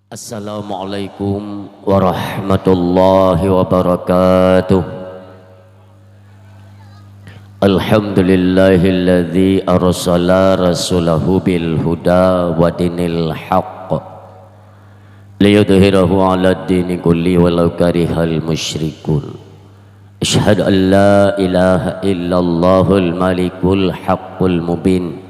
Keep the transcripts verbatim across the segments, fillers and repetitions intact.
Assalamualaikum warahmatullahi wabarakatuh. Alhamdulillahilladzi arsala rasulahu bil huda wa dinil haqq liyudhhirahu 'alad dini kulli walau karihal musyrikun. Asyhadu an la ilaha illallahul malikul haqqul mubin.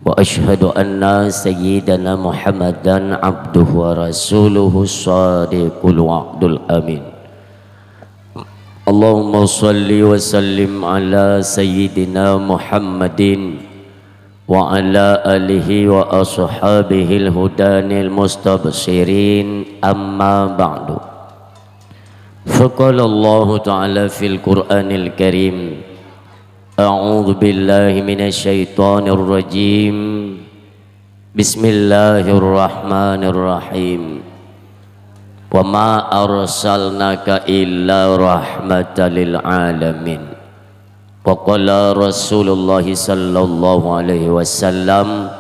Wa asyhadu anna sayyidana Muhammadan abduhu wa rasuluhu shadiqul wa'dul amin. Allahumma shalli wa sallim ala sayyidina Muhammadin wa ala alihi wa ashabihil hudanil mustabshirin, amma ba'du. Faqala Allahu ta'ala fil Qur'anil Karim, a'udzu billahi minasy syaithanir rajim. Bismillahirrahmanirrahim. Wa ma arsalnaka illa rahmatan lil alamin. Wa qala Rasulullah sallallahu alaihi wasallam,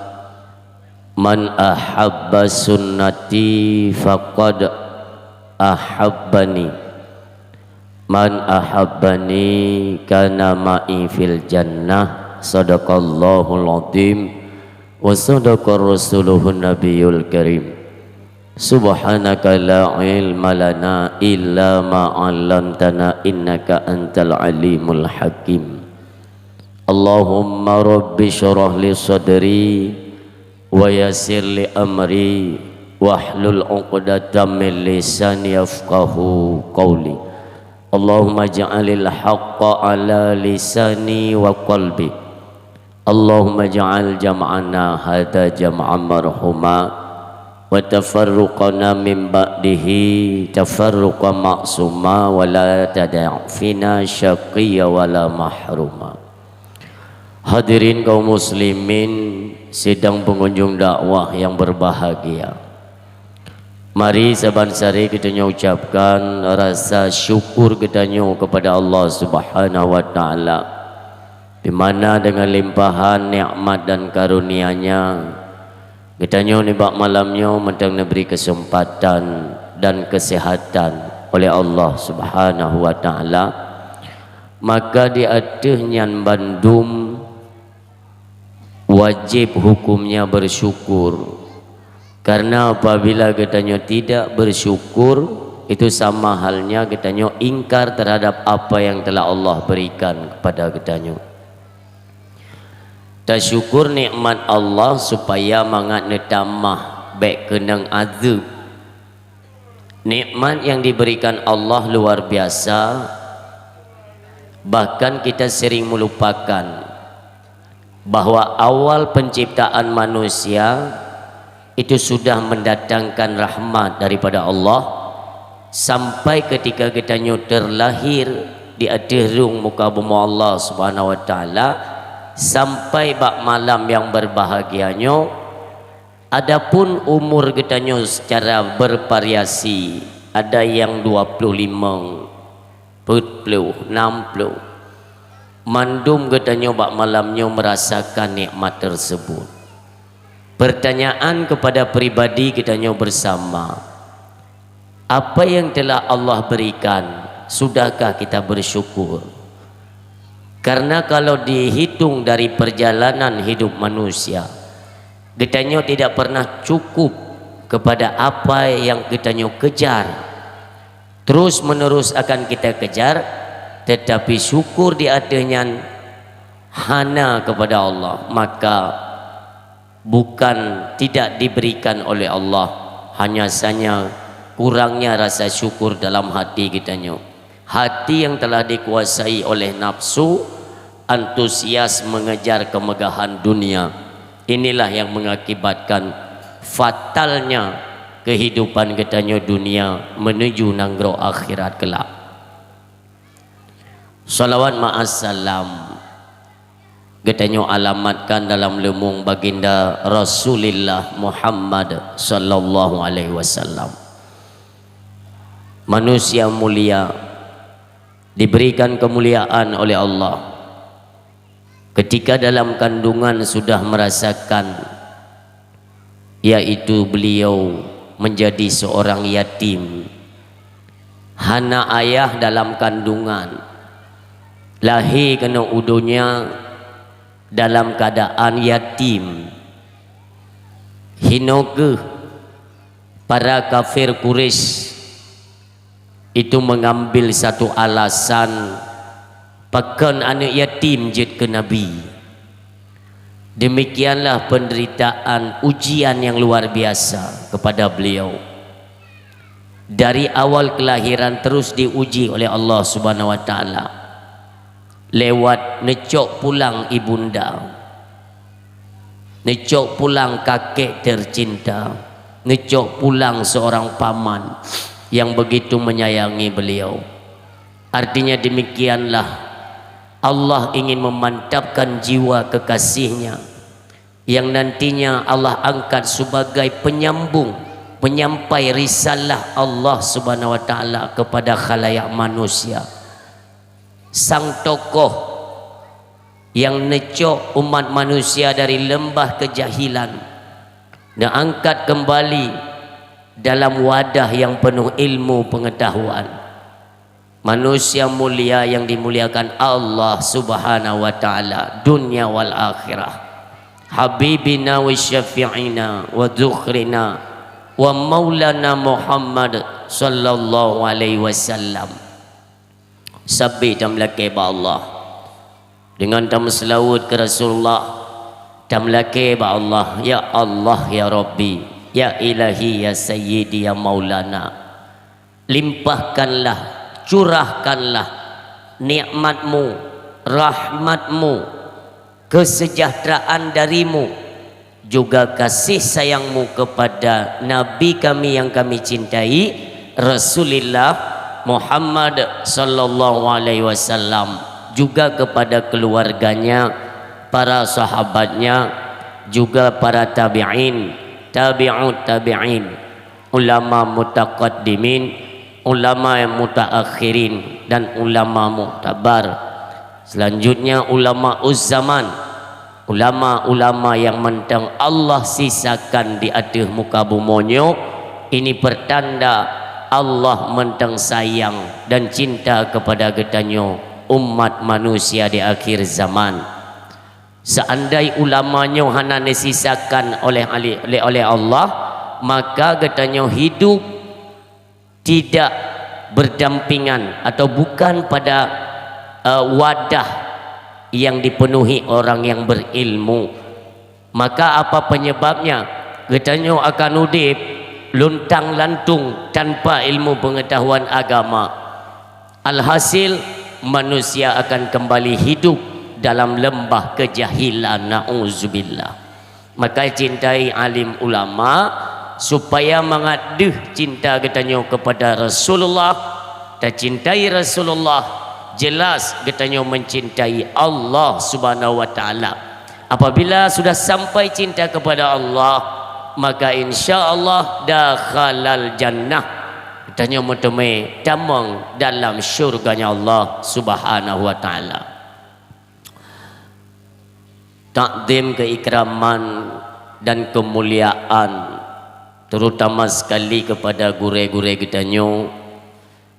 "Man ahabba sunnati faqad ahabbani. Man ahabbani kana ma'i fil jannah." Sadaqallahul azim wa sadaqa rasuluhun nabiyul karim. Subhanaka la ilma lana illa ma 'allamtana innaka antal alimul hakim. Allahumma rabbi syrah li sadri wa yassir li amri wahlul 'uqdatam min lisani yafqahu qawli. Allahumma ja'alil haqqa ala lisani wa qalbi. Allahumma ja'al jam'ana hadza jam'an marhuma wa tafarruqana min ba'dihi tafarruqan ma'suma wa la tada' fina syaqiyya wa la mahruma. Hadirin kaum muslimin sidang pengunjung dakwah yang berbahagia. Mari saban sari geutanyoe ucapkan rasa syukur geutanyoe kepada Allah Subhanahu wa Ta'ala, di mana dengan limpahan nikmat dan karunia-Nya, geutanyoe nibak malam nyoe mantong neubri keuseumpatan dan keuseuhatan oleh Allah Subhanahu wa Ta'ala. Maka di ateueh nyan bandum, wajéb hukumnya bersyukur. Karena apabila geutanyoe tidak bersyukur, itu sama halnya geutanyoe ingkar terhadap apa yang telah Allah berikan kepada geutanyoe. Tasyukur nikmat Allah supaya mangat neutamah, bék keunong azeueb. Nikmat yang diberikan Allah luar biasa, bahkan kita sering melupakan bahwa awal penciptaan manusia itu sudah mendatangkan rahmat daripada Allah, sampai ketika geutanyoe terlahir di ateueh rhueng muka bumoe Allah Subhanahu wa Ta'ala, sampai bak malam yang berbahagia nyoe. Adapun umur geutanyoe secara bervariasi, ada yang dua puluh lima, peuet ploh, nam ploh. Mandum geutanyoe bak malam nyoe merasakan nikmat tersebut. Pertanyaan kepada pribadi geutanyoe bersama, apa yang telah Allah berikan, sudahkah kita bersyukur? Karena kalau dihitung dari perjalanan hidup manusia, geutanyoe tidak pernah cukup kepada apa yang geutanyoe kejar. Terus menerus akan kita kejar, tetapi syukur di ateueh nyan hana kepada Allah, maka bukan tidak diberikan oleh Allah, hanya saja kurangnya rasa syukur dalam hati geutanyoe. Hati yang telah dikuasai oleh nafsu, antusias mengejar kemegahan dunia. Inilah yang mengakibatkan fatalnya kehidupan geutanyoe dunia menuju nanggroe akhirat kelak. Salawat ma'as salam geutanyoe alamatkan dalam leumong Baginda Rasulullah Muhammad sallallahu alaihi wasallam. Manusia mulia diberikan kemuliaan oleh Allah ketika dalam kandungan sudah merasakan, yaitu beliau menjadi seorang yatim, hana ayah dalam kandungan, lahé keunoe u donya dalam keadaan yatim. Hino geuh para kafir Quraisy itu mengambil satu alasan, pakon aneuëk yatim jeuet keu Nabi. Demikianlah penderitaan, ujian yang luar biasa kepada beliau. Dari awal kelahiran terus diuji oleh Allah Subhanahu wa Taala lewat neucok pulang ibunda, neucok pulang kakek tercinta, neucok pulang seorang paman yang begitu menyayangi beliau. Artinya demikianlah, Allah ingin memantapkan jiwa kekasihnya yang nantinya Allah angkat sebagai penyambung, penyampai risalah Allah Subhanahu wa Taala kepada khalayak manusia. Sang tokoh yang neucok umat manusia dari lembah kejahilan, neuangkat kembali dalam wadah yang penuh ilmu pengetahuan. Manusia mulia yang dimuliakan Allah Subhanahu wa Taala, dunia wal akhirah. Habibina wa syafi'ina wa dzukhrina wa maulana Muhammad sallallahu alaihi wasallam. Sabe tameulakée bak Allah. Dengan tameuseulaweuet keu Rasulullah, tameulakée bak Allah, "Ya Allah, ya Rabbi, ya Ilahi, ya Sayyidi, ya Maulana, limpahkanlah, curahkanlah nikmat-Mu, rahmat-Mu, kesejahteraan dari-Mu, juga kasih sayang-Mu kepada Nabi kami yang kami cintai, Rasulullah Muhammad sallallahu alaihi wasallam, juga kepada keluarganya, para sahabatnya, juga para tabi'in, tabi'ut tabi'in, ulama mutaqaddimin, ulama mutaakhirin, dan ulama muktabar. Selanjutnya, ulama uzzaman, ulama-ulama yang mantong Allah sisakan di ateueh muka bumoe nyoe. Ini pertanda Allah mantong sayang dan cinta kepada geutanyoe, umat manusia di akhir zaman. Seandai ulama nyoe hana neusisakan oleh, oleh, oleh Allah, maka geutanyoe hidup tidak berdampingan atau bukan pada, eh, wadah yang dipenuhi orang yang berilmu. Maka apa penyebabnya? Geutanyoe akan udeb luntang-lantung tanpa ilmu pengetahuan agama. Alhasil, manusia akan kembali hidup dalam lembah kejahilan. Na'udzubillah. Maka cintai alim ulama, supaya mangat deuh cinta geutanyoe kepada Rasulullah. Tacintai Rasulullah, jelas geutanyoe mencintai Allah Subhanahu wa Taala. Apabila sudah sampai cinta kepada Allah, maka insya Allah dakhalal jannah. Tanyoe meuteumé tamong dalam syurganya Allah Subhanahu wa Taala. Takzim, keikraman, dan kemuliaan, terutama sekali kepada gurée-gurée geutanyoe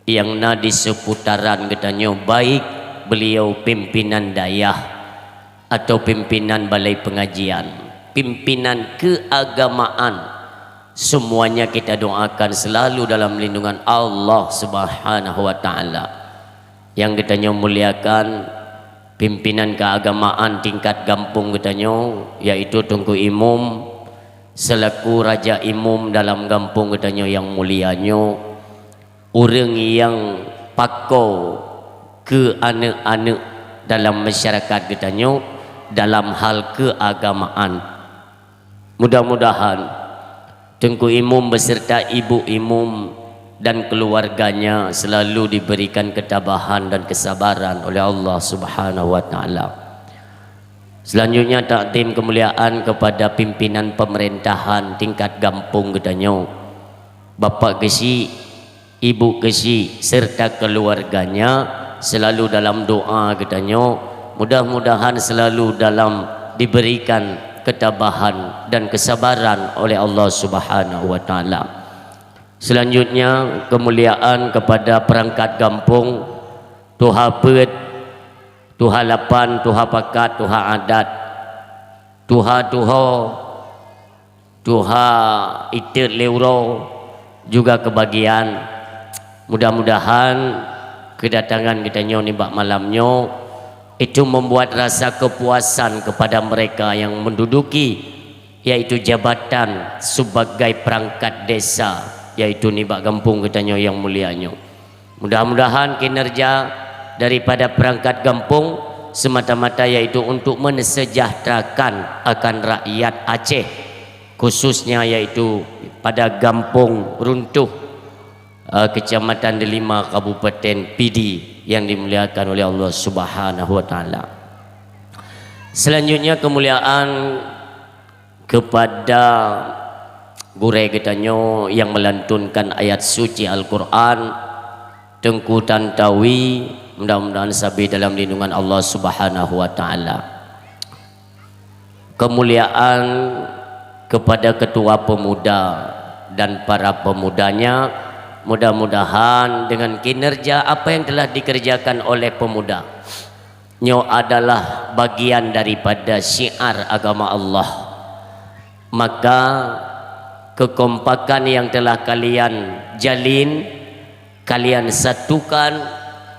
yang na di seputaran geutanyoe, baik beliau pimpinan dayah atau pimpinan balai pengajian, pimpinan keagamaan, semuanya kita doakan selalu dalam lindungan Allah Subhanahu wa Taala. Yang geutanyoe muliakan, pimpinan keagamaan tingkat gampông geutanyoe, yaitu Teungku Imum, selaku raja imum dalam gampông geutanyoe yang mulia nyoe, ureuëng nyang pakoe keu aneuëk-aneuëk dalam masyarakat geutanyoe dalam hal keagamaan. Mudah-mudahan Teungku Imum beserta Ibu Imum dan keluarganya selalu diberikan ketabahan dan kesabaran oleh Allah Subhanahu wa Taala. Selanjutnya, takdim kemuliaan kepada pimpinan pemerintahan tingkat gampông geutanyoe, Bapak Geuchik, Ibu Geuchik, serta keluarganya selalu dalam doa geutanyoe, mudah-mudahan selalu dalam diberikan ketabahan dan kesabaran oleh Allah Subhanahu wa Taala. Selanjutnya, kemuliaan kepada perangkat gampông, tuha peuet, tuha lapan, tuha pakat, tuha adat, tuha tuho, tuha itet lé uroe juga kebagian. Mudah-mudahan kedatangan geutanyoe nibak malam nyoe itu membuat rasa kepuasan kepada mereka yang menduduki, yaitu jabatan sebagai perangkat desa, yaitu nibak gampông geutanyoe nyang mulia nyoe. Mudah-mudahan kinerja daripada perangkat gampông semata-mata yaitu untuk mensejahterakan akan rakyat Aceh, khususnya yaitu pada Gampông Runtuh, eh, Kecamatan Delima, Kabupaten Pidie yang dimuliakan oleh Allah Subhanahu wa Taala. Selanjutnya, kemuliaan kepada gurée geutanyoe yang melantunkan ayat suci Al-Quran, Teungku Tantawi, mudah-mudahan sabe dalam lindungan Allah Subhanahu wa Taala. Kemuliaan kepada ketua pemuda dan para pemudanya, mudah-mudahan dengan kinerja apa yang telah dikerjakan oleh pemuda, nyoe adalah bagian daripada syiar agama Allah. Maka, kekompakan yang telah kalian jalin, kalian satukan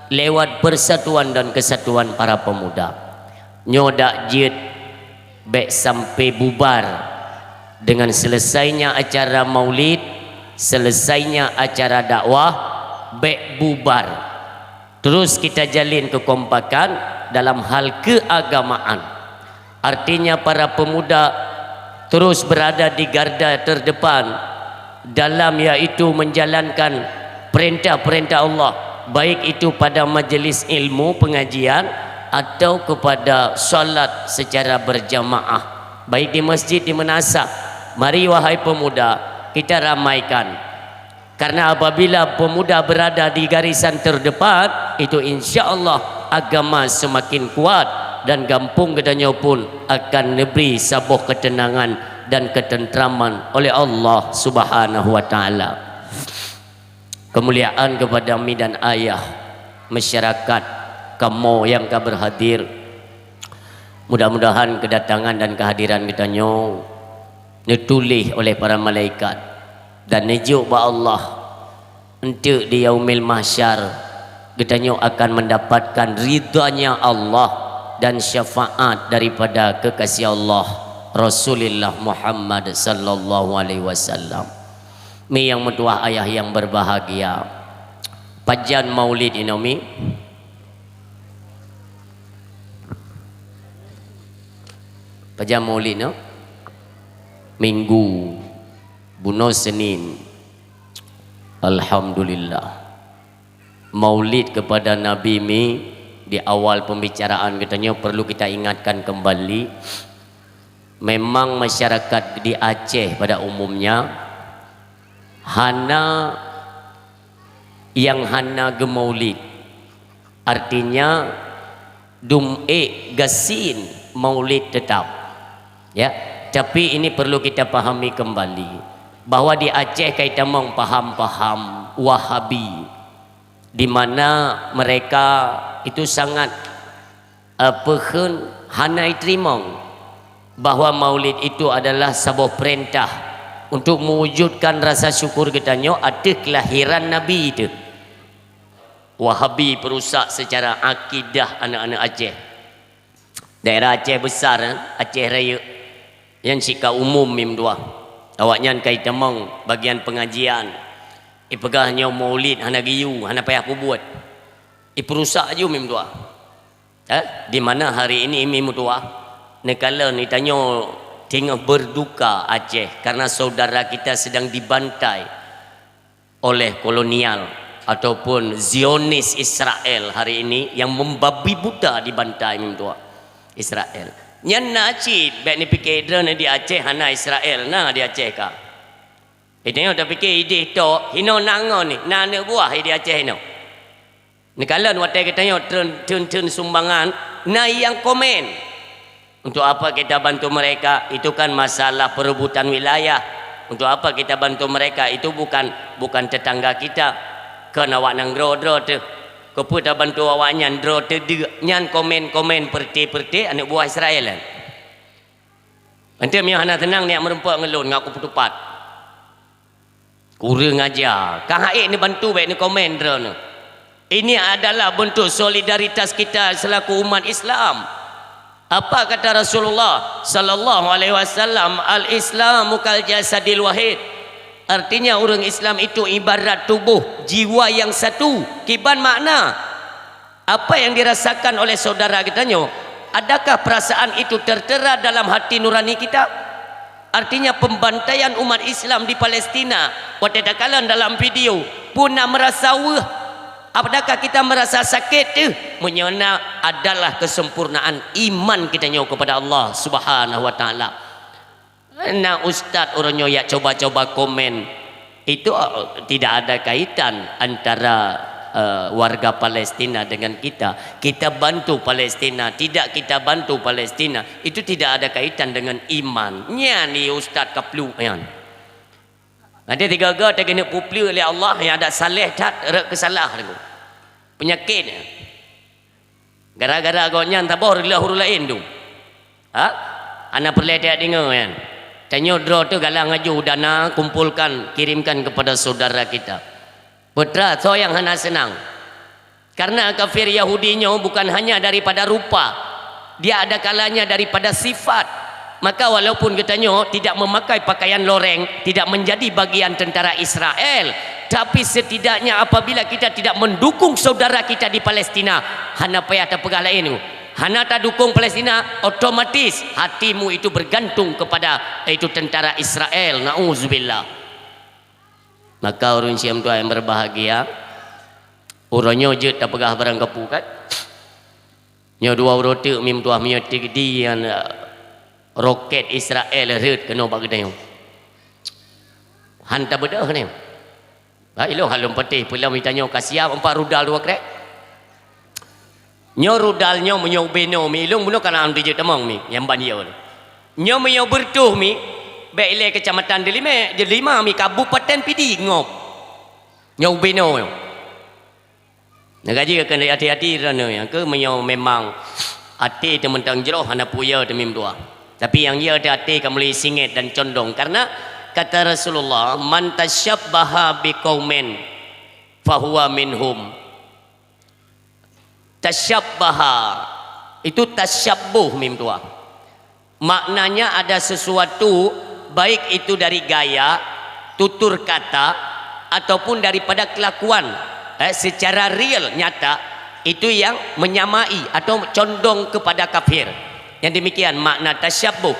lewat persatuan dan kesatuan para pemuda. Nyoe dak jeuet bék sampai bubar. Dengan selesainya acara maulid, selesainya acara dakwah, bék bubar. Terus kita jalin kekompakan dalam hal keagamaan. Artinya, para pemuda terus berada di garda terdepan dalam, yaitu menjalankan perintah-perintah Allah, baik itu pada majelis ilmu pengajian atau kepada salat secara berjamaah, baik di masjid, di menasah. Mari, wahai pemuda, kita ramaikan. Karena apabila pemuda berada di garisan terdepan, itu insya Allah agama semakin kuat dan gampông geutanyoe pun akan neubri saboh ketenangan dan ketentraman oleh Allah Subhanahu wa Taala. Kemuliaan kepada mi dan ayah, masyarakat, kamoe nyang ka berhadir. Mudah-mudahan kedatangan dan kehadiran geutanyoe neutuléh oleh para malaikat dan neujok bak Allah, enteuk di Yaumil Mahsyar geutanyoe akan mendapatkan ridha-Nya Allah dan syafaat daripada kekasih Allah, Rasulullah Muhammad sallallahu alaihi wasallam. Mi nyang meutuwah, ayah nyang berbahagia, pajan maulid inoe, mi? Pajan maulid nyoe? Minggu, bunoe Senin. Alhamdulillah. Maulid kepada Nabi, mi, di awal pembicaraan geutanyoe perlu kita ingatkan kembali. Memang masyarakat di Aceh pada umumnya hana nyang hana geumaulid. Artinya, dum ék gasien maulid tetap. Ya, tapi ini perlu kita pahami kembali bahwa di Aceh ka itamong paham-paham Wahabi, di mana mereka itu sangat, eh, peukheun hana iteurimong bahwa maulid itu adalah saboh peurintah untuk mewujudkan rasa syukur geutanyoe ateueh kelahiran Nabi itu. Wahabi peurusak secara akidah aneuk-aneuk Aceh. Daerah Aceh Besar, Aceh Rayeuk, nyan cit ka umum, mi meutuwah. Awaknyan ka itamong bagian pengajian. Ipeugah nyoe maulid hana geuyue, hana payah peubuet. Ipeurusak aju, mi meutuwah. Eh, di mana hari ini, mi meutuwah, neukalon geutanyoe teungoh berduka Aceh karena saudara kita sedang dibantai oleh kolonial ataupun Zionis Israel hari ini yang membabi buta dibantai, mi meutuwah, Israel. Nyan na cit, bék neupike droeneuh di Aceh hana Israel, na di Aceh ka. Geutanyoe tapike ideh tok, hinoe na ngon ni, na aneuk buah di Aceh hinoe. Neukalon watée geutanyoe treun, treun, treun sumbangan, na nyang komen, "Untuk apa kita bantu mereka? Itu kan masalah perebutan wilayah." Untuk apa kita bantu mereka? Itu bukan, bukan tetangga kita. Kon awak nanggroe droe teuh. Keupeue tabantu awak nyan droe teuh deuk? Nyan komen-komen peureuté-peureuté aneuk buah Israel nyan. Mantong meunyoe hana seunang neujak meurumpok ngon lôn, ngon kupeuteupat. Kureueng aja. Ka han ék neubantu bék neukomen droeneuh. Ini adalah bentuk solidaritas kita selaku umat Islam. Apa kata Rasulullah sallallahu alaihi wasallam, "Al-Islamu kal jasadil wahid." Artinya, ureuëng Islam itu ibarat tubuh, jiwa yang satu. Kiban makna? Apa yang dirasakan oleh saudara kita nyoe, adakah perasaan itu tertera dalam hati nurani kita? Artinya, pembantaian umat Islam di Palestina, watée takalon dalam video, pun na meurasa weueh. Adakah kita meurasa sakét teuh? Meunyoe na, adalah kesempurnaan iman kita nyoe kepada Allah Subhanahu wa Taala. Na ustaz uroe nyoe jak coba-coba komen, itu, eh, tidak ada kaitan antara, eh, warga Palestina dengan kita. Kita bantu Palestina, tidak kita bantu Palestina, itu tidak ada kaitan dengan iman. Nyan ni ustaz kapluk nyan. Nanti tiga-tiga teuh keuneuk peupleuk lé Allah nyang adak saleh that rot keusalah tu. Peunyakét. Gara-gara gobnyan saboh reulah ureuëng laén tu. Ha? Hana peureulée tajak deungoe nyan. Tanyoe droe teuh galang laju dana, kumpulkan, kirimkan kepada saudara kita. Peue teuma soe nyang hana seunang. Karena kafir Yahudi nyoe bukan hanya daripada rupa, dia ada kalanya daripada sifat. Maka walaupun geutanyoe tidak memakai pakaian loreng, tidak menjadi bagian tentara Israel, tapi setidaknya apabila kita tidak mendukung saudara kita di Palestina, hana payah tapeugah laén. Hana tadukung Palestina, otomatis hatimu itu bergantung kepada itu tentara Israel. Nauzubillah. Maka ureuëng syiek tuan yang berbahagia, uroe nyoe jeuet tapeugah barang kapeue kan? Nyoe dua uroe teuk mi meutuah meunyoe teuk di nyan, eh, roket Israel rhot keunoe bak geutanyoe. Han tabeudôh nyoe. Ba ilong halom patéh peulam tanyoe ka siap empat rudal dua krek. Nyoe rudal nyoe meunyoe ubé noe mi ilong bunoe kana dijeuet tamong mi nyang ban yo. Nyoe meunyoe beureutoh mi bék ilée kecamatan Deulimé, Deulimé mi kabupaten Pidie ngop. Nyoe ubé noe. Nyang ka jeuet keuneuk hati-hati droeneuh nyang keuh meunyoe memang até teumantong jroh hana peue yo teumim dua. Tapi nyang yo teuh até ka mulai singét dan condong. Karena kata Rasulullah, "Man tasyabbaha biqaumin fahuwa minhum." Tasyabbaha itu tasyabbuh mim dua. Maknanya ada sesuatu, baik itu dari gaya, tutur kata, ataupun daripada kelakuan, eh, secara real, nyata, itu yang menyamai atau condong kepada kafir. Yang demikian makna tasyabbuh.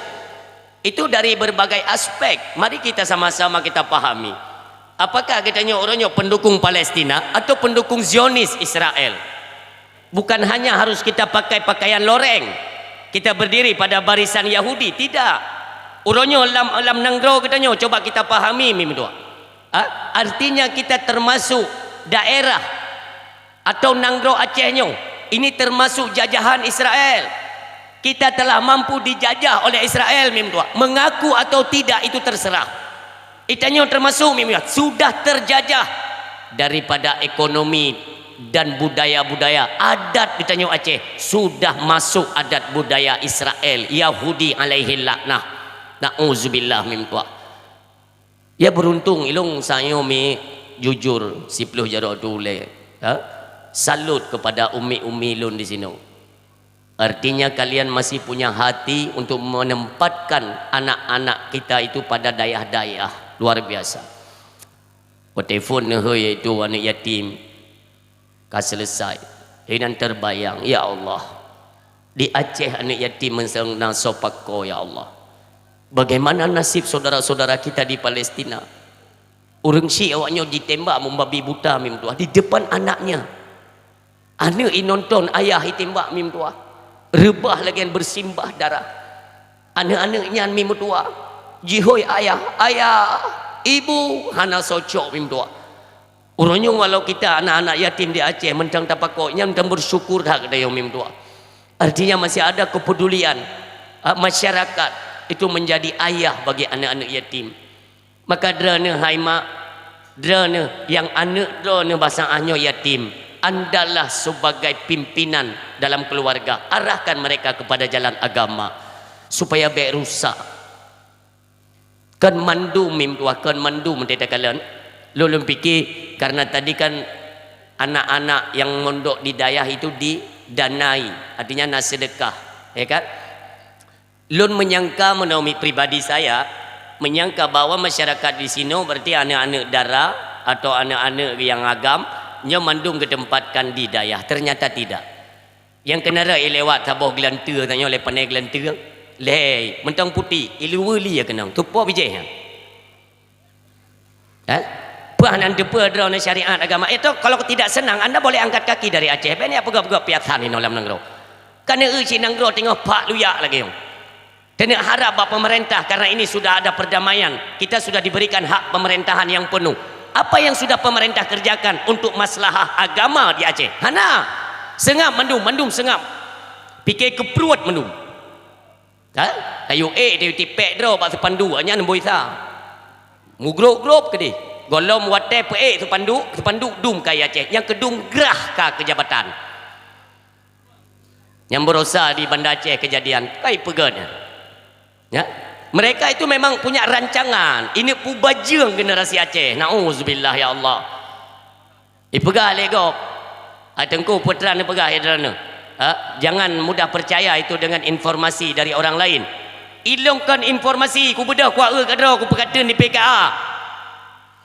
Itu dari berbagai aspek. Mari kita sama-sama kita pahami. Apakah kita nyoe orang nyoe pendukung Palestina atau pendukung Zionis Israel? Bukan hanya harus kita pakai pakaian loreng, kita berdiri pada barisan Yahudi, tidak. Uroe nyoe lam, lam nanggroe kita nyoe, coba kita pahami mim dua. Ha? Artinya kita termasuk daerah atau nanggroe Aceh nyoe, ini termasuk jajahan Israel. Kita telah mampu dijajah oleh Israel mim dua. Mengaku atau tidak itu terserah. Itanyoe termasuk mim dua, sudah terjajah daripada ekonomi dan budaya-budaya adat di tanyoe Aceh sudah masuk adat budaya Israel, Yahudi alaihi laknah. Nauzubillah mim dua. Ya beruntung ilong sanyoe mi jujur siploh jaroe tu ulée. Ha? Salut kepada umi-umi lôn di sinoe. Artinya kalian masih punya hati untuk menempatkan anak-anak kita itu pada dayah-dayah. Luar biasa. Watée phon neuhôi yaitu aneuk yatim ka selesai. Inan terbayang, ya Allah. Di Aceh aneuk yatim meunseung na soe pakoe, ya Allah. Bagaimana nasib saudara-saudara kita di Palestina? Ureuëng syiek awak nyoe jitembak meumbabi buta mim tuah di depan anaknya. Aneuk inonton ayah itembak mim tuah. Reubah lagée bersimbah darah. Aneuk-aneuk nyan mim tuah. Jihôi ayah, ayah, ibu, hana socok mim tuah. Uroe nyoe walau kita anak-anak yatim di Aceh mantong tapakok, nyan mantong bersyukur that keudroe mim tuah. Artinya masih ada kepedulian, ah, masyarakat itu menjadi ayah bagi anak-anak yatim. Maka droeneuh hai mak, droeneuh nyang aneuëk droeneuh basa nyoe yatim, andalah sebagai pimpinan dalam keluarga, arahkan mereka kepada jalan agama supaya bék rusak. Kon mandum mim tuah, kon mandum teuka kalon. Lôn, lôn pike karena tadi kan anak-anak yang mondok di dayah itu didanai, artinya na sedekah, ya kan? Lôn menyangka, menurut pribadi saya, menyangka bahwa masyarakat di sinoe berarti aneuëk-aneuëk dara atau aneuëk-aneuëk yang agam, nyoe mandum geutempatkan di dayah. Ternyata tidak. Nyang keuneuk rhot lewat saboh geulanteue tanyoe lé panai geulanteue. Lé, mantong putéh, iluwa li ya keunong, tupo bijéh nyan. Eh? Peue hana teupeue droeneuh syariat agama. Itu kalau tidak senang, anda boleh angkat kaki dari Aceh. Bék ni peugah-peugah piasan inoe lam nanggroe. Karena eu cit nanggroe teungoh pak luyak lagée nyoe. Teuneuek harap bak pemerintah, karena ini sudah ada perdamaian, kita sudah diberikan hak pemerintahan yang penuh. Apa yang sudah pemerintah kerjakan untuk maslahah agama di Aceh? Hana. Seungab mandum, mandum seungab. Pike keu pruet mandum. Kan? Tayue ék, tayue tipék droe bak seupandu, nyan boi sa. Mugrôp-grôp keudeh. Gohlom watée peuék seupandu, seupandu dum kayée Aceh. Nyang keudum grah ka keu jabatan. Nyang barosa di Banda Aceh kejadian, kai peugét nyan. Ya? Mereka itu memang punya rancangan, ini pubajeueng generasi Aceh. Nauzubillah ya Allah. Ipeugah lé gob. Hai Teungku, peue treuk neupeugah ya droeneuh. Ha? Jangan mudah percaya itu dengan informasi dari orang lain. Ilong kon informasi, kubeudôh kuaeu keudroe, kupeukateun di P K A.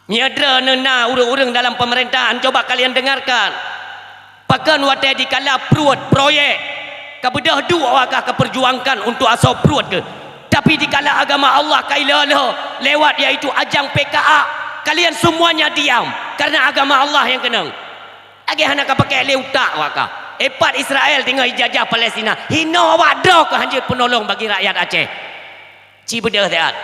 Meunyoe droeneuh na ureuëng-ureuëng dalam pemerintahan, coba kalian dengarkan. Pakon watée dikala pruet proyek, ka beudôh duek awak kah ka perjuangkan untuk asoe pruet keuh. Tapi dikala agama Allah ka ilolo lewat, yaitu ajang P K A, kalian semuanya diam karena agama Allah nyang keunong. Lagée hana ka pakai lé utak awak kah. Epat Israel teungoh ijajah Palestina, hinoe awak droe keuh hanjeuet peunolong bagi rakyat Aceh. Ci beudôh siat.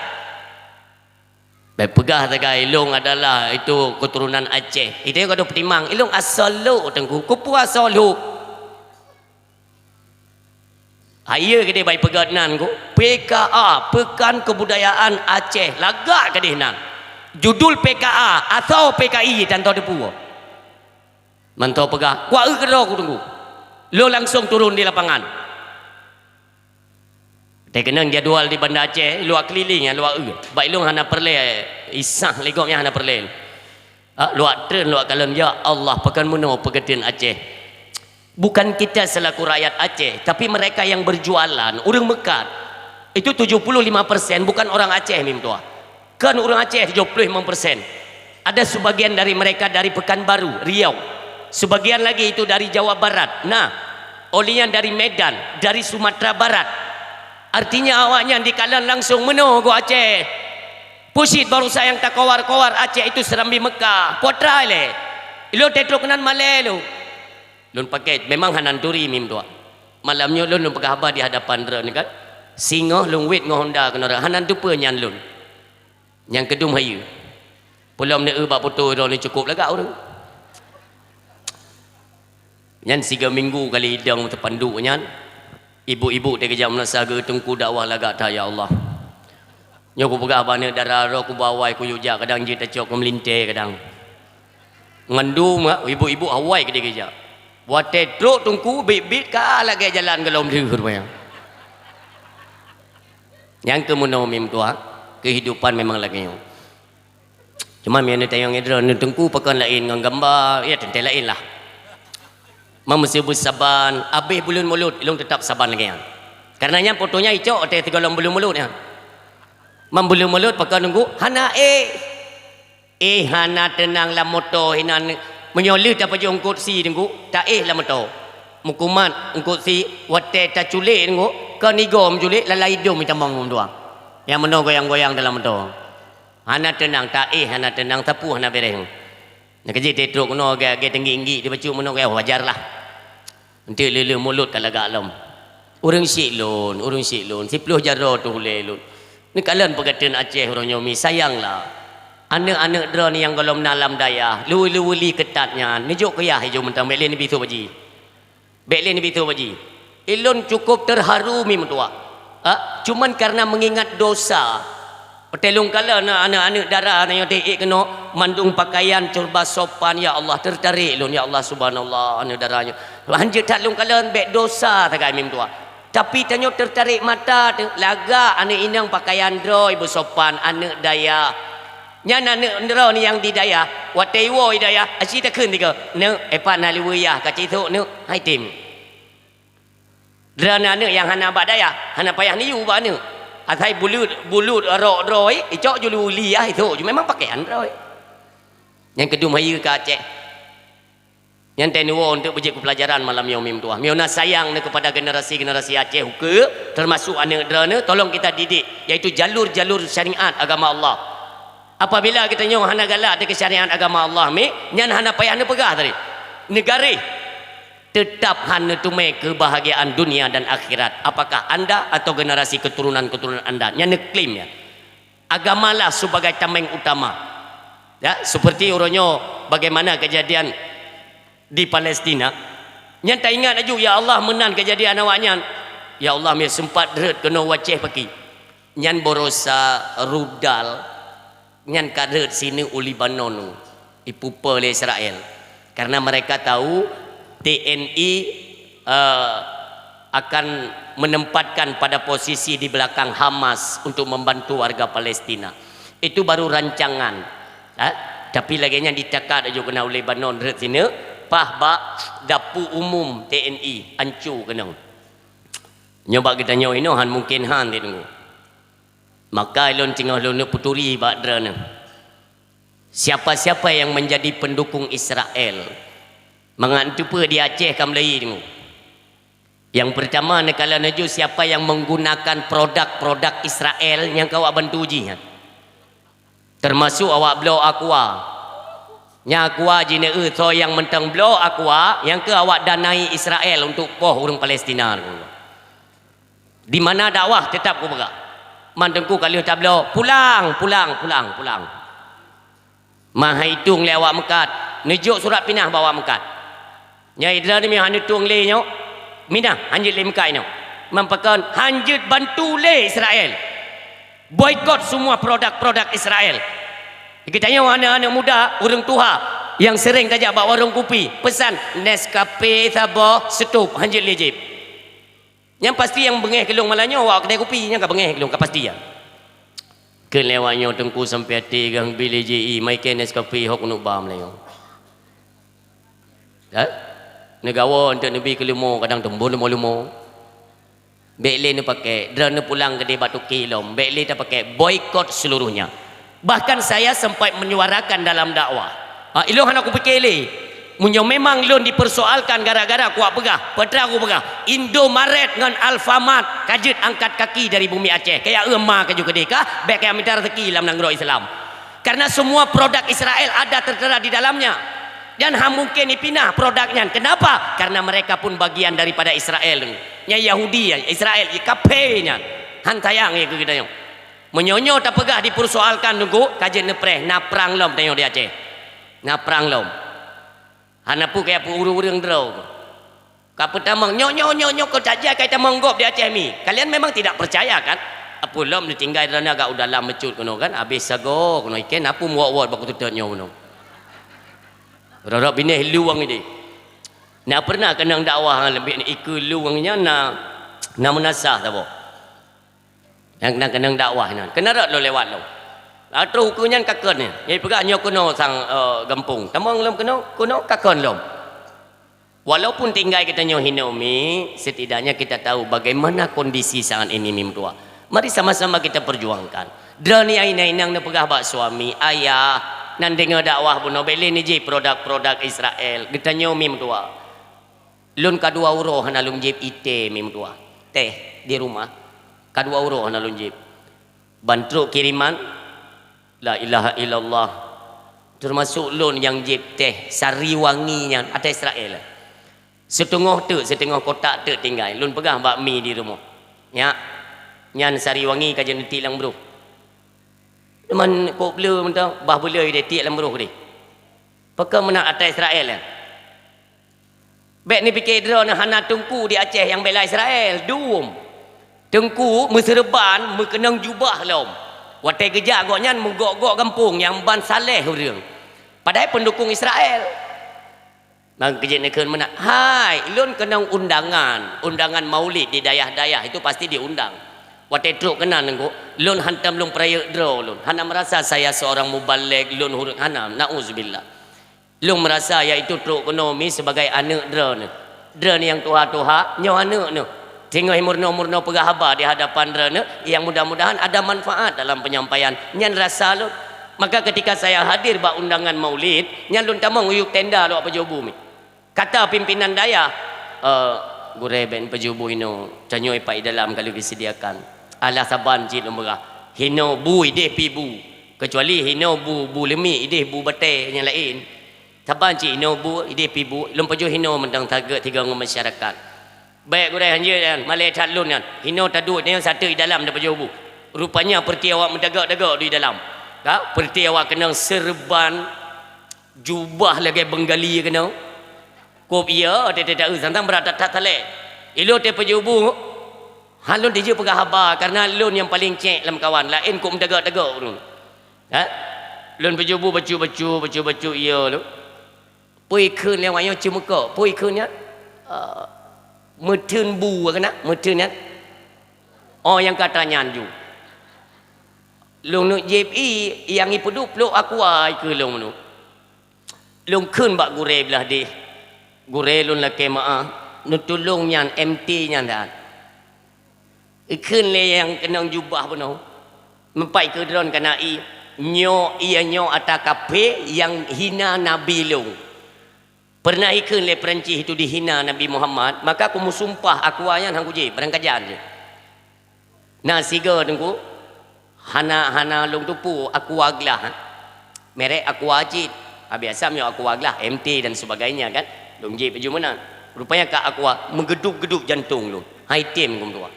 Bék peugah sagai, ilong adalah itu keturunan Aceh. Itu nyang ka dipeutimang. Ilong asoe Lhok, Teungku. Keupeue asoe Lhok? Hayeue keudeh bai peugét nan ku. P K A, Pekan Kebudayaan Aceh. Lagak keudeh nan. Judul P K A, asoe P K I, tanto teupeue. Mantong peugah, kuaeu keudroe ku Teungku. Lôn langsung turun di lapangan. Teukeunong jadwal di Banda Aceh, luwat keliling, luwat eu. Bak ilong hana peureulée, isah lé gob nyan hana peureulée. Ha, luwat treun, luwat kalon, ya Allah, pakon meunoe peugeuteueng Aceh. Bukan kita selaku rakyat Aceh, tapi mereka yang berjualan, ureuëng meukat. Itu tujuh puluh lima persen bukan orang Aceh, mim tuah. Kon ureuëng Aceh tujuh puluh lima persen. Ada sebagian dari mereka dari Pekanbaru, Riau. Sebagian lagi itu dari Jawa Barat. Nah, olehnya dari Medan, dari Sumatera Barat. Artinya awaknyan dikalon langsung meunoe gob Aceh. Pusit barosa nyang takowar-kowar Aceh itu Serambi Mekah. Putra lé. Ilong tetrok nan malée lôn. Lôn pakai, memang hana turi mim tuah. Malam nyoe lôn, lôn peugah haba di hadapan droeneuh kan. Singoh lôn wet ngon honda keunoe, hana teupeue nyan lôn. Nyang keudum hayeue. Peulom neu bak poto droeneuh cukop lagak ureuëng. Nyan siga minggu kali idong teupanduk nyan. Ibu-ibu teukeujak meunasah geu Teungku dakwah lagak that ya Allah. Nyoe kupeugah bak aneuk dara droe kuba awai kuyue jak kadang jeuet tacok keu meulintée kadang. Ngandum ibu-ibu awai keudeh geujak. Watée trok Teungku biet-biet ka lagée jalan golom lheueh rupanya. Nyang keu meunoe mim tuah, kehidupan memang lagée nyoe. Cuma meunyoe neutanyong droeneuh Teungku pakon laén ngon gamba, ya teuntée laén lah. Meuseubu saban, abéh buleuen mulod, ilong teutap saban lagée nyan. Karena nyan fotonya icok watée sigohlom buleuen mulod nyan. Mam buleuen mulod pakon Teungku, hana éh. Éh hana teunang lam moto hinan, meunyoe lheueh tapajoh eungkot sie Teungku, taéh lam moto. Meukumat eungkot sie, watée taculék Teungku, kon igoe meuculék, lalai idong meutamong meuduang. Nyang meunoe goyang-goyang dalam moto. Hana teunang, taéh hana teunang, sapeue hana béréh. Nyang keujeuet trok keunoe agée-agée teunggi-teunggi dibacut meunoe gaya wajar lah. Eunteuk lheueh-lheueh mulod ka lagak lom. Ureuëng syik lôn, ureuëng syik lôn, siplôh jaroe teuh ulée lôn. Neukalon peugeuteueng Aceh uroe nyoe mi, sayang lah. Aneuk-aneuk droeneuh nyang gohlom na lam dayah, leuweuh-leuweuh li keutat nyan, neujok keu yah ijo mantong bék lé neubisoe baji. Bék lé neubisoe baji. Ilôn cukup terharu mi meutuah. Ha? Cuman karena mengingat dosa. Watèe lôn kalon na aneuk-aneuk dara nyoe teuék keunoe mandum pakaian serba sopan, ya Allah, teutarek lôn, ya Allah, subhanallah, aneuk dara nyoe. Hanjeuet that lôn kalon, bèk dosa sagai meutuah. Tapi tanyoe teutarek mata teuh, lagak aneuk inong pakaian droe beusopan, aneuk dayah. Nyan aneuk droe nyang di dayah, watèe iwoe i dayah, aci takheun tiga, "Neuk, eh, pat na liweue yah ka cit thok, neuk." Hai tem. Droeneuh aneuk nyang hana bak dayah, hana payah neuyue bak aneuk. Asai bulut, bulut rok droe, icok ju liweue yah, ithok ju memang pakaian droe. Nyang keudum hayeue ka Aceh. Nyan teuh neuwoe untuk beujeuet keu pelajaran malam nyoe meutuah. Meunyoe na sayang neuh kepada generasi-generasi Aceh ukeue, termasuk aneuk droeneuh, tolong kita didik, yaitu jalur-jalur syariat agama Allah. Apabila geutanyoe hana galak teuh keu syariat agama Allah mi, nyan hana payah neupeugah tadi. Neugaréh, tetap hana neuteumé keubahgiaan dunia dan akhirat. Apakah anda atau generasi keturunan-keturunan anda? Nyan neuklaim ya. Agamalah sebagai tameng utama. Ya, seperti uroe nyoe bagaimana kejadian di Palestina. Nyan taingat laju, ya Allah, meunan kejadian awaknyan. Ya Allah, meuseumpat rhot keunoe u Aceh paki. Nyan baroesa rudal nyan ka rhot sineuk u Lebanon, ipupe lé Israel. Karena mereka tahu T N I, eh, akan menempatkan pada posisi di belakang Hamas untuk membantu warga Palestina. Itu baru rancangan. Ha? Tapi lagèe nyan ditakat laju keunoe u Lebanon rhot sineuk, paih bak dapu umum T N I, anco keunoe. Nyoe bak geutanyoe inoe han mungken han teudeungoe. Maka lôn teungoh lôn neuk peuturi bak droeneuh. Siapa-siapa yang menjadi pendukung Israel, mangat teupeue di Aceh ka meulayeue deungoe. Yang pertama, neukalon laju siapa yang menggunakan produk-produk Israel nyang ka awak bantu jih nyan. Termasuk awak bloe Aqua. Nyang Aqua jineuk eu soe nyang mantong bloe Aqua, nyang keu awak danai Israel untuk poh ureuëng Palestina. Di mana dakwah tetap kupeugah. Man teungku ka lheueh tabloe, pulang, pulang, pulang, pulang. Meuhai tueng lé awak meukat, neujok surat pinah bak awak meukat. Nyai droeneuh meuhana tueng lé nyoe, minah hanjeuet lé meukat inoe. Man pakon hanjeuet bantu lé Israel. Boikot semua produk-produk Israel. Geutanyoe aneuk-aneuk muda, ureuëng tuha nyang sering tajak bak warong kupi, pesan Nescafe saboh seutôb hanjeuet lé jieb. Nyang pasti nyang beungéh keu lôn malam nyoe awak keudè kupi, nyang ka beungéh keu lôn ka pasti nyan. Kheun lé awak nyoe teungku sampai até gah bile ji i mai keu Nescafe hok nuba meulayeue. Dah? Neugawa untuk neubi keu leumo kadang teumbon leumo-leumo. Bék lé neupaké, droeneuh pulang keudeh bak tuki lom, bék lé tapaké, boikot seluruhnya. Bahkan saya sempat menyuarakan dalam dakwah. Ha, ilôn hana kupike lé. Meunyoe memang lôn dipersoalkan gara-gara kuak peugah, peue teuma kupeugah, Indomaret ngon Alfamart ka jeuet angkat kaki dari bumi Aceh. Kaya eu ma kaju keudeh kah, bék kaya mita rezeki lam nanggroe Islam. Karena semua produk Israel ada tertera di dalamnya. Dan han mungken ipinah produk nyan. Kenapa? Karena mereka pun bagian daripada Israel. Nyan Yahudi, Israel, kafé nyan. Han sayang ya keu geutanyoe. Meunyoe nyoe tapeugah dipersoalkan teungku, ka jeuet neupreh, na prang lom tanyoe di Aceh. Na prang lom. Hana peue kaya peu ureuëng-ureuëng droe. Ka peutamong, nyoe, nyoe, nyoe, nyoe, keu tajak kai tamong gob di Aceh mi. Kalian memang tidak percaya kan? Apeue lom neutinggai droeneuh agak u dalam meucut keunoe kan? Habéh sagoe keunoe iken, apeue muwot-wot bak kuteutôt nyoe keunoe. Rot-rot binéh luwang idéh. Na pernah keunong dakwah leubeh ikeue luwang nyan na, na meunasah saboh. Nyang na keunong dakwah nyan. Keuneurot lôn lewat lom. Lalu terus ukeue nyan kakon nyan. Jadi peugah nyoe keunoe sang, eh, gampông. Tamong lom keunoe, keunoe kakon lom. Walaupun tinggai geutanyoe hinoe mi, setidaknya kita tahu bagaimana kondisi saat ini mi meutuah. Mari sama-sama kita perjuangkan. Droeneuh inong-inong neupeugah bak suami, "Ayah, nan deungoe dakwah bunoe bék lé neujih produk-produk Israel." Geutanyoe mi meutuah. Lôn ka dua uroe hana lôn jieb itéh mi meutuah. Téh di rumah. Ka dua uroe hana lôn jieb. Ban trok kiriman, la ilaha illallah. Termasuk lôn nyang jieb téh sari wangi nyan ata Israel. Siteungoh teuk, siteungoh kotak teuk tinggai. Lôn peugah bak mi di rumoh. Nyak, nyan sari wangi ka jeuet neutiek lam broh. Man kok bleue mantong, bah beuleueh deh tiek lam broh deh. Pakon meunan ata Israel nyan. Bék neupike droeneuh hana teungku di Aceh nyang bela Israel, dum. Teungku meuseureuban meukeunong jubah lom. Watée geujak gobnyan meugok-gok gampông nyang ban saleh ureuëng. Padahai pendukung Israel. Maka jeuet neukheun meunan, "Hai, lôn keunong undangan, undangan maulid di dayah-dayah itu pasti diundang." Watée trok keunan Teungku, lôn hantom lôn peurayeuk droe lôn. Hana meurasa saya seorang mubalig, lôn hureueng, hana, nauzubillah. Lôn meurasa yaitu trok keunoe mi sebagai aneuëk droeneuh. Droeneuh nyang tuha-tuha, nyoe aneuëk neuh. Singoh meurunoe-meurunoe peugah haba di hadapan droeneuh, yang mudah-mudahan ada manfaat dalam penyampaian. Nyan rasa lôn. Maka ketika saya hadir bak undangan maulid, nyan lôn tamong u yup tenda lôn pajoh bu mi. Kata pimpinan dayah, "Eh, gurée bèk pajoh bu inoe, tanyoe pat i dalam ka lheueh disediakan." Alah saban cit lôn peugah, "Hinoe bu ideh pi bu. Kecuali hinoe bu, bu leumie ideh bu batée nyang laén." Saban cit hinoe bu, ideh pi bu, lôn pajoh hinoe mantong sageuk sigoe ngon masyarakat. "Bèk gurée hanjeuet nyan, malée that lôn nyan. Hinoe taduek nyoe sateuk i dalam tapajoh bu." Rupanya peureuté awak meudagak-dagak di dalam. Ka, peureuté awak keunong seureuban jubah lagée Bengali keunong. Kôb ié, teuh-teuh taeu santang brat that-that salée. Ilôn teuh pajoh bu, han lôn tijeuet peugah haba, kareuna lôn nyang paleng cék lam kawan, laén kôb meudagak-dagak ureuëng. Ha? Lôn pajoh bu bacut-bacut, bacut-bacut ié lôn. Peue ikheun lé awak nyoe ceumeukok, peue ikheun nyan? Ah, meutheun bu keunan, meutheun nyan. Oh, nyang ka tanyan ju. Lôn neuk jieb ié, nyang ipeuduek plôk aqua ikeu lôn nyoe. Lôn kheun bak gurée blah deh, "Gurée lôn lakée meu'ah, neutulông nyan M T nyan that." Ikheun lé nyang keunong jubah bunoe, "Meupat keu droen kana ié, nyoe ié nyoe ata kafé nyang hina nabi lôn. Peureunah ikheun lé Peurancih itu dihina Nabi Muhammad, maka kumeusumpah aqua nyan han kujieb, barangkajan jih." Na sigoe Teungku, hana, hana lôn tupue aqua glah, ha. Merek aqua cit. Ha, biasa meunyoe aqua glah, M T dan sebagainya kan. Lôn jieb baju meunan. Rupanya ka aqua, meugeudub-geudub jantong lôn. Hai tem gum tuha.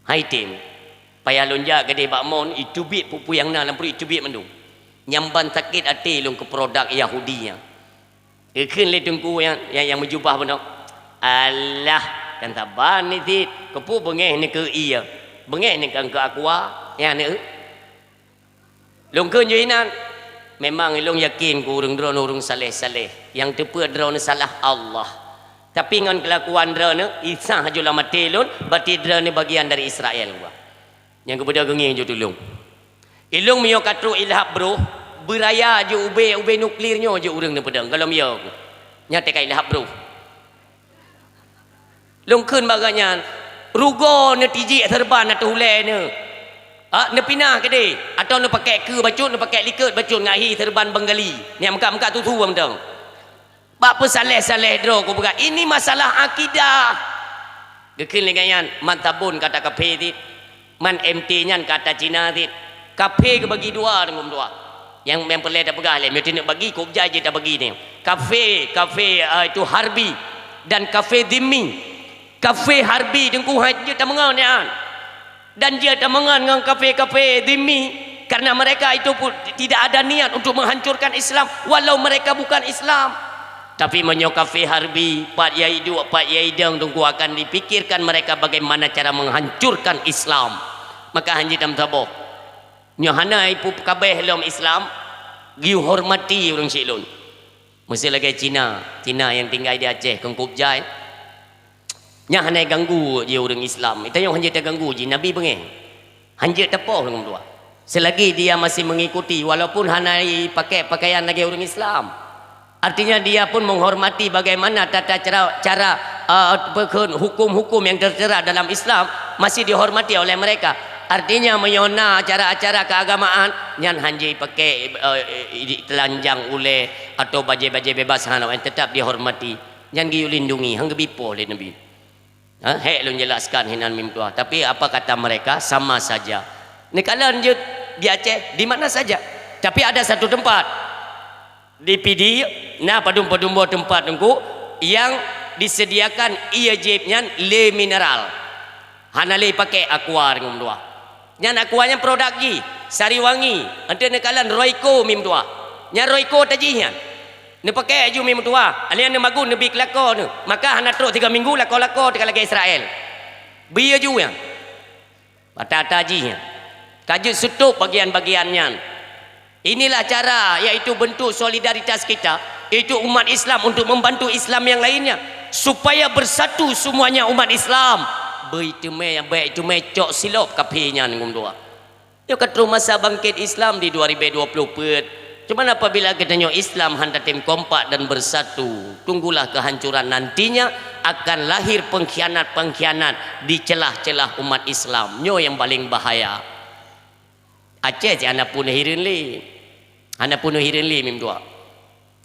Hai tem. Payah lôn jak keudeh bak mon, iteubiet peue-peue nyang na lam pruet, iteubiet mandum. Nyang ban sakét até lôn keu produk Yahudi nyan. Geukheun lé teungku nyang, nyang, nyang meujubah bunoe, "Alah, kan saban ni cit, keupeue beungéh neukeu ié, beungéh neukeu aqua, nyan neu." Lôn kheun ju inan, "Memang lôn yakin keu ureuëng droeneuh ureuëng saleh-saleh, nyang teupeu droeneuh salah Allah. Tapi ngon keulakuan droeneuh, isah ju lam até lôn, berarti droeneuh bagian dari Israel." Nyang keupeue geungieng ju tulông. Ilông meunyoe ka trok ilhab broh, beuraya ju ubé, ubé nuklir nyoe ju ureuëng neupeudong, gohlom yo. Nyan teuka ilhab broh. Lôn kheun bak gobnyan, rugoe neutijik seureuban ateueh ulée neuh. Ha, neupinah keudeh, atawa neupakèk keue bacut, neupakèk likot bacut ngon hi seureuban Bengali. Nyang meukat-meukat tusu mantong. Bak peusaleh-saleh droe kupeugah, ini masalah akidah. Geukheun lé gobnyan, man sabon kata kafé cit, man M T nyan kata Cina cit. Kafé geubagi dua, deungon dua. Nyang, nyang peureulée tapeugah lé, meunyoe teuneuk bagi, kôb jai jeuet tabagi nyoe. Kafé, kafé, eh, itu harbi dan kafé dhimmi. Kafé harbi teungku hai jeuet tameungon nyan. Dan jeuet tameungon ngon kafé-kafé dhimmi, karena mereka itu pun tidak ada niat untuk menghancurkan Islam, walau mereka bukan Islam. Tapi meunyoe kafé harbi, pat yai duek, pat yai dong teungku akan dipikirkan mereka bagaimana cara menghancurkan Islam. Maka hanjeuet tameusaboh. Nyoe hana ipeukabeh lom Islam, geuhormati ureuëng syiek lôn. Meusé lagée Cina, Cina nyang tinggai di Aceh, keu kôb jai. Nyan hana ganggu jih ureuëng Islam. Tanyoe hanjeuet taganggu jih, Nabi beungéh. Hanjeuet tapoh lom dua. Selagi dia masih mengikuti, walaupun hana ipakèk pakaian lagée ureuëng Islam. Artinya dia pun menghormati bagaimana tata cara, cara, eh, peukheun hukum-hukum yang tertera dalam Islam masih dihormati oleh mereka. Artinya meunyoe na acara-acara keagamaan, nyan hanjeuet ipakèk, eh, eh, telanjang ulée atau bajée-bajée bebas, hana, tetap dihormati. Nyan geuyue lindungi, han geubi poh lé Nabi. Ha, hék lôn jelaskan hinan mim tuha. Tapi apa kata mereka? Sama saja. Neukalon jeuet di Aceh, di mana saja. Tapi ada satu tempat. Di Pidie, na padum-padum boh teumpat teungku nyang disediakan ié jieb nyan lé mineral. Hana lé ipakèk aqua deungon dua. Nyan aqua nyan produk jih, Sariwangi, enteuk neukalon Royco mim tuha. Nyan Royco tajih nyan. Neupakèk aju mim tuha, alèh nyan neumagun neubi keu lakoe neuh. Maka hana trok tiga minggu lakoe-lakoe teuka lagée Israel. Bi aju nyan. Ata-ata jih nyan. Ka jeuet seutôb bagian-bagian nyan. Inilah cara, yaitu bentuk solidaritas kita, yaitu umat Islam untuk membantu Islam yang lainnya, supaya bersatu semuanya umat Islam. Beu teumé, bèk teumé cok silop kafé nyan ngon dua. Nyoe ka troh masa bangkét Islam di dua ribu dua puluh peuet. Cuman apabila geutanyoe Islam hana tatem kompak dan bersatu, tunggulah kehancuran, nantinya akan lahir pengkhianat-pengkhianat di celah-celah umat Islam. Nyoe nyang paleng bahaya. Aceh cit hana peunuh hireuen lé. Hana peunuh hireuen lé mim tuah.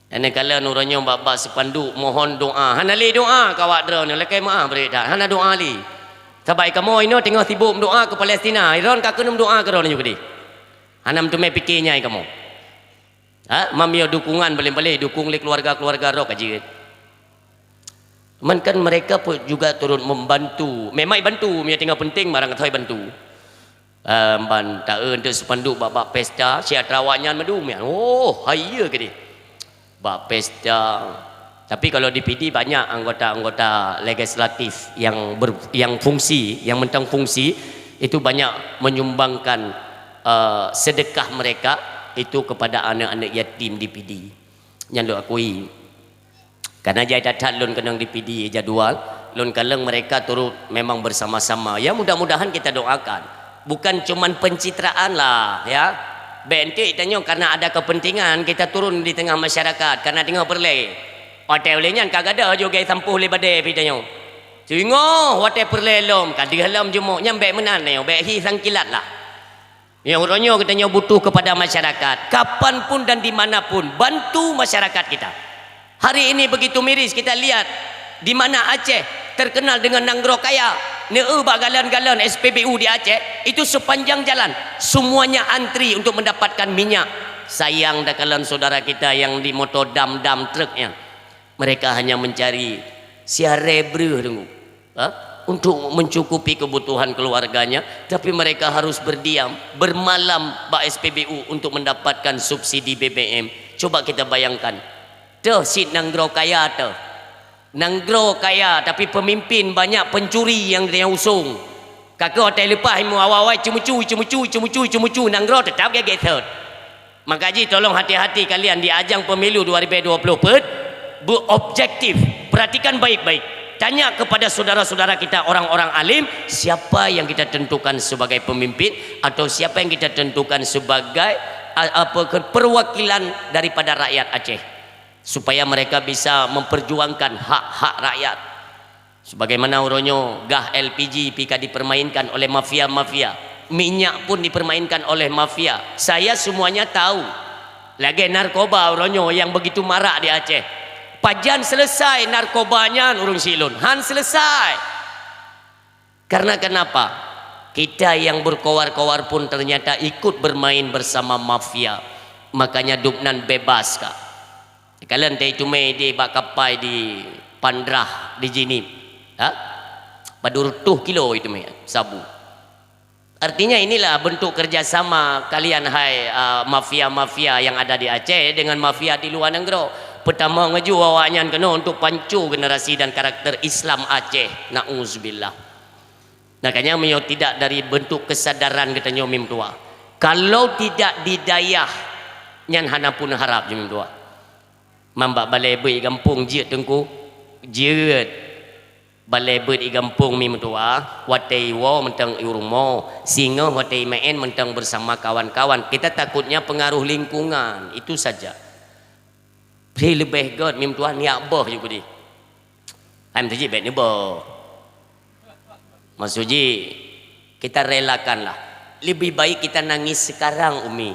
Hana kalon uroe nyoe bak-bak seupanduk mohon doa. Hana lé doa keu awak droeneuh, lakèe meu'ah bri that. Hana doa lé. Sabab kamoe inoe teungoh sibok meudoa keu Palestina, droen ka keuneuk meudoa keu droeneuh keudéh. Hana meuteumé pike nyai kamoe. Ha, meunyoe dukungan paléng-paléng dukung lé keluarga-keluarga droe ka jeuet. Man kan mereka pun juga turut membantu. Memang bantu, meunyoe teungoh penting barang keuthai bantu. Em, ban taeu untuk seupanduk bak-bak pesta, si atra awak nyan mandum nyan. Oh, hai iya keudéh. Bak pesta. Tapi kalau di Pidie banyak anggota-anggota legislatif yang ber-, yang fungsi, yang mantong fungsi, itu banyak menyumbangkan, eh, sedekah mereka itu kepada anak-anak yatim di Pidie. Nyan lôn akui. Karena jai that-that lôn keunong di Pidie jadual, lôn kalon mereka turut memang bersama-sama. Ya, mudah-mudahan kita doakan. Bukan cuman pencitraan lah, ya. Bèk enteuk tanyoe karena ada kepentingan kita turun di tengah masyarakat, karena teungoh peureulèe. Watèe lheuh nyan ka gadôh jugée sampôh lé badée pih tanyoe. Singoh watèe peureulèe lom, ka deuh lom jumuk, nyan bèk meunan tanyoe, bèk hi sangkilat lah. Ya, uroe nyoe geutanyoe butuh kepada masyarakat, kapan pun dan di mana pun, bantu masyarakat kita. Hari ini begitu miris kita lihat di mana Aceh terkenal dengan nanggroe kaya. Neueu bak galon-galon S P B U di Aceh, itu sepanjang jalan semuanya antri untuk mendapatkan minyak. Sayang takalon saudara kita yang di moto dam-dam truknya. Mereka hanya mencari siaré breuh teungku, ha? Untuk mencukupi kebutuhan keluarganya, tapi mereka harus berdiam, bermalam bak S P B U untuk mendapatkan subsidi B B M. Coba kita bayangkan, toh cit nanggroe kaya toh. Nanggroe kaya, tapi pemimpin banyak pencuri yang dia usung. Ka keuh watèe leupah ilmu awai-awai ceumucu, ceumucu, ceumucu, ceumucu, nanggroe teutap gét-gét thot. Maka jih tolong hati-hati kalian di ajang pemilu dua ribu dua puluh peuet, beobjektif. Perhatikan baik-baik. Tanya kepada saudara-saudara kita orang-orang alim, siapa yang kita tentukan sebagai pemimpin atau siapa yang kita tentukan sebagai, a-, apa ke, perwakilan daripada rakyat Aceh, supaya mereka bisa memperjuangkan hak-hak rakyat. Sebagaimana uroe nyoe gah L P G pih ka dipermainkan oleh mafia-mafia, minyak pun dipermainkan oleh mafia. Saya semuanya tahu. Lagèe narkoba uroe nyoe nyang begitu marak di Aceh. Pajan selesai narkoba nyan ureueng syiek lôn? Han selesai. Karena kenapa? Kita yang berkoar-koar pun ternyata ikut bermain bersama mafia. Makanya dubnan bebas ka. Kalon teuh iteumé di bak kapai di Pandrah di Jeunieb. Ha? Padub reutôh kilo iteumé sabu. Artinya inilah bentuk kerjasama kalian hai, ah, mafia-mafia yang ada di Aceh dengan mafia di luar nanggroe. Pertama ngeujok awaknyan keunoe untuk panco generasi dan karakter Islam Aceh. Nauzubillah. Makanya meunyoe tidak dari bentuk kesadaran geutanyoe mim tuah. Kalau tidak di dayah, nyan hana pun harap mim tuah. Man bak balèe beuet gampông jeuet teungku, jeuet. Balèe beuet i gampông mim tuah, watèe iwoe mantong i rumoh, singoh watèe imeu'en mantong bersama kawan-kawan. Kita takutnya pengaruh lingkungan, itu saja. Hei leubeh göt mim tuah niat boh ju keudéh. Hai meuseujid bèk neuboh. Maksud jih, kita relakanlah. Lebih baik kita nangis sekarang, Umi.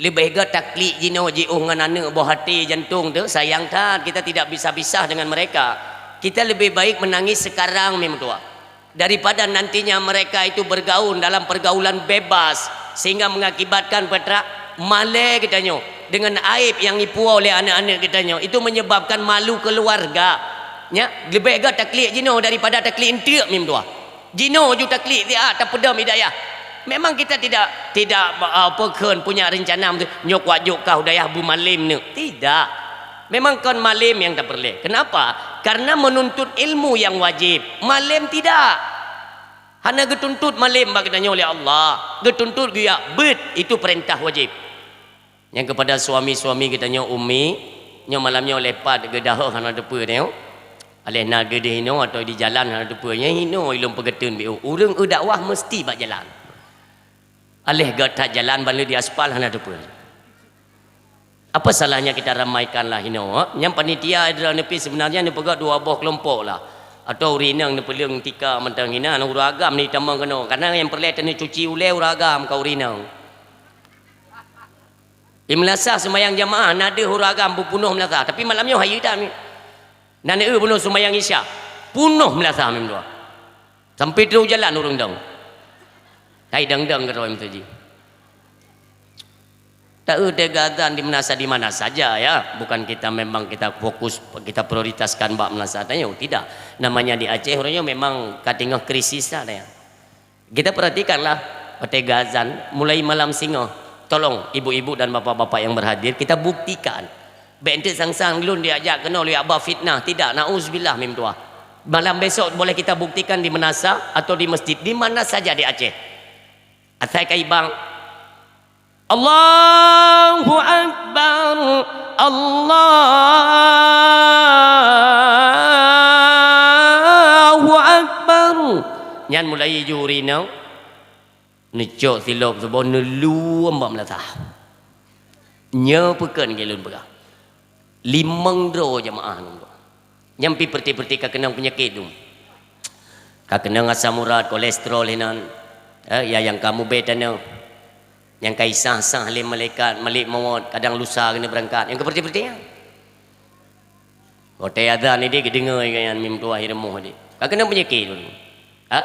Leubeh göt taklik jinoe jiôh ngon aneuk boh até jantông teuh, sayang that kita tidak bisa pisah dengan mereka. Kita lebih baik menangis sekarang, mim tuah. Daripada nantinya mereka itu bergaul dalam pergaulan bebas sehingga mengakibatkan peutrak malèe geutanyoe dengan aib yang ipuwoe oleh aneuk-aneuk geutanyoe, itu menyebabkan malu keluarga. Nya, leubeh göt taklik jinoe daripada taklik eunteuk, mim tuah. Jinoe ju taklik siat tapeudong i dayah. Memang kita tidak, tidak, ah, apa kheun punya rencana nyoe kuat jok kah u dayah beumalém neuk. Tidak. Memang kon malém nyang tapeureulèe. Kenapa? Karena menuntut ilmu yang wajib. Malém tidak. Hana geutuntot malem bak geutanyoe lé Allah, geutuntot geujak beuet, itu peurintah wajéb. Nyang keupada suami-suami geutanyoe umi, nyoe malam nyoe lepat geudahôh hana teupeue nyoe. Aléh na geudeh hinoe atau di jalan hana teupeue, nyan hinoe ilôn peugeuteun biôh. Ureuëng eu dakwah meusti bak jalan. Aléh gata jalan ban lheueh di aspal hana teupeue. Apa salahnya kita ramaikan lah hinoe? Nyang panitia droeneuh pih sebenarnya neupeugah dua boh kelompok lah. Atau ureuëng inong neupeuleueng tika mantong hinan, ureuëng agam ni tamong keunoe. Karena nyang peureulée taneucuci ulée ureuëng agam ka ureuëng inong. Di meulasah seumayang jamaah na deuh ureuëng agam beupunoh meulasah, tapi malam nyoe hayeue that. Na neueu bunoe seumayang Isya, punoh meulasah meudoa. Sampai trok jalan ureuëng dong. Hai dang-dang keudroe meuseujid. Taeu teuga azan di meunasa di mana saja ya. Bukan kita memang kita fokus, kita prioritaskan bak meunasa tanyoe, tidak. Namanya di Aceh ureuëng nyoe memang ka teungoh krisis lah ya. Kita perhatikanlah, watée geuazan mulai malam singoh, tolong ibu-ibu dan bapak-bapak yang berhadir, kita buktikan. Bék enteuk sang-sang lôn diajak keunoe lé aba fitnah, tidak, nauzubillah mim tuah. Malam besok boleh kita buktikan di meunasa atau di masjid, di mana saja di Aceh. Asai ka ibang, Allahu Akbar, Allahu Akbar. Nyan mulai juri nyoe, neucok silop suboh neuluem bak meulasah. Nyoe peukon lôn peugah. Limong droe jamaah ngon droe. Nyang pi peureute-peureute ka keunong peunyakét dum. Ka keunong asam urat, kolesterol hinan. Eh, ya nyang ka mubé tanoh. Nyang ka isah-sah lé malaikat, malik mawöt, kadang lusa keuneuk beurangkat. Nyang ka peureute-peureute nyan. Watée azan idéh geudeungoe nyan mim tuah i rumoh idéh. Ka keunong peunyakét dum. Ha?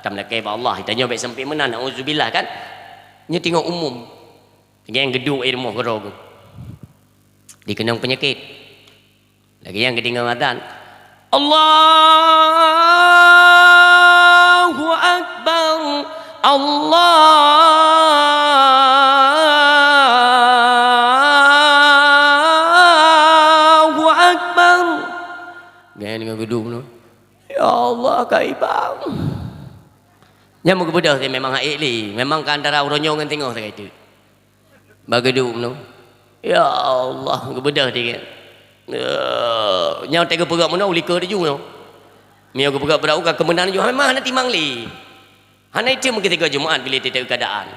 Tam lakée bak Allah, tanyoe bék sampai meunan, nauzubillah kan. Nyoe teungoh umum. Nyang geuduek i rumoh keudroe geuh. Dikeunong peunyakét. Lagée nyang geudeungoe azan, Allahu Akbar, Allahu Akbar. Gaya dengan gedung tu, ya Allah, ka ibang. Nyang meugeubeudoh teuh memang hak ék lé, memang ka antara uroe nyoe ngon teungoh sagai teuk. Bak geuduek meunoe, ya Allah, geubeudôh tinggai. Nyoe teuh geupeugah meunoe, u likot laju nyoe. Meunyoe geupeugah beurau ka keumeunan laju, memang hana timang lé. Hana item meukeutiga Jumat bila teuh keadaan.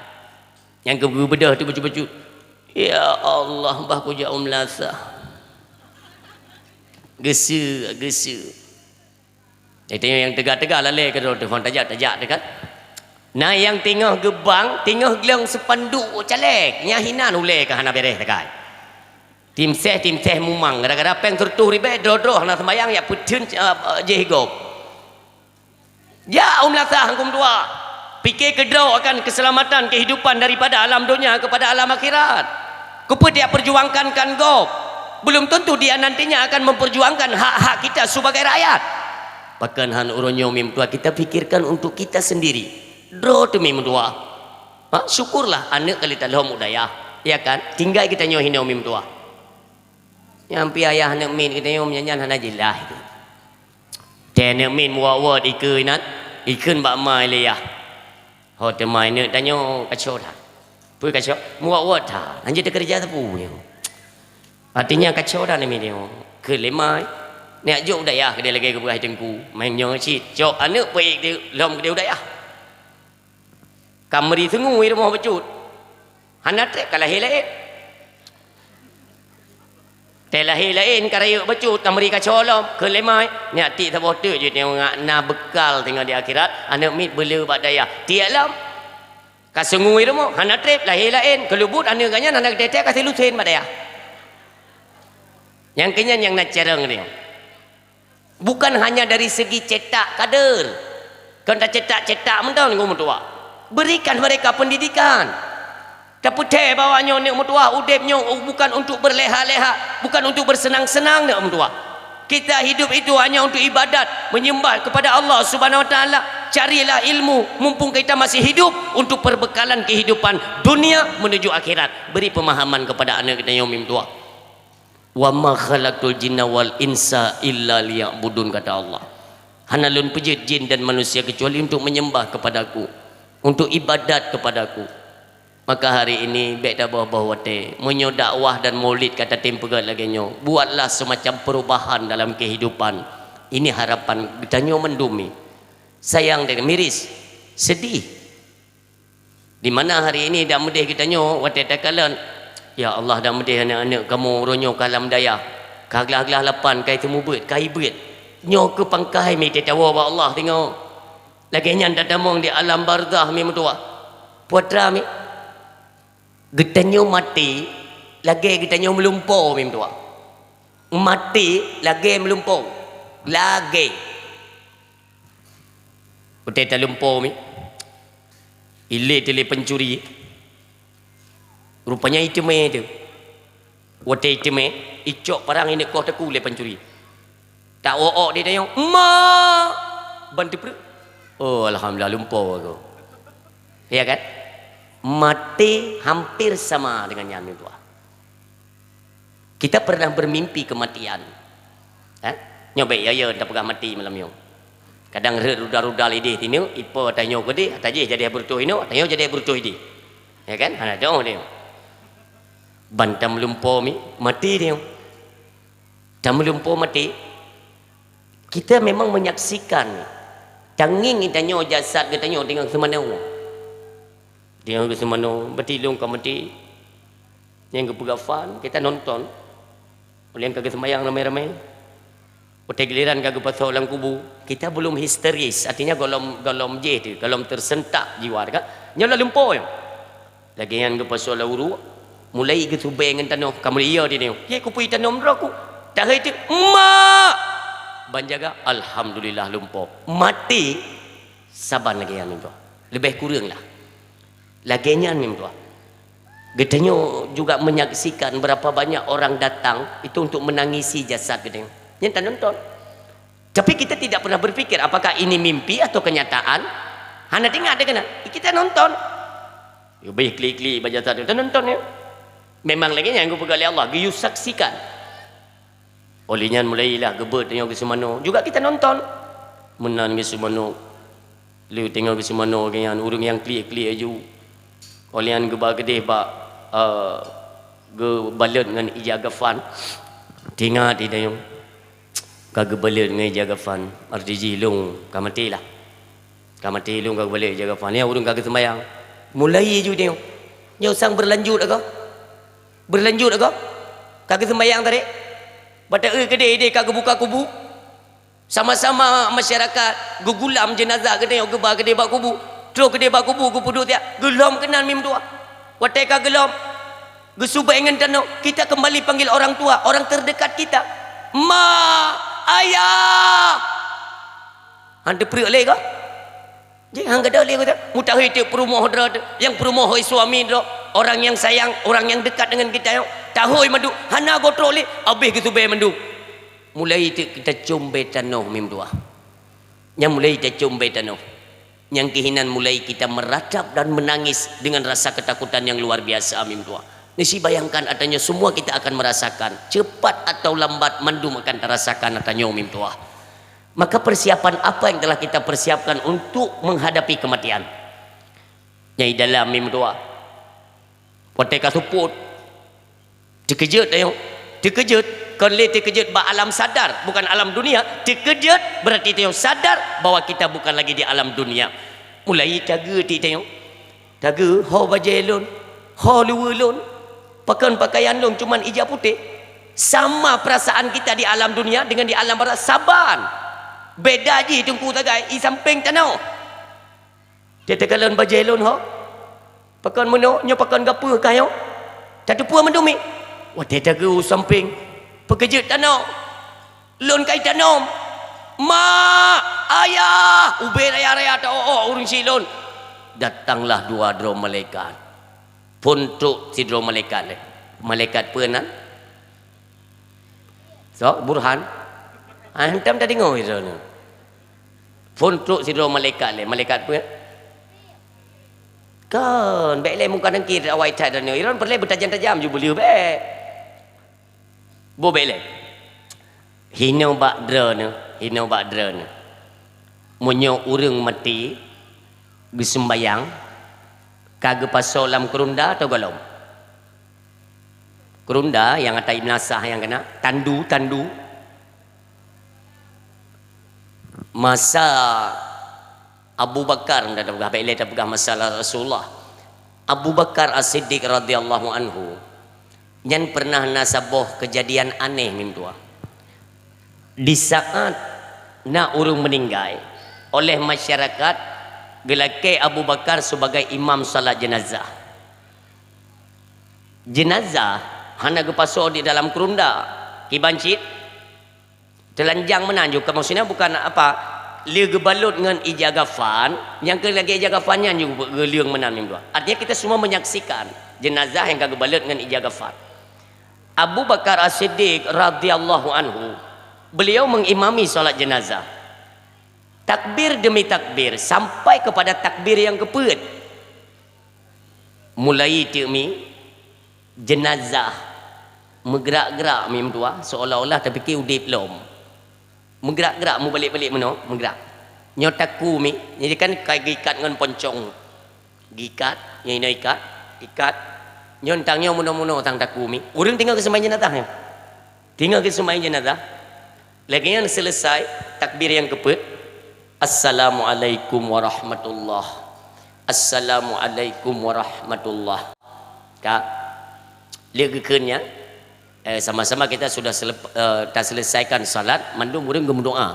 Nyang geubeudôh teuh bacut-bacut, ya Allah, bah kujak u meulasah. Geuseu, geuseu. Jadi nyang teuga-teuga lalée keudroe teupon tajak-tajak teuh kan. Na nyang teungoh geubang, teungoh glong seupanduk caleg, nyan hinan ulée ka hana béréh sagai. Timseh-timseh mumang, gara-gara péng sireutoh ribée, droe-droe hana seumayang, jak peuteun, eh, jéh gob. Jak u meulasah anggum dua. Pike keudroe akan keuseulamatan keuhidupan daripada alam donya keupada alam akhirat. Keupeue tiak peujuangkan kan gob? Belum tentu dia nantinya akan memperjuangkan hak-hak kita sebagai rakyat. Pakon han uroe nyoe mim tuah kita pikirkan untuk kita sendiri. Droe teuh mim tuah. Ha, syukurlah aneuk kali talhom u dayah, ya kan? Tinggai geutanyoe hinoe mim tuah. Nyang pi ayah aneuk miet geutanyoe meunyan hana jeulaih. Teuh aneuk miet muwot-wot ikeue inan, ikheun bak ma ilée yah. Ho teuma aneuk tanyoe kaco that. Peue kaco? Muwot-wot that. Hanjeuet teukeureuja sapeue nyoe. Artinya kaco that aneuk miet nyoe. Keu lé ma, neujok u dayah keudeh lagée geupeugah teungku. Meunyoe cit cok aneuk peuék lom keudeh u dayah. Ka meuri seungui rumoh bacut. Hana treb ka lahé laén. Teuh lahé laén ka rayeuk bacut, ka meuri kaco lom, keu lé ma, nyak tiek saboh teuk jeuet nyang na beukal teungoh di akhirat, aneuk miet beuleu bak dayah. Tiek lom. Ka seungui rumoh, hana treb, lahé laén, keuleubut aneuk geuh nyan hana geuteutek ka silusén bak dayah. Nyang keu nyan nyang na carông nyoe. Bukan hanya dari segi cetak kader. Kon tacetak-cetak mantong ngon meutuah. Berikan mereka pendidikan. Tapeutée bahwa nyoe neuk meutuah, udeb nyoe bukan untuk berleha-leha, bukan untuk bersenang-senang neuk meutuah. Kita hidup itu hanya untuk ibadat, menyembah kepada Allah Subhanahu Wa Taala. Carilah ilmu mumpung kita masih hidup untuk perbekalan kehidupan dunia menuju akhirat. Beri pemahaman kepada aneuk kita nyoe mim tuah. "Wa ma khalaqtul jinna wal insa illa liya'budun," kata Allah. Hana lôn peujeuet jin dan manusia kecuali untuk menyembah kepada-Ku, untuk ibadat kepada-Ku. Maka hari ini bék taboh-boh watée. Meunyoe dakwah dan maulid ka tatem peugét lagée nyoe, buatlah semacam perubahan dalam kehidupan. Ini harapan geutanyoe mandum nyoe. Sayang dan miris, sedih. Di mana hari ini dak meudeh geutanyoe watée takalon, "Ya Allah, dak meudeh aneuk-aneuk kamoe uroe nyoe ka lam dayah, ka glah-glah lapan, ka iteumubeuet, ka ibeuet." Nyoe keu pangkai mi teucawa bak Allah teungoh. Lagée nyan tatamong di alam barzah mi meutuwah. Putra mi, geutanyoe maté lagée geutanyoe meulumpo mi meutuwah. Maté lagée meulumpo. Lagée. Watée talumpo mi, ilé teuh lé pancuri. Rupanya iteumé teuh. Watée iteumé, icok parang ineuk koh teukue lé pancuri. Tawoe-woe di tanyoe, "Ma!" Ban teupreuek. Oh, alhamdulillah, lumpo aku. Ya kan? Maté hampir sama dengan nyan, tuan. Kita pernah bermimpi kematian. Eh? Nyoe bék ya-ya tapeugah maté malam nyoe. Kadang rhot rudal-rudal idéh tineuk, ipo tanyoe keudéh, ata jih jadi beureutoh inoe, tanyoe jadi beureutoh idéh. Ya kan? Hana dong dia. Ban tameulumpo mi, maté dia. Tameulumpo maté. Kita memang menyaksikan. Tangieng geutanyoe jasad geutanyoe teungoh seumanoe. Teungoh geuseumanoe, berarti lôn ka maté. Nyang geupeugah fan, kita nonton. Ulèh ka geuseumbayang ramé-ramé. Watèe giliran ka geupasoe lam kubu, kita belum histeris, artinya golom, golom jih tu, golom tersentak jiwa tu kan. Nyoe lom lumpo nyoe. Lagèe nyan geupasoe lam uruek, mulai geusubèe ngon tanoh, ka mulai iya di nyoe. Ye kupui tanoh droe ku. Tahai tu, "Mak!" Ban jaga, alhamdulillah lumpo. Maté saban lagèe nyan tu. Lebih kurang lah. Lagèe nyan meutuah. Geutanyoe juga menyaksikan berapa banyak orang datang itu untuk menangisi jasad geutanyoe. Nyan tanonton. Tapi kita tidak pernah berpikir apakah ini mimpi atau kenyataan. Hana teuingat deh keunan. Kita nonton. Leubeh klik-klik bak jasad tu, tanonton ya. Memang lagèe nyan geupeugah lé Allah, geuyue saksikan. Óh lheueh nyan mulailah geubeuet tanyoe geuseumanoe. Juga kita nonton. Meunan geuseumanoe. Lheueh tanyoe geuseumanoe lagèe nyan, ureueng nyang kliek-kliek aju. Óh lheueh nyan geuba keudeh bak, eh, geubalot ngon ija gafan. Teuingat di tanyoe. Ka geubalot ngon ija gafan. Arti jih lôn ka maté lah. Ka maté lôn ka geubalot ija gafan. Nyan ureueng ka geuseumbayang. Mulai aju tanyoe. Nyoe sang berlanjut agoe. Berlanjut agoe, ka geuseumbayang tadi. Bak ta-eu keudeh ideh ka geubuka kubu. Sama-sama masyarakat geugulam jeunazah geutanyoe geuba keudeh bak kubu. Troh keudeh bak kubu geupeuduek siat. Geulom keunan meutuah. Watèe ka geulom, geusubèe ngon tanoh, kita kembali panggil orang tua, orang terdekat kita. Ma, ayah! Han teupreuek lé kah? Jih han gadôh lé gata. Mutahai teuk peurumoh droe teuh, nyang peurumoh hôi suami droe, orang nyang sayang, orang nyang dekat dengan kita nyoe. Tahôi mandum, hana goe trok lé, abéh geusubèe mandum. Mulai teuk kita com bèe tanoh meutuah. Nyang mulai tacom bèe tanoh. Nyang keuh inan mulai kita meratap dan menangis dengan rasa ketakutan yang luar biasa meutuah. Neusi bayangkan ata nyoe semua kita akan merasakan. Cepat atau lambat mandum akan tarasakan ata nyoe meutuah. Maka persiapan apa yang telah kita persiapkan untuk menghadapi kematian? Nyai dalam meutuah. Watèe ka seupôt, teukeujot tanyoe. Teukeujot, kon lé teukeujot bak alam sadar, bukan alam dunia. Teukeujot berarti tanyoe sadar bahwa kita bukan lagi di alam dunia. Mulai tageue ti tanyoe. Tageue, ho bajèe lôn, ho luweue lôn, pakon pakaian lôn cuman ija putéh. Sama perasaan kita di alam dunia dengan di alam barzah saban. Beda jih teungku sagai, i sampéng tanoh. Teuka lôn bajèe lôn ho. Pakon meunoe, nyoe pakon gapeue kah nyoe? Tateupeue mandum mi. Watèe tageue u sampéng, peukeujot tanoh. Lôn kai tanom. Mak, ayah, ubé raya-raya ta-o-o ureueng si lôn. Datanglah dua droe malaikat. Phôn trok sidroe malaikat lé. Malaikat peue nan? Sok, Burhan? Ah, hantom tadeungoe droeneuh. Phôn trok sidroe malaikat lé. Malaikat peue? Kon, bèk lé muka nangkir awai that droeneuh. Iron peureulèe beutajam-tajam ju beuleue bèk. Boh bèk lé. Hinoe bak droeneuh, hinoe bak droeneuh. Meunyoe ureuëng maté geuseumbayang, ka geupasoe lam keurunda atau gohlom? Keurunda nyang ata Ibn Asah nyang keunan, tandu, tandu. Masa Abu Bakar, ndak tapeugah, bèk lé tapeugah masa Rasulullah. Abu Bakar As-Siddiq radhiyallahu anhu, nyan pernah na saboh keujadian aneh, meutuah. Di saat na ureuëng meuninggai, oleh masyarakat geulakée Abu Bakar sebagai imam salat jenazah. Jenazah hana geupasoe di dalam keurunda, kiban cit teulanjang meunan ju, maksudnya bukan apa, lé geubalot ngon ija kafan, nyang keu lagée ija kafan nyan ju geuleueng meunan, meutuah. Artinya kita semua menyaksikan jenazah nyang ka geubalot ngon ija kafan. Abu Bakar As-Siddiq radhiyallahu anhu, beliau mengimami salat jenazah. Takbir demi takbir, sampai kepada takbir nyang keupeuet. Mulai teuk mi, jenazah meugrak-grak mi, meutuah, seolah-olah tapike udeb lom. Meugrak-grak, mubalek-balek meunoe, meugrak. Nyoe takue mi, jadi kan ka geuikat ngon poncong. Geuikat, nyoe inoe ikat, ikat. Nyoe tang nyoe meunoe-meunoe tang takue mi. Ureuëng teungoh geuseumbayang jenazah nyoe. Teungoh geuseumbayang jenazah. Lagée nyan selesai takbir nyang keupeuet, "Assalamualaikum warahmatullah. Assalamualaikum warahmatullah." Ka, lé geukheun nyan, eh, sama-sama kita sudah selep-, eh, taselesaikan salat, mandum ureuëng geumeudoá,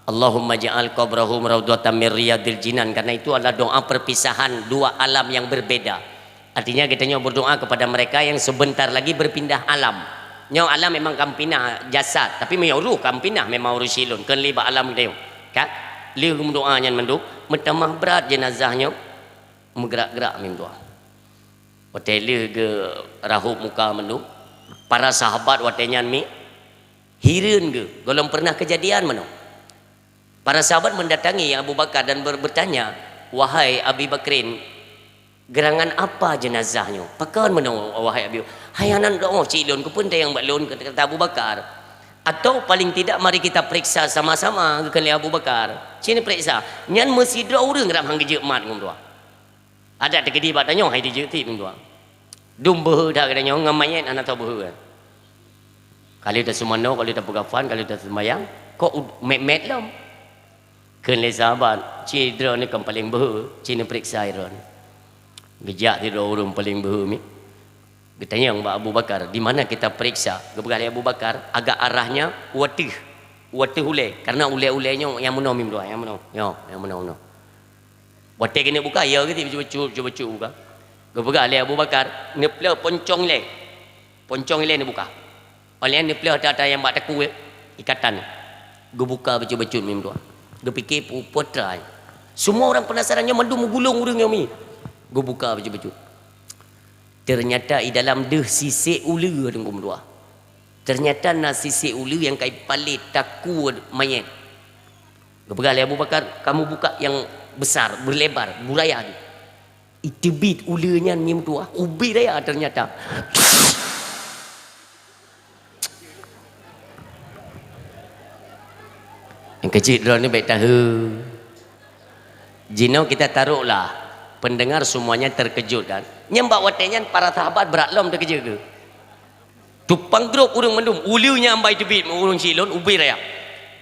"Allahumma ja'al qabrahum raudhatan min riyadil jinan," karena itu adalah doa perpisahan dua alam yang berbeda. Artinya, geutanyoe berdoa kepada mereka yang sebentar lagi berpindah alam. Nyoe alam memang ka pinah jasad, tapi meunyoe ruh ka pinah memang ureuëng syik lôn, kheun lé bak alam geutanyoe. Ka? Lheueh geumeudoá nyan mandum, meutamah brat jenazah nyoe, meugrak-grak mi, meutuah. Watée lheueh geurahôb muka mandum, para sahabat watée nyan mi, hireuen geuh, gohlom pernah keujadian meunoe. Para sahabat mendatangi Abu Bakar dan ber-, bertanya, "Wahai Abi Bakrin, gerangan apa jenazah nyoe? Pakon meunoe, wahai Abi?" "Hai, hana neudoá cit lôn, keupeue neutanyong bak lôn?" kata Abu Bakar. "Atau paling tidak mari kita periksa sama-sama," geukheun lé Abu Bakar. Ci neuperiksa. Nyan meusidroe ureuëng rab han geujeuet mat ngon dua. Adak teukeudi bak tanyoe hai dijeuet tieb ngon dua. Dum beuhe that geutanyoe ngon manyét hana tao beuhe. Ka lheueh taseumanoe, ka lheueh tapeukafan, ka lheueh taseumbayang, kok u-, mét-mét lom. Kheun lé sahabat, "Ci droeneuh kan paleng beuhe, ci neuperiksa droeneuh." Geujak sidroe ureuëng paleng beuhe mi. Geutanyong bak Abu Bakar, "Di mana kita periksa?" Geupeugah lé Abu Bakar, "Agak arahnya u ateueh, u ateueh ulée, karena ulée-ulée nyoe nyang meunoe mi dua, nyang meunoe, nyoe, nyang meunoe, meunoe." Watée keuneuk buka, ya geuti bacut-bacut, bacut-bacut buka. Geupeugah lé Abu Bakar, "Neupleueh poncong ilée. Poncong ilée neubuka." Óh lheueh neupleueh ata-ata nyang bak takue, ikatan. Geubuka bacut-bacut mi dua. Geupike pu-, putra. Semua orang penasaran, nyoe mandum meugulong ureuëng nyoe mi. Geubuka bacut-bacut. Ternyata i dalam deuh sisek uleue teungku dua. Ternyata na sisek uleue nyang ka ipalét takue manyét. Geupeugah lé Abu Bakar, "Kamu buka yang besar, berlebar, buraya." Iteubiet uleue nyan mi dua, ubit raya ternyata. Nyang keucik droeneuh bèk tahe. Jinoe kita taruhlah pendengar semuanya terkejut kan. Nyang bak watée nyan para sahabat brat lom teukeujot geuh. Tupang grob ureuëng mandum, uleue nyan bai teubiet ureuëng syik lôn ubit raya.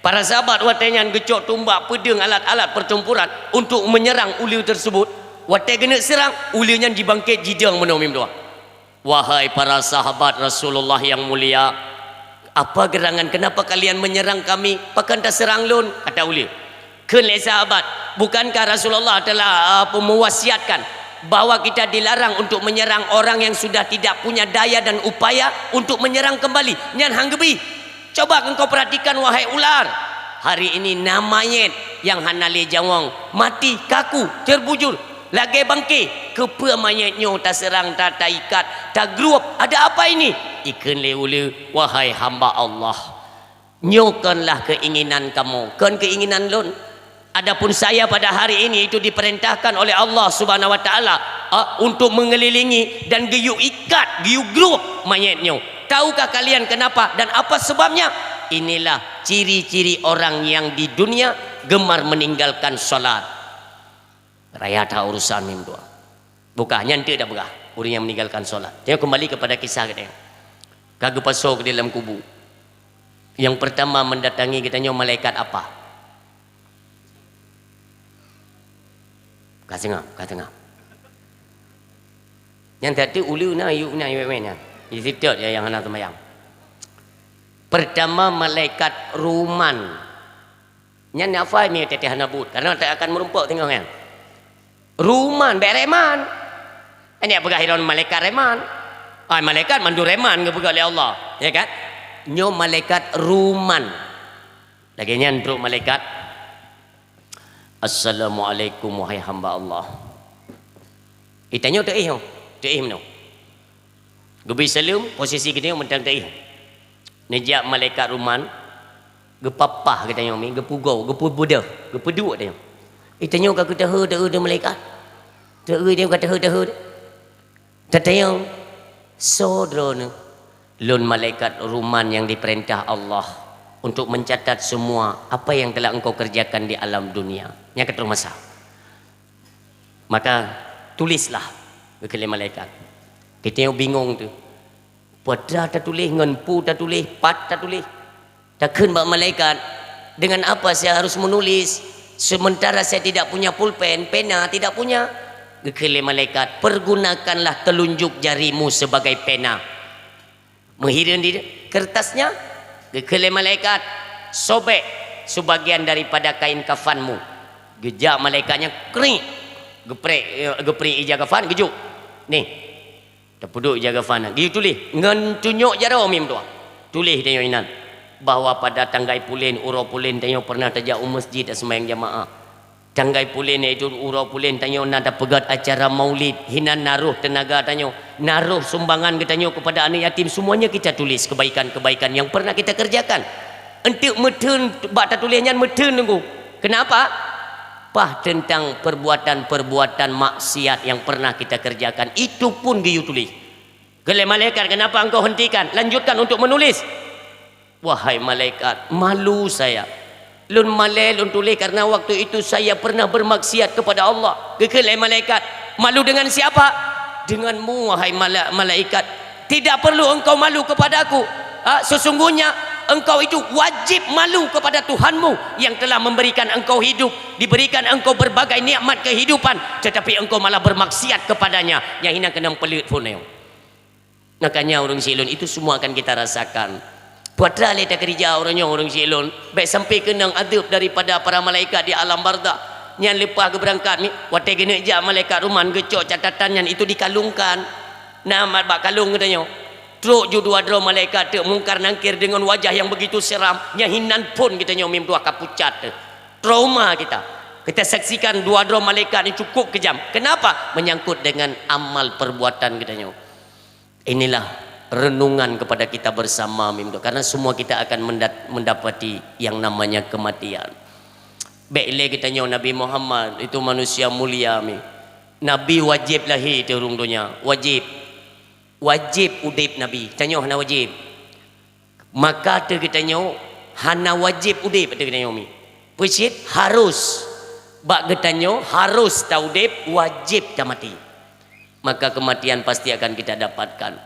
Para sahabat watée nyan geucok tumbak, peudeueng, alat-alat pertempuran untuk menyerang uleue tersebut. Watée geuneuk seurang, uleue nyan jibangket jidong meunoe mi dua. Wahai para sahabat Rasulullah yang mulia, apa gerangan, kenapa kalian menyerang kami? Pakon taseurang lôn? Kata uleue. Kheun lé sahabat, "Bukankah Rasulullah telah, uh, mewasiatkan bahwa kita dilarang untuk menyerang orang yang sudah tidak punya daya dan upaya untuk menyerang kembali?" Nyan han geubri. Coba engkau perhatikan, wahai ular. Hari ini na manyét nyang hana lé jawong, mati, kaku, terbujur, lagée bangke. Keupeue manyét nyoe taseurang, ta-, taikat, tagruob? Ada apa ini? Ikheun lé uleue, "Wahai hamba Allah, nyoe konlah keinginan kamoe, kon keinginan lôn. Adapun saya pada hari ini itu diperintahkan oleh Allah Subhanahu wa Taala, ah, untuk mengelilingi dan geuyue ikat, geuyue gruob manyét nyoe. Tahukah kalian kenapa dan apa sebabnya? Inilah ciri-ciri orang yang di dunia Gemar meninggalkan salat. Raya that urusan mim dua. Bukan, nyan teuk dak peugah. Ureuëng yang meninggalkan salat. Jadi kembali kepada kisah geutanyoe. Ka geupasoe keu dalam kubu. Yang pertama mendatangi geutanyoe malaikat apa? Ka seungab, ka seungab. Nyang tadi ulu na, yuk na, yuk na. Di situ ya yang hana sembahyang. Pertama malaikat ruman. Nyan hafai mi teteh hana buet, karena tak akan meureumpok teungoh nyan. Ruman, bèk reman. Hanya peugah ilôn malaikat reman. Ai malaikat mandum reman geupeugah lé Allah, ya kan? Nyoe malaikat ruman. Lagèe nyan trok malaikat, "Assalamualaikum wahai hamba Allah." Itanyoe teuéh nyoe, teuéh meunoe. Geubri saleuem, posisi geutanyoe mantong teuéh. Neujak malaikat ruman, geupapah geutanyoe mi, geupugoe, geupeubeudoh, geupeuduek tanyoe. Itanyoe ka geuteuheu-teuheu di malaikat. Teuéh tanyoe ka teuheu-teuheu. Tatanyong, "Soe droeneuh?" "Lôn malaikat ruman yang diperintah Allah untuk mencatat semua apa yang telah engkau kerjakan di alam dunia." Nyan ka troh masa. "Maka tulislah," geukheun lé malaikat. Geutanyoe bingong teuh. Peue atra tatuléh, ngon peue tatuléh, pat tatuléh. Takheun bak malaikat, "Dengan apa saya harus menulis, sementara saya tidak punya pulpen, pena tidak punya?" Geukheun lé malaikat, "Pergunakanlah telunjuk jarimu sebagai pena." Meuhireuen di kertasnya, geukheun lé malaikat, "Sobek sebagian daripada kain kafanmu." Geujak malaikat nyan, krik, geuprek, eh, geuprek ija kafan, geujok. Nih, Tapeuduek ija kafan, geuyue tuléh ngon tunyok jaroe mim tuha. Tuléh tanyoe inan bahwa pada tanggai pulen, uroe pulen tanyoe pernah tajak u masjid taseumbahyang jamaah. Tanggai pulen, yaitu uroe pulen tanyoe na tapeugét acara maulid, hinan na roh teunaga tanyoe, na roh sumbangan geutanyoe kepada aneuk yatim, semuanya kita tulis kebaikan-kebaikan yang pernah kita kerjakan. Enteuk meutheun bak tatuléh nyan meutheun teungku. Kenapa? Pah tentang perbuatan-perbuatan maksiat yang pernah kita kerjakan, itu pun geuyue tuléh. Geukheun lé malaikat, "Kenapa engkau hentikan? Lanjutkan untuk menulis." "Wahai malaikat, malu saya. Lôn malèe lôn tuléh karena waktu itu saya pernah bermaksiat kepada Allah." Geukheun lé malaikat, "Malu dengan siapa?" "Denganmu, wahai mala-, malaikat. Tidak perlu engkau malu kepadaku. Ha, sesungguhnya engkau itu wajib malu kepada Tuhanmu yang telah memberikan engkau hidup, diberikan engkau berbagai nikmat kehidupan, tetapi engkau malah bermaksiat kepada-Nya." Nyang hinan keunong peuleuet phon nyoe. Makanya ureuëng siklon itu semua akan kita rasakan. Peue atra lé takeurija uroe nyoe ureuëng siklon, bèk sampai keunong adeueb daripada para malaikat di alam barzakh. Nyan leupah geubeurangkat mi, watèe geuneuk jak malaikat ruman geucok catatan nyan itu dikalungkan. Na mat bak kalung geutanyoe. Trok ju dua droe malaikat teuk Mungkar Nangkir deungon wajah yang begitu seram, nyang hinan phon geutanyoe mim tuha ka pucat teuh. Trauma kita. Kita saksikan dua droe malaikat ni cukup kejam. Kenapa? Menyangkut dengan amal perbuatan geutanyoe. Inilah renungan kepada kita bersama mim tuha, karena semua kita akan mendat-, mendapati yang namanya kematian. Bèk lé geutanyoe Nabi Muhammad itu manusia mulia mi. Nabi wajib lahé di rhueng donya, wajib. Wajib udép Nabi, tanyoe hana wajib. Maka ateueh geutanyoe hana wajib udép ateueh geutanyoe mi. Peue cit harus. Bak geutanyoe harus taudép, wajib tamaté. Maka kematian pasti akan kita dapatkan.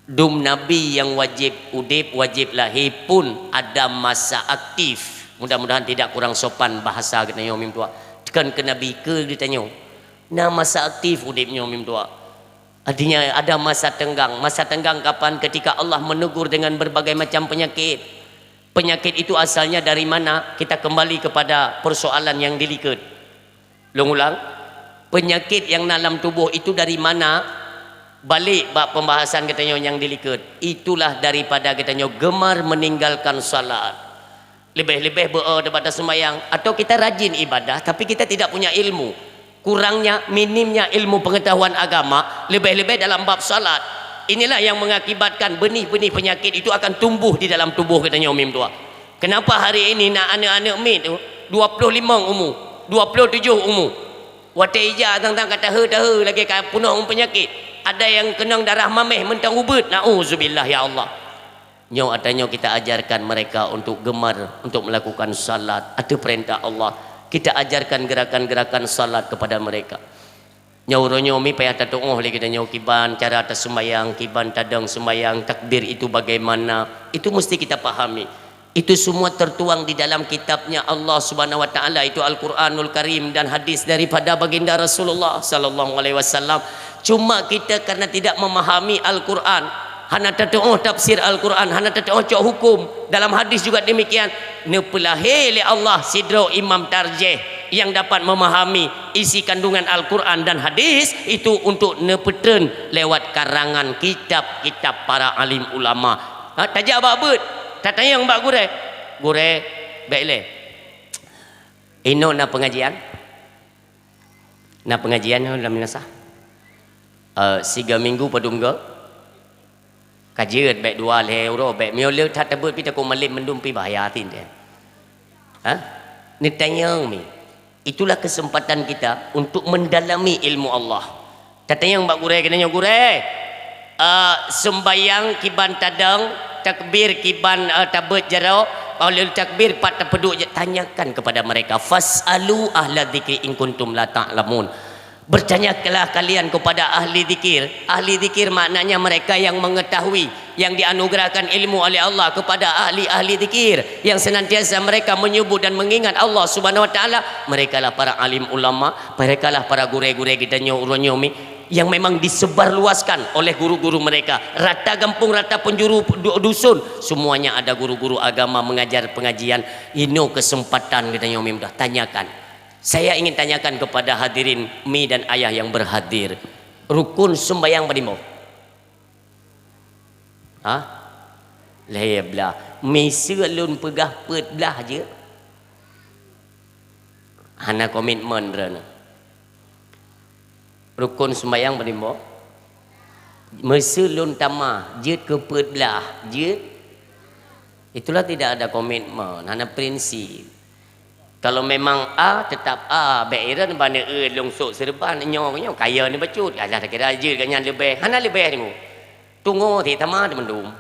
Dum nabi nyang wajéb udép, wajéb lahé pun ada masa aktif. Mudah-mudahan tidak kurang sopan bahasa geutanyoe mim tuha. Tekan keu nabi keu geutanyoe. Na masa aktif udép nyoe mim tuha. Artinya ada masa tenggang. Masa tenggang kapan? Ketika Allah menegur dengan berbagai macam penyakit. Penyakit itu asalnya dari mana? Kita kembali kepada persoalan yang dilikot. Lôn ulang, penyakit nyang na lam tuboh itu dari mana? Balik bak pembahasan geutanyoe nyang dilikot. Itulah daripada geutanyoe gemar meninggalkan salat. Leubeh-leubeh beu-o teuh bak taseumayang, atau kita rajin ibadah tapi kita tidak punya ilmu. Kurangnya, minimnya ilmu pengetahuan agama, leubeh-leubeh dalam bab salat. Inilah yang mengakibatkan benih-benih penyakit itu akan tumbuh di dalam tuboh geutanyoe mim tuha. Kenapa hari ini na aneuk-aneuk miet tu dua ploh limong umu, dua ploh tujoh umu? Watée ija sang-sang ka tahe-tahe lagée ka peunoh ngon peunyakét. Ada nyang keunong darah mameh mantong ubeut, nauzubillah ya Allah. Nyoe ata nyoe kita ajarkan mereka untuk gemar untuk melakukan salat ateueh peurintah Allah. Kita ajarkan gerakan-gerakan salat kepada mereka. Nyoe uroe nyoe mi payah tatuoh lé geutanyoe kiban cara taseumayang, kiban tadong seumayang, takbir itu bagaimana, itu mesti kita pahami. Itu semua tertuang di dalam kitabnya Allah Subhanahu wa Taala, itu Al-Quranul Karim dan hadis daripada Baginda Rasulullah sallallahu alaihi wasallam. Cuma kita karena tidak memahami Al-Quran, hana tatuoh tafsir Al-Quran, hana tatuoh cok hukum. Dalam hadis juga demikian, neupeulahé lé Allah sidroe imam tarjih yang dapat memahami isi kandungan Al-Quran dan hadis itu untuk neupeutreun lewat karangan kitab-kitab para alim ulama. Ha, tajak bak beuet, tatanyong bak gurée. Gurée, bék lé. Inoe na pengajian? Na pengajian nyoe lam minasah? Eh, siga minggu padum go? Ka jeuet bék dua lhée uroe bék. Meunyoe le that tabeuet pi takot malem mandum pi bahaya atin deh. Ha? Neutanyong mi. Itulah kesempatan kita untuk mendalami ilmu Allah. Tatanyong bak gurée, geutanyoe gurée, eh, sembayang kiban tadong, takbir kiban, eh, tabeuet jaroe, ulôn takbir pat tapeuduek, tanyakan kepada mereka, "Fas'alu ahla dzikri in kuntum la ta'lamun." Bertanyakanlah kalian kepada ahli zikir. Ahli zikir maknanya mereka yang mengetahui, yang dianugerahkan ilmu oleh Allah kepada ahli-ahli zikir, yang senantiasa mereka menyebut dan mengingat Allah Subhanahu wa Taala. Merekalah para alim ulama, merekalah para gurée-gurée geutanyoe uroe nyoe mi, yang memang disebarluaskan oleh guru-guru mereka. Rata gampông, rata penjuru du-, dusun, semuanya ada guru-guru agama mengajar pengajian. Inoe kesempatan geutanyoe mi mudah, tanyakan. Saya ingin tanyakan kepada hadirin mi dan ayah yang berhadir. Rukun sembahyang padum boh? Ha? Lhée blah. Miseue lôn peugah peuet blah jeuet. Hana komitmen droeneuh. Rukun sembahyang padum boh? Miseue lôn tamah jeuet keu peuet blah jeuet. Itulah tidak ada komitmen, hana prinsip. Kalau memang A, tetap A, bék ireuen bak neueu lôn sôk seureuban nyoe, nyoe kaya neubacut, alah takira jeuet gobnyan leubeh, hana leubeh teungku. Tungoe sit tamah teumandum.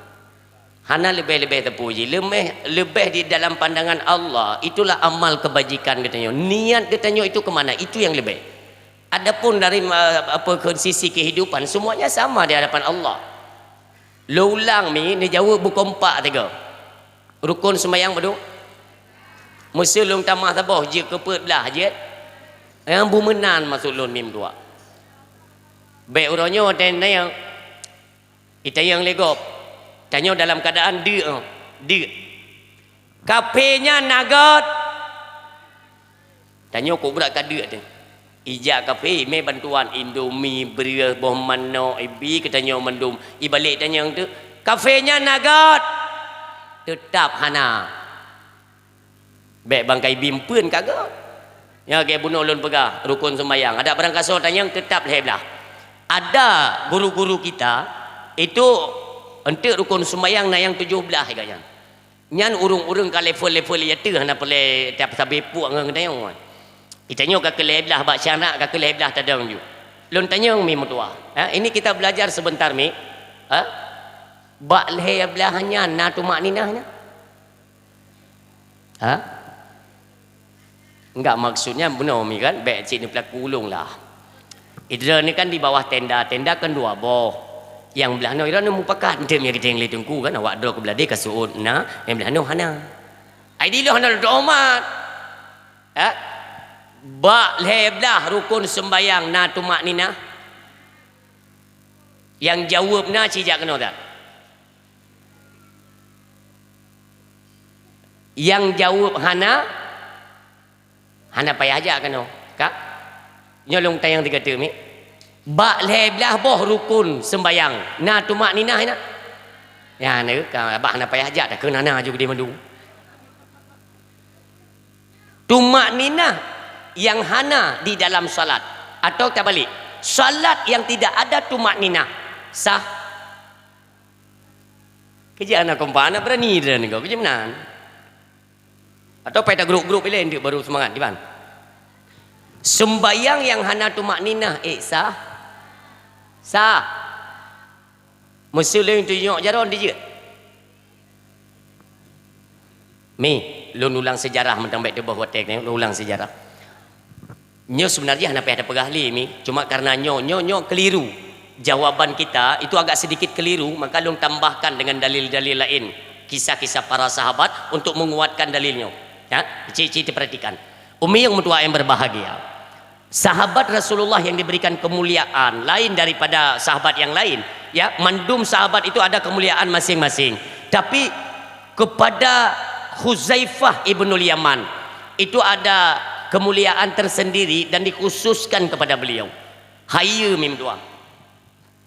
Hana leubeh-leubeh teupeu jih, leumeh, leubeh di dalam pandangan Allah, itulah amal kebajikan geutanyoe. Niat geutanyoe itu ke mana? Itu yang leubeh. Adapun dari ma-, apa, ke sisi kehidupan, semuanya sama di hadapan Allah. Lôn ulang mi, neujaweueb beukompak tiga. Rukun seumayang padum? Meuseu lôn tamah saboh jeuet keu peuet blah jeuet. Nyang beumeunan maksud lôn mim dua. Bék uroe nyoe teuntèe nyang itanyong lé gob. Tanyoe dalam keuadaan deuk, deuk. Kaphé nyan na göt. Tanyoe kok brat ka deuk teuh. Ijak kaphé mé bantuan Indomie, breueh, boh manok, ibi keu tanyoe mandum. Ibalek tanyong teuh, kaphé nyan na göt? Teutab hana. Bék bangkai bim pun ka göt. Nyan lagèe bunoe lôn peugah, rukun seumayang. Adak barangkasoe tanyong teutab lhèe blah. Ada guru-guru kita, itu eunteuk rukun seumayang na nyang tujoh blah geuh nyan. Nyan ureueng-ureueng ka level-level ateueh hana peureulèe tiep sabe puek ngon geutanyoe. Geutanyoe ka keu lhèe blah bak syarak, ka keu lhèe blah tadong ju. Lôn tanyong mi meutuah. Ha, ini kita belajar sebentar mi. Ha? Bak lhèe blah nyan na tumakninah nyan? Ha? Enggak, maksudnya bunoe mi kan, bèk cit neupeulaku ulôn lah. Idroe ni kan di bawah tenda, tenda kan dua boh. Nyang blah noe idroe ni mupakat, eunteuk mi geuting lé teungku kan, awak droe keu blah deh ka seuôt na, nyang blah noe hana. Ai di lôn hana lôn teuhoreumat. Ha? Bak lhèe blah rukun seumbayang na tumakninah. Nyang jaweueb na sijak keunoe that. Nyang jaweueb hana, hana payah jak keunoe. Ka? Nyoe lôn tanyong sigoe teuk mi. Bak lhèe blah boh rukun seumbayang, na tumakninah na? Nyan, ka, bah hana payah jak, takheun hana ju geude mandum. Tumakninah nyang hana di dalam salat. Atau tabalik, salat nyang tidak ada tumakninah sah. Keu jih hana kompak, hana beurani droeneuh, keu jih meunan. Atau pai ta grup-grup ilèe, eunteuk baru seumangat, kiban? Seumbayang nyang hana tumakninah, ék sah? Sah. Meuseu lôn tunyok jaroe dijeuet. Mi, lôn ulang sejarah mantong bèk teuboh watèe nyoe, lôn ulang sejarah. Nyoe sebenarnya hana payah tapeugah lé, Mi. Cuma karena nyoe, nyoe, nyoe keliru. Jawaban kita itu agak sedikit keliru, maka lôn tambahkan dengan dalil-dalil lain, kisah-kisah para sahabat untuk menguatkan dalil nyoe. Ya, cik-cik diperhatikan. Umi yang meutuah yang berbahagia. Sahabat Rasulullah yang diberikan kemuliaan lain daripada sahabat yang lain. Ya, mandum sahabat itu ada kemuliaan masing-masing. Tapi kepada Khuzaifah ibnul Yaman itu ada kemuliaan tersendiri dan dikhususkan kepada beliau. Haye mim dua.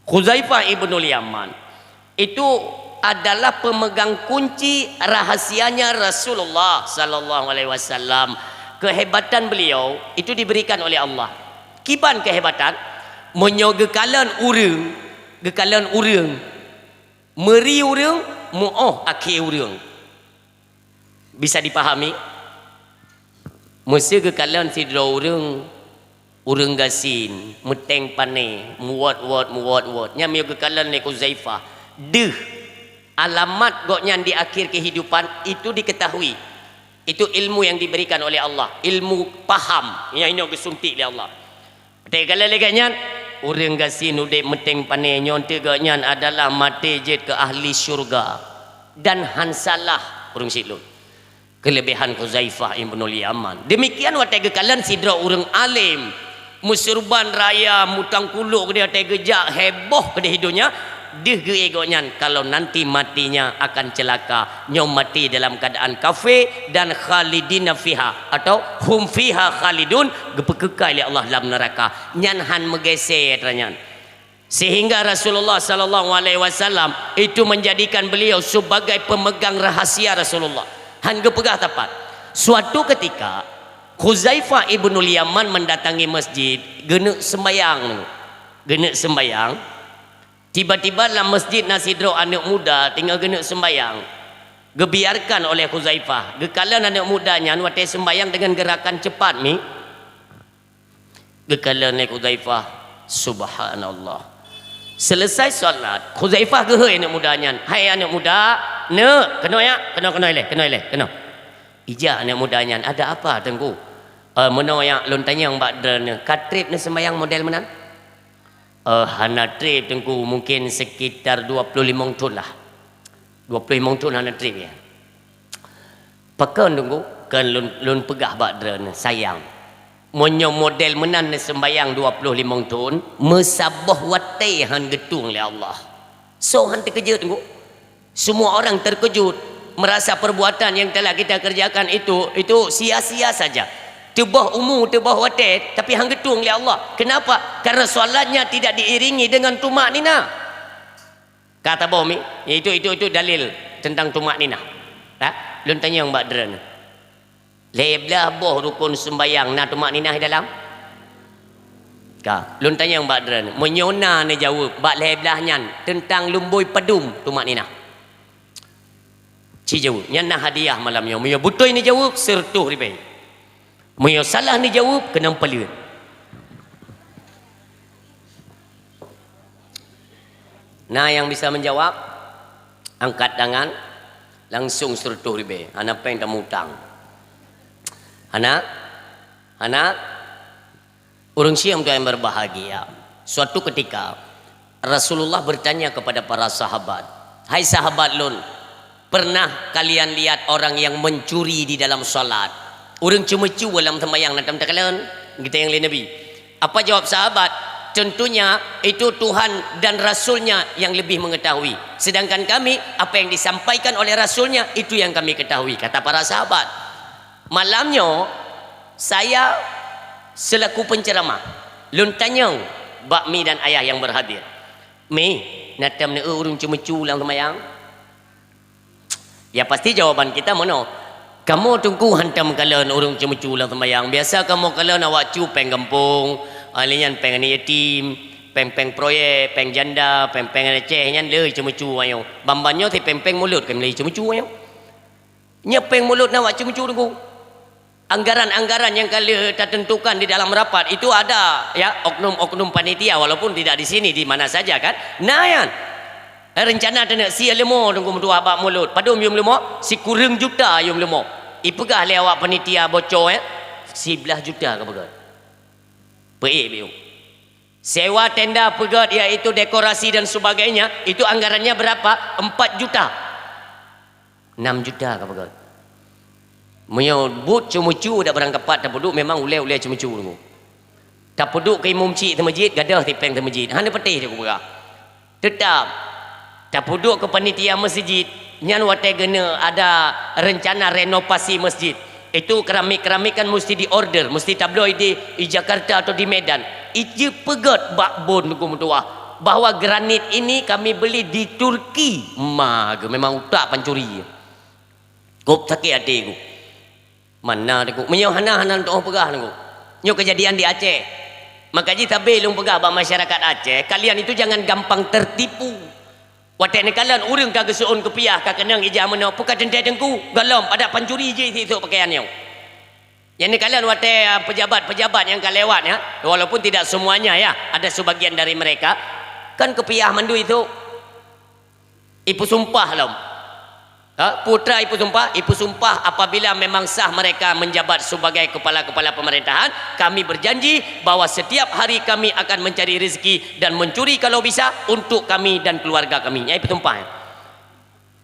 Khuzaifah ibnul Yaman itu adalah pemegang kunci rahasianya Rasulullah sallallahu alaihi wasallam. Kehebatan beliau itu diberikan oleh Allah. Kiban kehebatan, meunyoe geukalon ureuëng, geukalon ureuëng, meuri ureuëng, muoh akhé ureuëng. Bisa dipahami? Meusé geukalon sidroe ureuëng, ureuëng gasien, meuteng pané, muwot-wot, muwot-wot. Nyan meunyoe geukalon lé Khuzaifah, deuh alamat gobnyan di akhir kehidupan itu diketahui. Itu ilmu yang diberikan oleh Allah, ilmu paham nyang inoe geusuntik lé Allah. Watèe geukalon lagèe nyan, ureuëng gasien udép meuteng pané nyoe teuk gobnyan adalah maté jeuet keu ahli syurga dan han salah ureuëng siklon. Keuleubèhan Khuzaifah ibnul Yaman. Demikian watèe geukalon sidroe ureuëng além, meusurban raya, mutang kulok keudéh watèe geujak, heboh keudéh di donya, deuh geuék gobnyan kalau nanti matinya akan celaka, nyoe maté dalam keadaan kafé dan khalidina fiha atau hum fiha khalidun, geupeukeukai lé Allah lam neuraka. Nyan han meugeusé atra nyan. Sehingga Rasulullah sallallahu alaihi wasallam itu menjadikan beliau sebagai pemegang rahasia Rasulullah. Han geupeugah tapat. Suatu ketika, Khuzaifah ibnul Yaman mendatangi masjid, geuneuk sembayang. Geuneuk sembayang, tiba-tiba lam masjid na sidroe aneuk muda tinggai geuneuk sembayang. Geubiarkan oleh Khuzaifah. Geukalon aneuk muda nyan watèe sembayang dengan gerakan cepat, mi. Geukalon lé Khuzaifah, subhanallah. Selesai salat, Khuzaifah geuhôi aneuk muda nyan, "Hai aneuk muda, neuk, keunoe yak, keunoe, keunoe ilèe, keunoe ilèe, keunoe." Ijak aneuk muda nyan, "Ada apa, Teungku?" "Eh, meunoe yak, lôn tanyong bak droeneuh, ka trép neuh sembayang model meunan?" "Eh, hana trép, Teungku, mungkin sekitar dua puluh limong thôn lah." "Dua puluh limong thôn hana trép, ya?" "Pakon, Teungku?" "Kan lôn, lôn peugah bak droeneuh, sayang. Meunyoe model meunan neuh sembayang dua puluh limong thôn, meusaboh watèe han geutueng lé Allah." Soe han teukeujot, Teungku? Semua orang terkejut, merasa perbuatan yang telah kita kerjakan itu, itu sia-sia saja. Teuboh umu, teuboh watèe, tapi han geutueng lé Allah. Kenapa? Karena salatnya tidak diiringi dengan tumakninah. Ka taboh mi, itu, itu, itu dalil tentang tumakninah. Ha? Lôn tanyong bak droeneuh. Lhèe blah boh rukon sembayang na tumakninah di dalam? Ka. Lôn tanyong bak droeneuh. Meunyoe na neujaweueb bak lhèe blah nyan teuntang lumbôi padum tumakninah. Ci jaweueb. Nyan na hadiah malam nyoe. Meunyoe beutôi neujaweueb, seureutôh ribèe. Meunyoe salah neujaweueb, keunong paleuet. Na nyang bisa menjawab? Angkat tangan, langsung seureutôh ribèe. Hana péng tamutang. Hana? Hana? Ureuëng syiek yang berbahagia. Suatu ketika, Rasulullah bertanya kepada para sahabat, "Hai sahabat lôn, pernah kalian lihat orang yang mencuri di dalam salat?" Ureuëng ceumeucue lam seumayang na tom takalon, geutanyong lé Nabi. Apa jawab sahabat? "Tentunya itu Tuhan dan Rasul-Nya yang lebih mengetahui. Sedangkan kami, apa yang disampaikan oleh Rasul-Nya, itu yang kami ketahui," kata para sahabat. Malam nyoe, saya selaku penceramah, lôn tanyong bak mi dan ayah yang berhadir. "Mi, na tom neueu ureuëng ceumeucue lam seumayang?" Ya, pasti jawaban kita meunoe. Kamoe Teungku hantom kalon ureuëng ceumeucue lam seumayang. Biasa kamoe kalon awak cue péng gampông, ah, lé nyan péng aneuk yatim, péng-péng proyek, péng janda, péng-péng Aceh, nyan le ceumeucue ayoe. Ban-ban nyoe si péng-péng mulod keu lé ceumeucue ayoe. Nyoe péng mulod na awak ceumeucue Teungku. Anggaran-anggaran yang ka lheueh tatentukan di dalam rapat itu ada, ya, oknum-oknum panitia, walaupun tidak di sini, di mana saja kan. Nah, nyan. Eh, rencana taneuk sie leumo Teungku meutuah bak mulod. Padum yum leumo? Sikureueng juta yum leumo. Ipeugah lé awak panitia bocor, eh, siblaih juta ka peugah. Peuék biu. Sewa tenda peugét, yaitu dekorasi dan sebagainya, itu anggarannya berapa? Empat juta. Enam juta ka peugét. Meunyoe buet ceumeucu dak barang kapat tapeuduek, memang ulée-ulée ceumeucu nunggu. Tapeuduek keu imum chik teumeujid, gadôh tipéng teumeujid. Hana patéh di kubuka. Teutap, tapeuduek keu panitia masjid, nyan watée geuneuk ada rencana renovasi masjid. Itu keramik-keramik kan mesti diorder, mesti tabloe di, di Jakarta atau di Medan. Ijeuet peugét bak bon Teungku meutuah bahwa granit ini kami beli di Turki. Ma geuh memang utak pancuri. Kop sakét até geuh. Mana Teungku? Meunyoe hana, hana lôn tu'oh peugah Teungku. Nyoe keujadian di Aceh. Maka jih sabe lôn peugah bak masyarakat Aceh, kalian itu jangan gampang tertipu. Watée neukalon ureuëng ka geuseuôn keupiah ka keunong ija meunoe, peue ka teuntée Teungku, gohlom padat pancuri jih sisok pakaian nyoe. Nyang neukalon watée, ah, pejabat-pejabat nyang ka lewat nyan, walaupun tidak semuanya ya, ada sebagian dari mereka, kan keupiah mandum itu. Ipeusumpah lom. Ha, putra ipeusumpah, ipeusumpah apabila memang sah mereka menjabat sebagai kepala-kepala pemerintahan, kami berjanji bahwa setiap hari kami akan mencari rezeki dan mencuri kalau bisa untuk kami dan keluarga kami. Nyang ipeusumpah.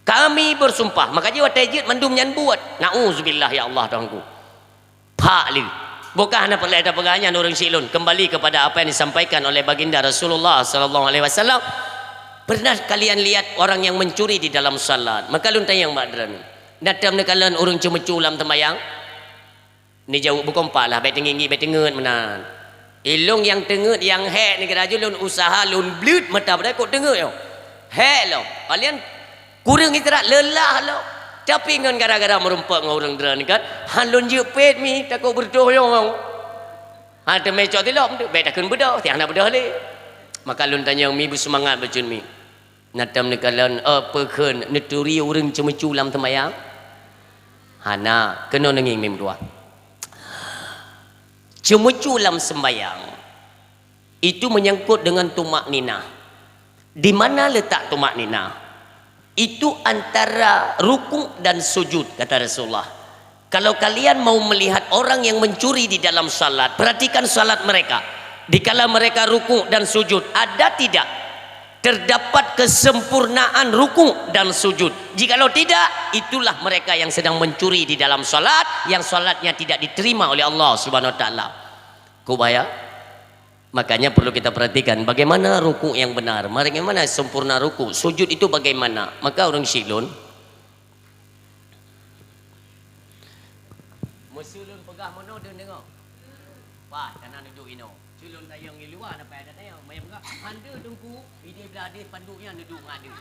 Kami bersumpah, maka jih watée jeuet mandum nyan buet. Nauzubillah ya Allah Tuhanku. Phak lé. Bukon hana peureulée tapeugah nyan ureuëng syiek lôn. Kembali kepada apa yang disampaikan oleh Baginda Rasulullah sallallahu alaihi wasallam. Pernah kalian lihat orang yang mencuri di dalam salat? Maka lôn tanyong bak droeneuh. Na tom neukalon ureuëng ceumeucue lam teumayang? Neujaweueb bukon pah lah, bék teungieng, bék teungeut meunan. Ilôn nyang teungeut nyang hék nibak laju lôn usaha lôn bleuet mata padahai kok teungeut nyoe. Hék lom. Kalian Kureueng istirahat, leulah lom. Tapi ngon gara-gara meurumpok ngon ureuëng droeneuh kan, han lôn jeuet pét mi, takot beureutoh yong. Han teumé cok tilok, bék takheun beudôh, si hana beudôh lé. Maka lôn tanyong mi beuseumangat bacut mi. Na tom neukalon, eh, peue kheun neuturi ureuëng ceumeucue lam seumayang? Hana, keunoe neungieng mi meutuah. Ceumeucue lam seumayang. Itu menyangkut dengan tumakninah. Di mana letak tumakninah? Itu antara rukuk dan sujud, kata Rasulullah. Kalau kalian mau melihat orang yang mencuri di dalam salat, perhatikan salat mereka. Dikala mereka rukuk dan sujud, ada tidak terdapat kesempurnaan rukuk dan sujud? Jikalau tidak, itulah mereka yang sedang mencuri di dalam salat, yang salatnya tidak diterima oleh Allah Subhanahu Wa Taala. Kubaya? Makanya perlu kita perhatikan bagaimana rukuk yang benar, bagaimana sempurna rukuk, sujud itu bagaimana. Maka ureuëng syiek lôn, meuseu lôn peugah meunoe deuh deungoe. Bah, kana neuduek inoe. Seu lôn tanyong di luwa, na payah tatanyong. Meunan peugah, han deuh Teungku, idéh blah deuh panduk nyan neuduek ngon deuh.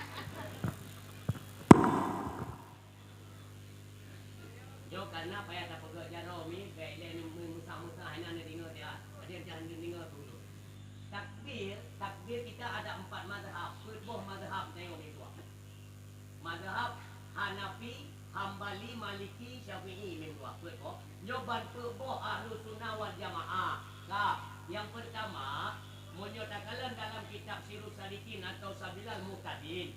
Nyoe karena payah tapeugah jaroe mi, bèk lé meu-, meusah-meusah hana neudeungoe dia. Ada yang jangan dengar dulu. Takbir, takbir kita ada empat mazhab. Peuet boh mazhab tayong meutuah. Mazhab Hanafi, Hambali, Maliki, Syafi'i meutuah. Peuet boh. Nyoe ban peuet boh Ahlus Sunnah wal Jamaah. Ka, yang pertama, meunyoe takalon dalam kitab Sirus Salikin atau Sabilal Muhtadin,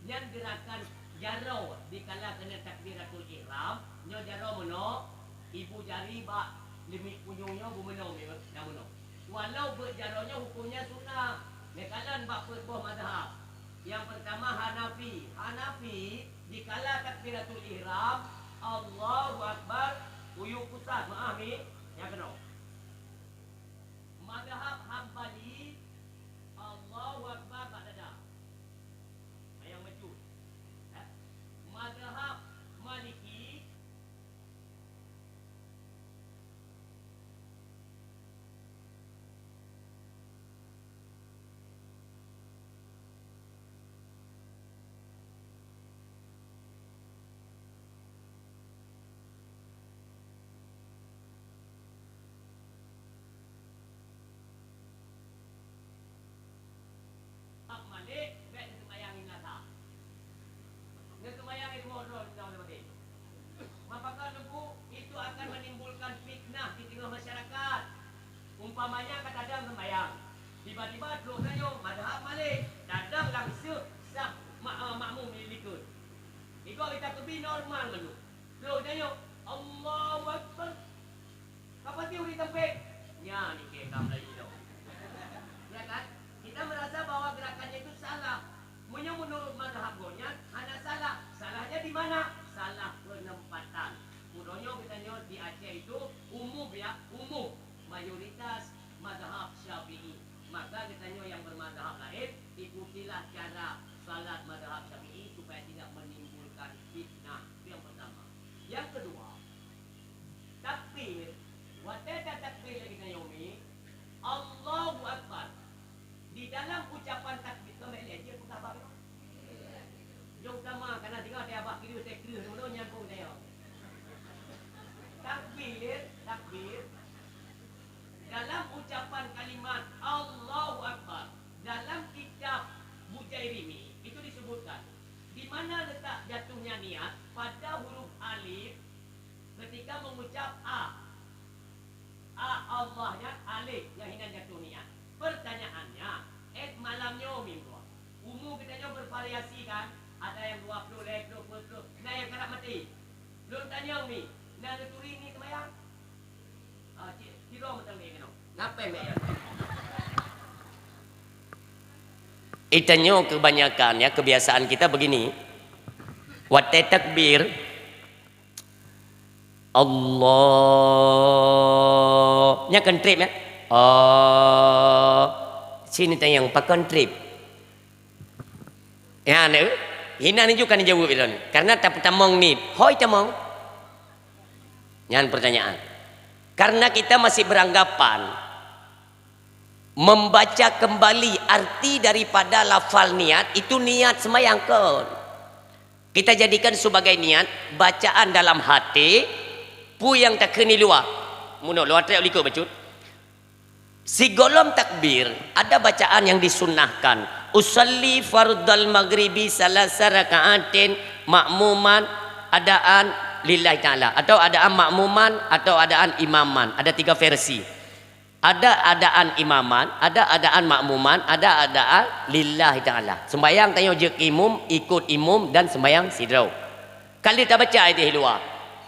nyan gerakan jaroe dikala keuneuk takbiratul ihram, nyoe jaroe meunoe, ibu jari bak leumiek punyueng nyoe beumeunoe, nyang meunoe. Walau beuet jaroe nyoe huköm nyan sunah, neukalon bak peuet boh mazhab. Nyang peurtama Hanafi. Hanafi dikala takbiratul ihram, Allahu Akbar, kuyue pusat, meu'ah mi, nyang keunoe. Mazhab Hambali, Allahu Akbar bak dada. Nyang meucut. Eh? Mazhab Maliki. Hab malik, bèk neuseumayang ngon lasa. Neuseumayang di rumoh droe, droe leubeh. Mapakon Teungku, itu akan menimbulkan fitnah di teungoh masyarakat. Umpamanya ka tadong seumayang, tiba-tiba trok tanyoe mazhab Malik, tadong langseuh saf Tapi normal meunyoe. Lôn tanyoe, "Allahu Akbar." Ka pasti ureueng sampéng. Nyan ikei ka Melayu nyoe. Ya kan? Kita merasa bahwa gerakannya itu salah. Meunyoe menurut mazhab gobnyan, hana salah. Salahnya di mana? Salah penempatan. Uroe nyoe geutanyoe di Aceh itu umum ya, umum. Mayoritas mazhab Syafi'i. Maka geutanyoe nyang bermazhab laén, ikutilah cara salat mazhab Syafi'i supaya tidak menimbulkan fitnah. Itu yang pertama. Yang kedua, takbir. Watée tatakbir lagée geutanyoe mi, Allahu Akbar. Di dalam ucapan takbir, keumbali lé, jeuet peugah bak Jom sama, kana singoh teuh abah kreueh, teuh kreueh, nyan pun teuh. Takbir, takbir. Dalam ucapan kalimat Allahu Akbar, dalam kitab Bujairimi itu disebutkan, di mana letak jatuhnya niat pada huruf alif ketika mengucap A. A Allah nyan alif nyang hinan jatuh niat. Pertanyaannya, eh, malam nyoe minggu, umu geutanyoe bervariasi kan? Ada yang dua puluh, lhèe ploh, peuet ploh, na nyang karab maté. Lôn tanyong mi, na neuturi mi seumayang? Ah, cit, sidroe mantong lé keunoe. Ngapai mek ya? Itanyoe kebanyakan ya, kebiasaan kita begini. Watèe takbir, Allah. Nyan kan trip, ya? Oh. Sini tanyong, pakon trip? Ya, ni. Hina ni juga dijawab ilon. Karena ta-, tamong ni. Hoi tamong. Nyan pertanyaan. Karena kita masih beranggapan membaca kembali arti daripada lafal niat, itu niat sembahyang kon. Kita jadikan sebagai niat bacaan dalam hati, peue nyang takheun di luwa. Meunoe luwa trép likot bacut. Sigohlom takbir, ada bacaan yang disunnahkan. Usalli fardal maghribi salasa raka'atin ma'muman adaan lillahi ta'ala. Atau adaan ma'muman, atau adaan imaman. Ada tiga versi. Ada adaan imaman, ada adaan makmuman, ada adaan lillahi ta'ala. Sembahyang tanyoe jeuet imum, ikut imum dan sembahyang sidroe. Kali tabaca ayat di luwa.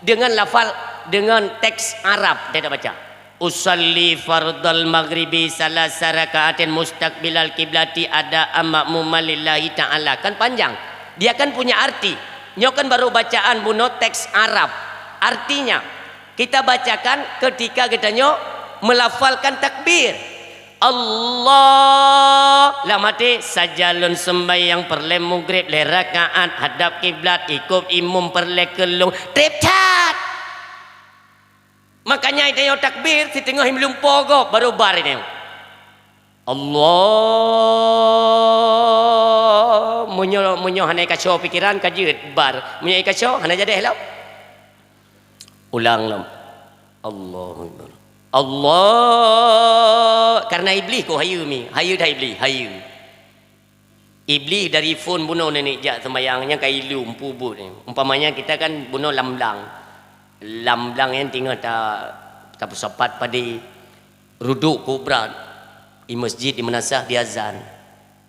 Dengan lafal, dengan teks Arab dia tabaca. Usalli fardal maghribi salasa raka'atin mustaqbilal kiblati adaan makmuman lillahi ta'ala. Kan panjang. Dia kan punya arti. Nyoe kan baru bacaan bunoe teks Arab. Artinya, kita bacakan ketika geutanyoe melafalkan takbir. Allah, lam hati, sajan lôn sembahyang peureulèe mugréb lhèe rakaat, hadap kiblat, ikot imum peureulèe keu lôn, trép that. Makanya tanyoe takbir, siteungoh imlumpo gob, baru bar tanyoe. Allah, meunyoe, meunyoe hana kaco pikiran, ka jeuet bar. Meunyoe kaco, hana jadi lom. Ulang lom. Allahu Akbar. Allah, karena Iblih kok hayeue mi. Hayeue dah Iblih, hayeue. Iblih dari phon bunoe nenek jak sembahyang nyang ka ilum pubut ni. Umpamanya kita kan bunoe lam blang. Lam blang nyang tinggal ta, tapeusapat padé. Ruduk kok brat. Di masjid, di meunasah, di azan.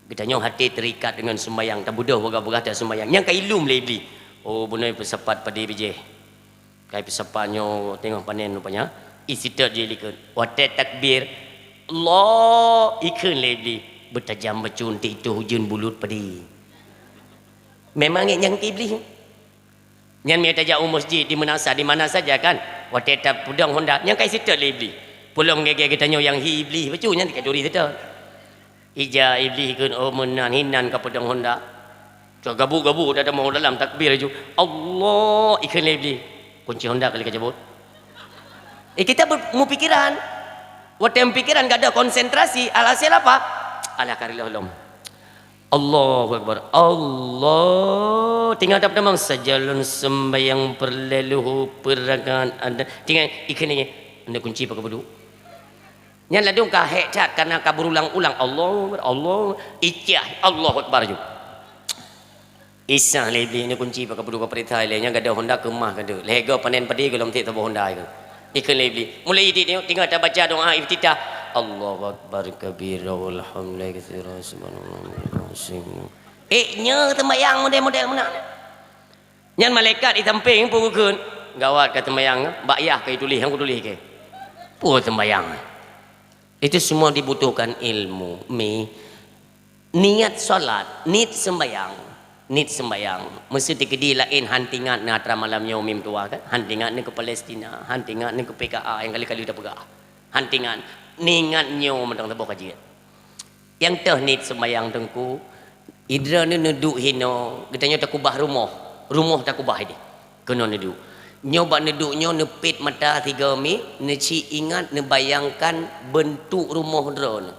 Geutanyoe hati terikat dengan sembahyang, tabeudôh bagah-bagah that sembahyang. Nyang ka ilum lé Iblih. Oh, bunoe peusapat padé bijéh. Kai peusapat nyoe teungoh panen rupanya. Ih, sitot jih likot. Watèe takbir, Allah, ikheun lé Iblih. Beutajam bacut, teuh itu hujeuen bulut padé. Memang nyang Iblih. Nyan meunyo tajak u masjid, di meunasah, di mana saja kan, watèe tapeudong honda, nyan kai sitot lé Iblih. Peulom gèt-gèt geutanyoe nyang hi Iblih bacut nyan ka turi sitot. Ija Iblih kheun, "Oh, meunan hinan ka peudong honda." Cok gabu-gabu dah tamong dalam takbir laju. Allah, ikheun lé Iblih. Kunci honda kali ka cabot. Eh, kita ber-, mupikiran. Watèe mupikiran gak ada konsentrasi, alhasil apa? Alah, ka riloh lom. Allahu Akbar. Allah. Tinggal dap damang sajan lôn sembahyang peureulèe luhô peurakaat ada. Tinggal ikheun lé, "Anda kunci pakai beduk." Nyan ladôm ka hék that karena ka berulang-ulang. Allahu Akbar, Allah. Icah, Allahu Akbar ju. Isah lé Iblih ni kunci pakai beduk ka peurintah lé. Nyan gadoh honda keumah ka deuh. Lhèe go panen padé golom tiek saboh honda itu. Ikheun lé Iblih. Mulai idik tengok, tinggal tabaca doa iftitah. Allahu Akbar kabira walhamdulillahi katsira subhanallah. Eh, nyoe sembahyang model-model meunan. Nyan malaikat di sampéng pun geukheun, "Gawat ka seumbahyang, bak yah ka ituléh, nyang kutuléh keu." Peue seumbahyang? Itu semua dibutuhkan ilmu. Mi, niat salat, nit seumbahyang, nit seumbahyang. Meuseuti keudeh laén han teuingat na atra malam nyoe mim tuha kan? Han teuingat na keu Palestina, han teuingat na keu P K A nyang kali-kali tapeugah. Han teuingat, neuingat nyoe mantong saboh ka jeuet. Nyang teuh nit seumbahyang Teungku, idroeneuh neuduek hinoe, geutanyoe takubah rumoh, rumoh takubah ideh. Keunoe neuduek. Nyoe bak neuduek nyoe neupiet mata sigoe mi, neuci ingat neubayangkan beuntuk rumoh droeneuh.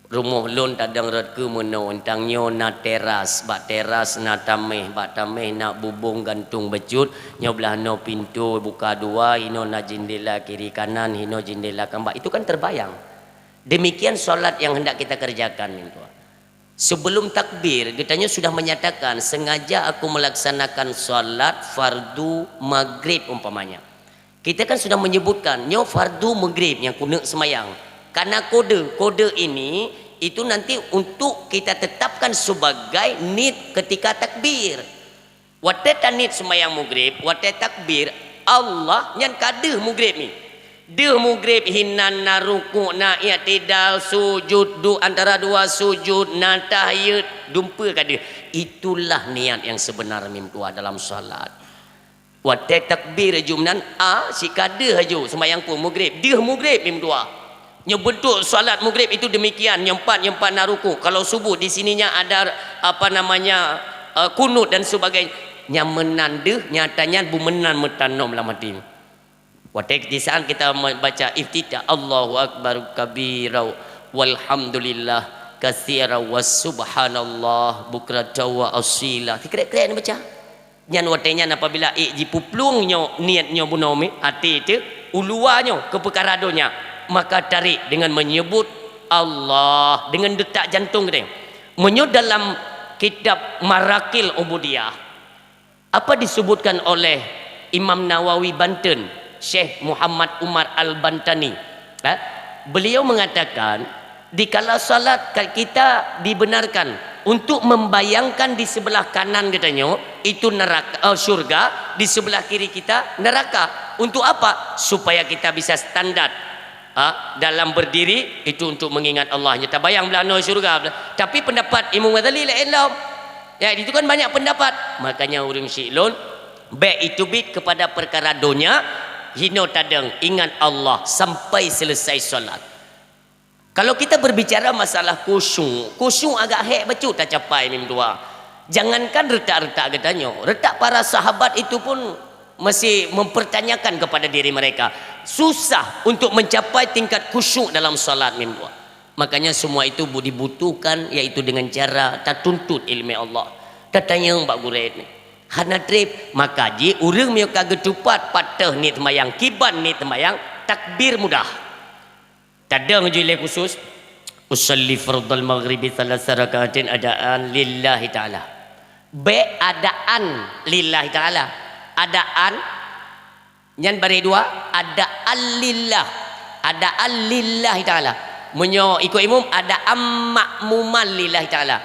Rumoh lôn tadong rot keu meunoe, tang nyoe na teras, bak teras na taméh, bak taméh na bubông gantung bacut, nyoe blaih noe pintoe buka dua, hinoe na jeundela kiri kanan, hinoe jeundela keumbak. Itu kan terbayang. Demikian salat yang hendak kita kerjakan, mim tuha. Sebelum takbir, geutanyoe sudah menyatakan, "Sengaja aku melaksanakan salat fardu maghrib," umpamanya. Kita kan sudah menyebutkan, nyoe fardu maghrib nyang kuneuk seumayang. Karena kode, kode ini itu nanti untuk kita tetapkan sebagai nit ketika takbir. Watée taniet seumayang maghrib, watée takbir, Allah nyan ka deuh maghrib nyan. Deuh maghrib hinan na rukuk, na i'tidal, sujud, duek antara dua sujud, na tahiyat, dumpeue ka deuh. Itulah niat yang sebenar mim tuha dalam salat. Watée takbir jum nan, a, si ka deuh aju seumayang pun maghrib, deuh maghrib mim tuha. Nyoe beuntuk salat maghrib itu demikian, nyoe pat, nyoe pat na rukuk. Kalau subuh di sininya ada, apa namanya, eh, kunut dan sebagainya. Nyang meunan deuh, nyata nyan beu meunan meutanom lam até. Watée di saat kita membaca iftitah, Allahu Akbar kabira, walhamdulillah katsira, wa subhanallah bukratan wa asila. Sikrek-krek neubaca. Nyan watée nyan apabila ék jipuplueng nyoe, niet nyoe bunoe mi, até teuh, u luwa nyoe keu peukara donya, maka tarék dengan menyebut Allah, dengan detak jantong geutanyoe. Meunyoe dalam kitab Maraqil Ubudiyah, apa disebutkan oleh Imam Nawawi Banten, Syekh Muhammad Umar Al-Bantani, eh, beliau mengatakan, dikala salat ka-, kita dibenarkan untuk membayangkan di sebelah kanan geutanyoe itu neraka, eh, syurga, di sebelah kiri kita neraka. Untuk apa? Supaya kita bisa standar. Ha, dalam berdiri itu untuk mengingat Allah. Nyoe tabayang blah noe syurga blah. Tapi pendapat Imam Ghazali laén lom. Ya, itu kan banyak pendapat. Makanya ureuëng syiek lôn, bék iteubiet kepada perkara donya, hinoe tadong ingat Allah sampai selesai salat. Kalau kita berbicara masalah khusyuk, khusyuk agak hék bacut tacapai mim tuha. Jangankan retak-retak geutanyoe, retak para sahabat itu pun masih mempertanyakan kepada diri mereka. Susah untuk mencapai tingkat khusyuk dalam salat mim tuha. Makanya semua itu bu-, dibutuhkan, yaitu dengan cara tatuntut ilmu Allah. Tatanyong bak gurée ni. Hana treb, maka jih ureuëng meunyoe ka geutupat pat teuh niet seumayang, kiban niet seumayang, takbir mudah. Tadong ju ilée khusus, "Usalli fardhal maghribi tsalatsa raka'atin adaan lillahi ta'ala." Bék adaan lillahi ta'ala. Adaan nyan baré dua, adaan lillah. Adaan lillahi ta'ala. Meunyoe ikot imum, adaan makmuman lillahi ta'ala.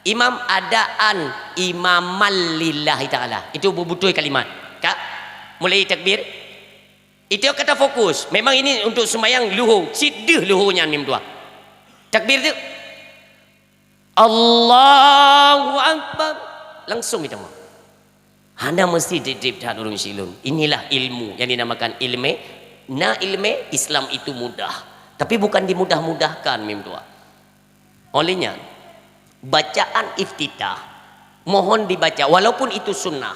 Imam adaan imaman lillahi ta'ala. Itu beubutôi kalimat. Ka? Mulai takbir. Itu kata fokus. Memang ini untuk sembahyang luhur. Cit deuh luhur nyan mim tuha. Takbir tu. Allahu Akbar. Langsung kita mau. Hana mesti treb-treb that ureuëng syiek lôn. Inilah ilmu yang dinamakan ilmu. Na ilmu Islam itu mudah. Tapi bukan dimudah-mudahkan mim tuha. Oleh nyan, bacaan iftitah mohon dibaca, walaupun itu sunnah,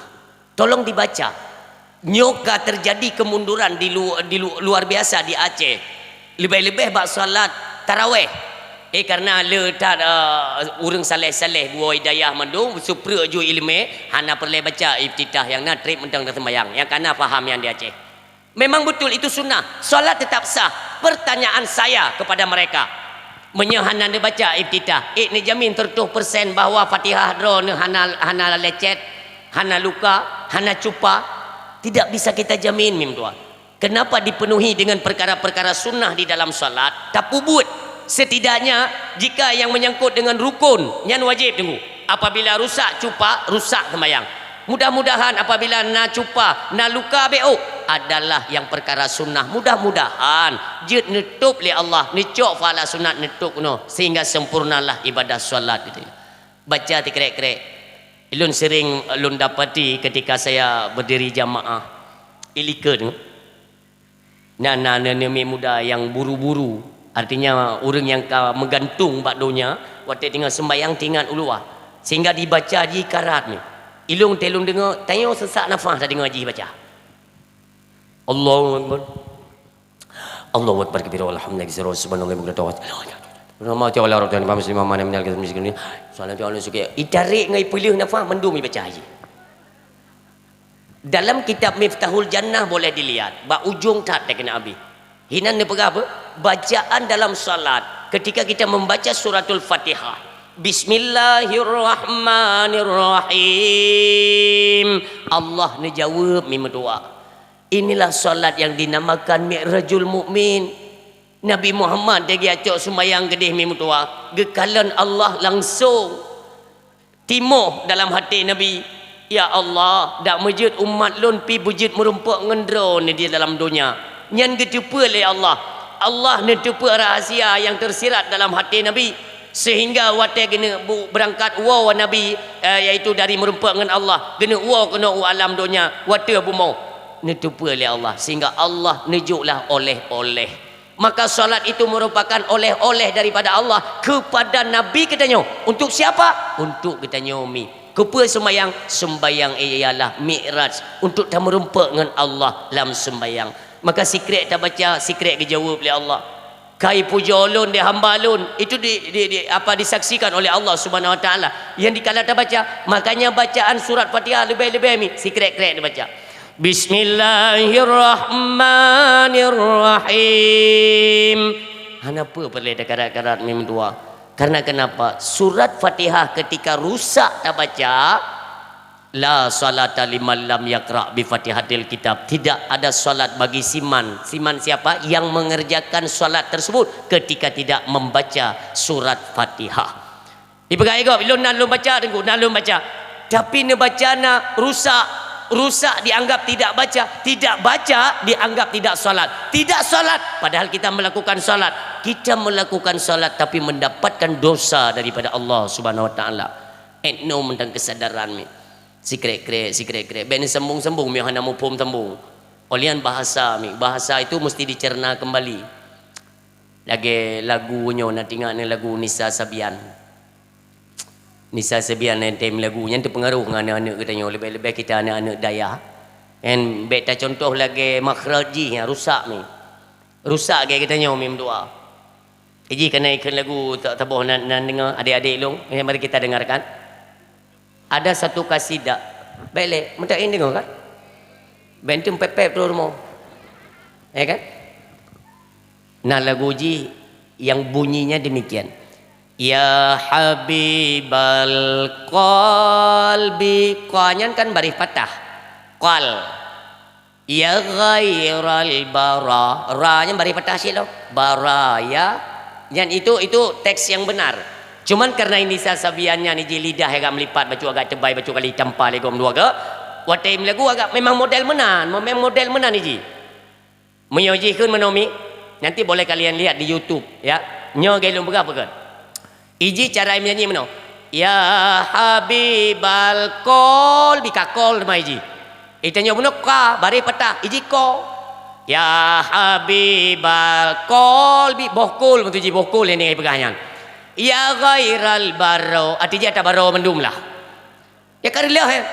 tolong dibaca. Nyoe ka terjadi kemunduran di lu-, di lu-, luar biasa di Aceh. Leubeh-leubeh bak salat taraweh. Eh, karena le that, eh, ureuëng saleh-saleh geuwoe hidayah mandum, suprek ju ilmu, hana peureulée baca iftitah nyang na treb mantong teuseumayang. Nyang kana paham nyang di Aceh. Memang betul itu sunnah. Salat tetap sah. Pertanyaan saya kepada mereka, meunyoe hana neubaca iftitah, ék neujamin seratus persen bahwa Fatihah droeneuh hana, hana lecet, hana luka, hana cupa? Tidak bisa kita jamin mim tuha. Kenapa dipenuhi dengan perkara-perkara sunnah di dalam salat? Tapubuet. Setidaknya jika yang menyangkut dengan rukun, nyan wajib tunggu. Apabila rusak cupa, rusak sembahyang. Mudah-mudahan apabila na cupa, na luka bék ôk, adalah nyang peukara sunnah. Mudah-mudahan jeuet neutôb lé Allah, neucok pahala sunat neutôb keunoe sehingga sempurnalah ibadah salat geutanyoe. Baca teukrek-krek. Ulôn sering lôn dapati ketika saya berdiri jamaah, i likot. Na, na, na, na mi muda nyang buru-buru, artinya ureuëng nyang ka meugantung bak donya, watée teungoh seumbahyang teuingat u luwa, sehingga dibaca jih karat nyoe. Ilong tée lôn deungoe, tanyoe seusak nafah tadeungoe jih baca. Allahu Akbar. Allahu Akbar kabira, walhamdulillahi katsira, subhanallahi bukratan wa asila. Nama ta'ala rabbil alamin, Muhammad sallallahu alaihi wasallam, minal katsir miskin. Salatu ala suki. Itarék ngon ipeuleueh nafah mandum ibaca jih. Dalam kitab Miftahul Jannah boleh dilihat, bak ujong that dikena Abi. Hinan neupeugah apa? Bacaan dalam salat, ketika kita membaca suratul Fatihah, "Bismillahirrahmanirrahim." Allah neujaweueb mi meutuah. Inilah salat yang dinamakan Mi'rajul Mukmin. Nabi Muhammad lagée acok seumayang keudeh mi meutuah, geukalon Allah langsong. Timoh dalam até Nabi, "Ya Allah, dak meujeuet umat lôn pih beujeuet meurumpok ngon droeneuh di dalam donya." Nyan geuteupeue lé Allah. Allah neuteupeue rahsia nyang teusirat dalam até Nabi, sehingga watée geuneuk bu-, beurangkat woe Nabi, eh, yaitu dari meurumpok ngon Allah, geuneuk woe keunoe u alam donya, u ateueh bumoe, neuteupeue lé Allah, sehingga Allah neujok lah oleh-oleh. Maka salat itu merupakan oleh-oleh daripada Allah kepada Nabi geutanyoe. Untuk siapa? Untuk geutanyoe mi. Keupeue seumayang? Seumayang ialah mi'raj, untuk tameurumpok ngon Allah lam seumayang. Maka sikrek tabaca, sikrek geujaweueb lé Allah. Kai pujoe lôn di hamba lôn, itu di, di, di, apa, disaksikan oleh Allah Subhanahu Wa Taala. Yang dikala tabaca, makanya bacaan surat Fatihah leubeh-leubeh mi sikrek-krek dibaca. Bismillahirrahmanirrahim. Hana peue peureulée takarat-karat mi meutuah. Karena kenapa? Surat Fatihah ketika rusak tabaca, la salata liman lam yaqra bi Fatihatil Kitab. Tidak ada salat bagi siman. Siman siapa? Yang mengerjakan salat tersebut ketika tidak membaca surat Fatihah. Dipeugah lé gob, "Lôn na lôn baca, Teungku, na lôn baca." Tapi neubaca na rusak. Rusak dianggap tidak baca, tidak baca dianggap tidak salat. Tidak salat, padahal kita melakukan salat. Kita melakukan salat tapi mendapatkan dosa daripada Allah Subhanahu Wa Taala. Etno mantong keusadaran mi. Sikrek-krek, sikrek-krek. Bék neusambung-sambung, mi hana muphom sambung. Olian bahasa mi. Bahasa itu mesti dicerna kembali. Lagée lagu nyoe na teuingat neu lagu Nisa Sabian. Nisa Sabian ente mi lagu nyan teupeungaruh ngon aneuëk-aneuëk geutanyoe, leubeh-leubeh kita aneuëk-aneuëk dayah. Nyan bék tacontoh lagée makhraj jih nyang rusak mi. Rusak lagée geutanyoe mi meudoa. Iji kana ikheun lagu ta-, taboh nan, nan deungoe adek-adek lôn. Nyan mari kita dengarkan. Ada satu kasidah. Bék lé, meutak in deungoe kan? Bék antum pép-pép tu rumoh. Ya kan? Nah, lagu jih yang bunyinya demikian. Ya habibal qalbi, qa nyan kan baréh patah. Qal. Ya ghairal bara, ra nyan baréh patah cit lom. Bara, ya. Nyan itu, itu teks yang benar. Cuman karena Nisa Sabian nyan iji lidah agak melipat, bacut agak teubai, bacut kali tampa lé gom dua ke. Watée meulagu agak memang model meunan, memang model meunan iji. Meunyoe jih kheun meunoe mi, nanti boleh kalian lihat di YouTube, ya. Nyoe lagée lôn peugah peue kheun. Iji cara menyanyi meunoe. Ya habibal qalbi, ka qol teuma iji. Itanyoe bunoe ka, baréh patah, iji ko. Ya habibal qalbi, boh kul meutuji boh kul nyang peugah nyan. Ya ghairal baro, arti jih ata baro mandum lah. Ya ka reuloh, eh.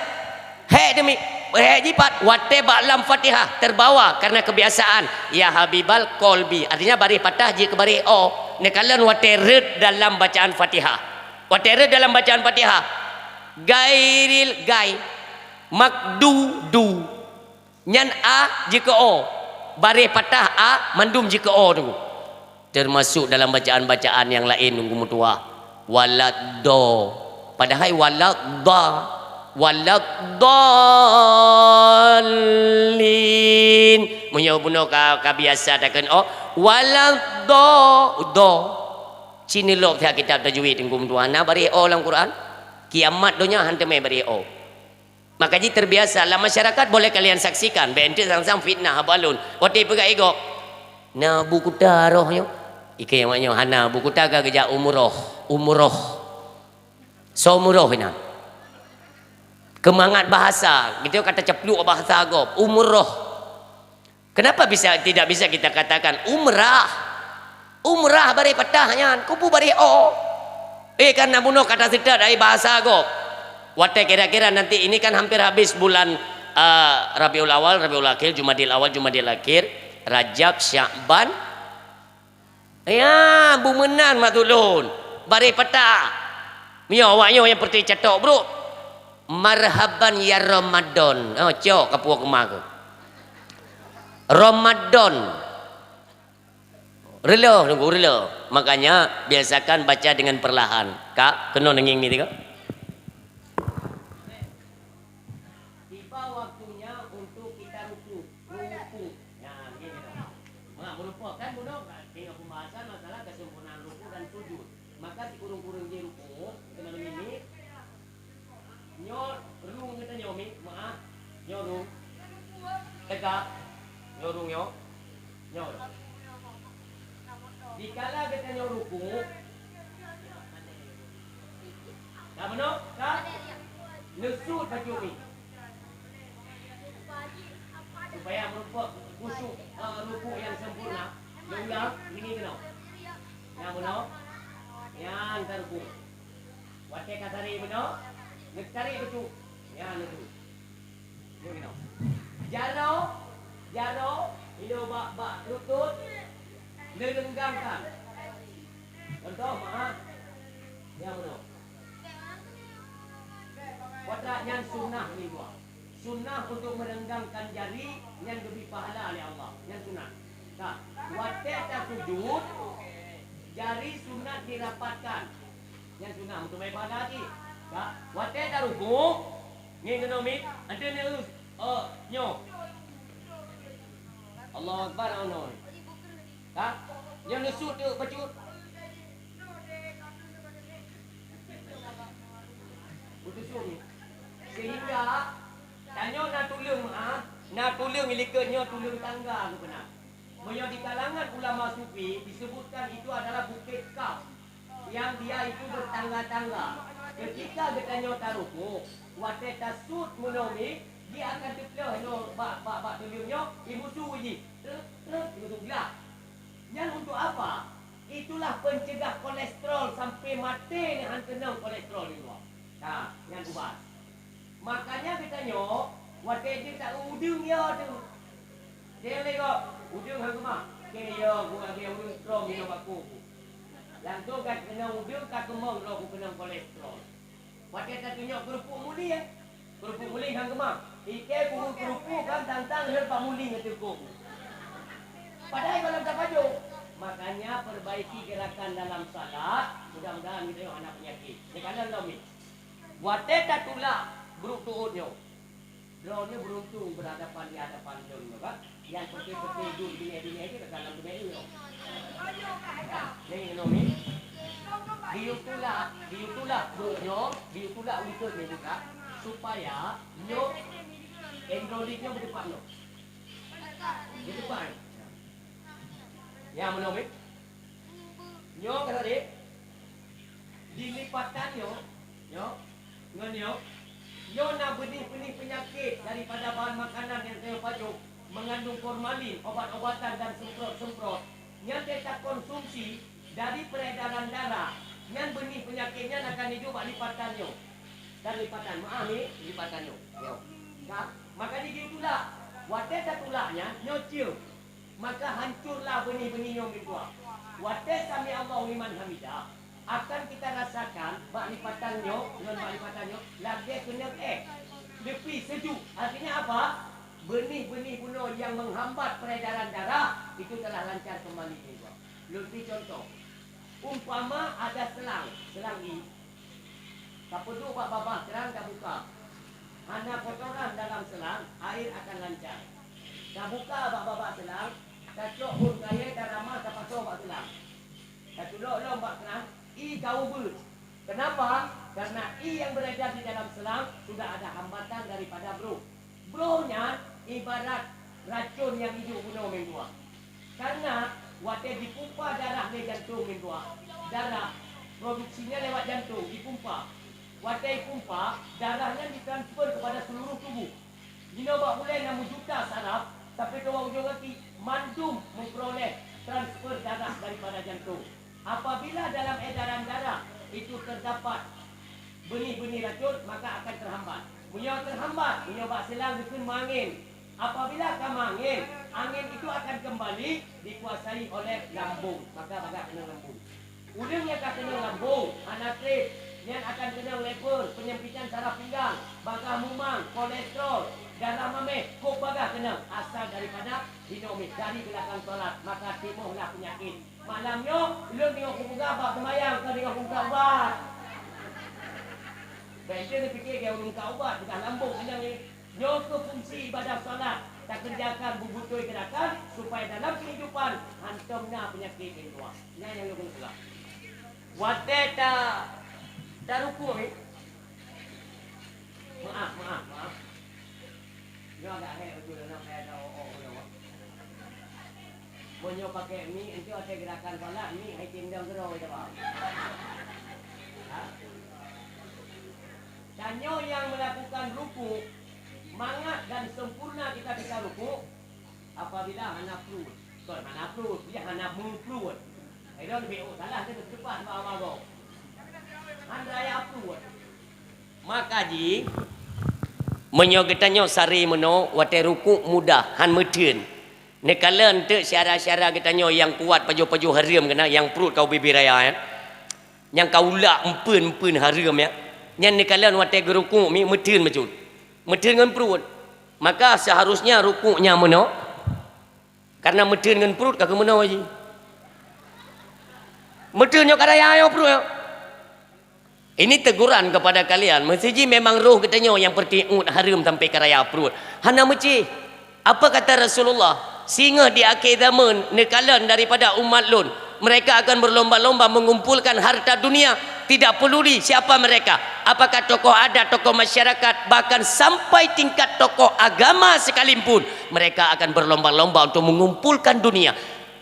Hék demi, hék jipat, watée bak lam Fatihah terbawa karena kebiasaan. Ya habibal qalbi, artinya baréh patah jih keu baréh o. Neukalon watée rot dalam bacaan Fatihah. Watée rot dalam bacaan Fatihah. Gairil gai, makdu du. Nyan a jikeu o. Baréh patah a mandum jikeu o tu. Termasuk dalam bacaan-bacaan nyang laén nunggu meutuah. Waladdo. Padahai waladda. Waladdallin. Meunyoe bunoe ka, ka biasa takheun o. Waladdo. Do. Cine lok siat kitab tajwid nunggu meutuah. Na baréh o lam Quran? Kiamat donya han teumé baréh o. Maka jih terbiasa lam masyarakat, boleh kalian saksikan, bèk enteuk sang-sang fitnah haba lôn. Watèe peugah igob, "Na bu kuta roh nyoe." Ikeu awak nyoe hana bu kuta, ka geujak umroh, umroh. Soe umroh inan? Keumangat bahasa, gitu kata cepluk bahasa gob, umroh. Kenapa bisa, tidak bisa kita katakan umrah? Umrah bareh patah nyan, kubu bareh o. Eh, karena bunoe kata seutôt dari bahasa gob. Watèe kira-kira nanti, ini kan hampir habis bulan, eh, Rabiul Awal, Rabiul Akhir, Jumadil Awal, Jumadil Akhir, Rajab, Sya'ban. Ya, bu meunan maksud lôn. Bareh patah. Meunyoe awak nyoe nyang peureulèe catok, bro. Marhaban ya Ramadan. Oh, cok kapue keumah keuh. Ramadan. Reuloh, Teungku, reuloh. Makanya, biasakan baca dengan perlahan. Kak, keunoe neungieng mi tiga. Tiba waktunya untuk kita ruku. Ruku. Nah, ngieng keunoe. Mak, meurupok kan bunoe, tinggai pembahasan masalah kesempurnaan ruku dan sujud. Maka sikureueng-kureueng jih ruku, keunoe neungieng mi. Nyoe rhueng geutanyoe mi, meu'ah. Nyoe rhueng. Teugak. Nyoe rhueng nyoe. Nyoe rhueng. Dikala geutanyoe ruku, ka meunoe, ka? Neusut bacut mi. Supaya meureumpok khusyuk, eh, ruku nyang sempurna. Neulang, ngieng keunoe. Nyang meunoe. Nyan ka ruku. Watèe ka tarek meunoe, neutarek bacut. Nyan ruku. Jaroe, jaroe, ileue bak, bak lutôt, neureunggangkan. Contoh, meu'ah, nyang meunoe. Watèe nyan sunnah minggu. Sunnah untuk merenggangkan jari nyan geubri pahala lé Allah. Nyan sunnah. Nah, watèe tasujud, jari sunat dirapatkan. Nyan sunat meuteumé pahala cit. Ka, watèe taruku, ngieng keunoe mi, anteuk neuus, oh, nyoe. Allahu Akbar, oh, nyoe. Ka, nyoe neusut teuk bacut. Beuteusut mi. Sehingga tanyoe na tuleueng, ah, na tuleueng likot nyoe tuleueng tangga geupeuna. Meunyoe di kalangan ulama sufi disebutkan itu adalah Bukit Kaf yang dia itu bertangga-tangga. Ketika geutanyoe taruku, watèe tasut meunoe mi, dia akan teuplôh nyoe bak, bak, bak tuleueng nyoe, imusu jih, trek, trek, imusu glah. Nyan untuk apa? Itulah pencegah kolesterol sampai maté nyan han keunong kolesterol di luwa. Nah, nyan ubat. Makanya geutanyoe, watèe jeuet ta udeueng yo teuh. Deuh lé gob, udeueng han keumah. Oke, yo, ku lagèe ureueng strong nyoe bak ku. Langsung ka keunong udeueng, ka keumong droe ku keunong kolesterol. Watèe tatunyok keurupuk muling, keurupuk muling han keumah. Ikei ku keurupuk kan tantang lheueh bak muling ateueh ku. Padahai gohlom tapajoh. Makanya perbaiki gerakan dalam salat, mudah-mudahan geutanyoe hana peunyakét. Nyoe kana lom mi. Watèe tatulak brôk tuôt nyoe, droeneuh beuruntung berhadapan di hadapan lôn nyoe, kan? Nyang peuté-peuté duek binéh-binéh jih ka lam keuneuk nyoe. Nyoe, nyoe, nyoe. Geuyue tulak, geuyue tulak brôk nyoe, geuyue tulak ukeue nyoe juga, supaya nyoe hidrolik nyoe beudeupat nyoe. Beudeupat. Ya, meunoe, nyoe ka tadi. Di lipatan nyoe, nyoe, ngon nyoe, nyoe na beunih-beunih peunyakét daripada bahan makanan nyang tanyoe pajoh, mengandung formalin, obat-obatan dan semprot-semprot. Nyan teuka konsumsi dari peredaran darah, nyan beunih peunyakét nyan akan iduek bak lipatan nyoe. Dan lipatan, maaf ni, lipatan nyoe. Nyoe. Nah, maka di geuyue tulak. Watèe tatulak nyan, nyoe cieuem. Maka hancurlah beunih-beunih nyoe meutuah. Watèe sami Allahu liman hamidah, akan kita rasakan bak lipatan nyoe ngon bak lipatan nyoe lagèe keunong èh. Leupie sejuk. Artinya apa? Beunih-beunih bunoe yang menghambat peredaran darah itu telah lancar kembali meutuah. Lôn bri contoh. Umpama ada selang, selang ié. Tapeuduek bak babah trang tabuka. Hana kotoran dalam selang, air akan lancar. Tabuka bak babah selang, tacok phôn kayèe taramah tapasoe bak selang. Tatulok lom bak kran, ié ka ubeuet. Kenapa? Karena ie yang beredar di dalam selang sudah ada hambatan daripada broh. Broh nyan ibarat racun nyang idup bunoe meutuah. Karena watée jipumpa darah lé jantong meutuah, darah produksinya lewat jantong jipumpa. Watée jipumpa, darah nyan ditransfer kepada seluruh tubuh. Jinoe bak ulée na meujuta saraf, sampai ke ujong gaki, mandum memperoleh transfer darah daripada jantong. Apabila dalam edaran darah itu terdapat benih-benih racun, maka akan terhambat. Meunyoe terhambat, meunyoe bak selang geukheun meuangén. Apabila ka meuangén, angén itu akan kembali dikuasai oleh lambung, maka bagah keunong lambung. Ureuëng nyang ka keunong lambung, hana treb, nyan akan keunong lever, penyempitan saraf pinggang, bagah mumang, kolesterol, darah mameh, kok bagah keunong, asal daripada hinoe mi dari geulakan salat, maka timohlah penyakit. Malam nyoe, ulôn teungoh kupeugah bak seumayang, kon teungoh kupeugah ubat. Bék neupiké gaya ureuëng ka ubat, peugah lambung keunong ni. Nyoe keuh fungsi ibadah salat, takerjakan beubeutôi geurakan supaya dalam keuhidupan hantom na peunyakét nyang luwah. Nyan nyang lôn peugah. Watée ta, tarukuk ni. Maaf, maaf, maaf. Nyoe agak hek beutôi, nyoe kaya ada oh-oh, oh-oh. Meunyoe pakai mi, entu watée geurakan salat, mi hai tim dong keudroe, coba. Ha? Tanyoe nyang melakukan rukuk, mangat dan sempurna kita bisa rukuk apabila hana pruet. Kon hana pruet, dia hana meupruet. Ilôn B O salah, dia teupat bak awak gob. Han raya pruet. Maka jih, meunyoe geutanyoe sari meunoe, watée rukuk mudah, han meutheun. Neukalon teuk syara-syara geutanyoe nyang kuat pajoh-pajoh hareuem keunan, nyang pruet ka ubé-bé raya, eh. Nyang ka ulak empeuen-empeuen hareuem, ya. Nyan neukalon watée geurukuk mi meutheun bacut. Meutheun ngon pruet. Maka seharusnya rukuk nyan meunoe. Karena meutheun ngon pruet ka keu meunoe jih. Meutheun nyoe ka raya nyoe pruet nyoe. Ini teguran kepada kalian. Meusiji memang roh geutanyoe nyang peureuti uet hareuem sampai ka raya pruet. Hana meucéh. Apa kata Rasulullah? Singoh di akhé zaman neukalon daripada umat lôn, mereka akan berlomba-lomba mengumpulkan harta dunia, tidak peduli siapa mereka, apakah tokoh adat, tokoh masyarakat, bahkan sampai tingkat tokoh agama sekalipun, mereka akan berlomba-lomba untuk mengumpulkan dunia.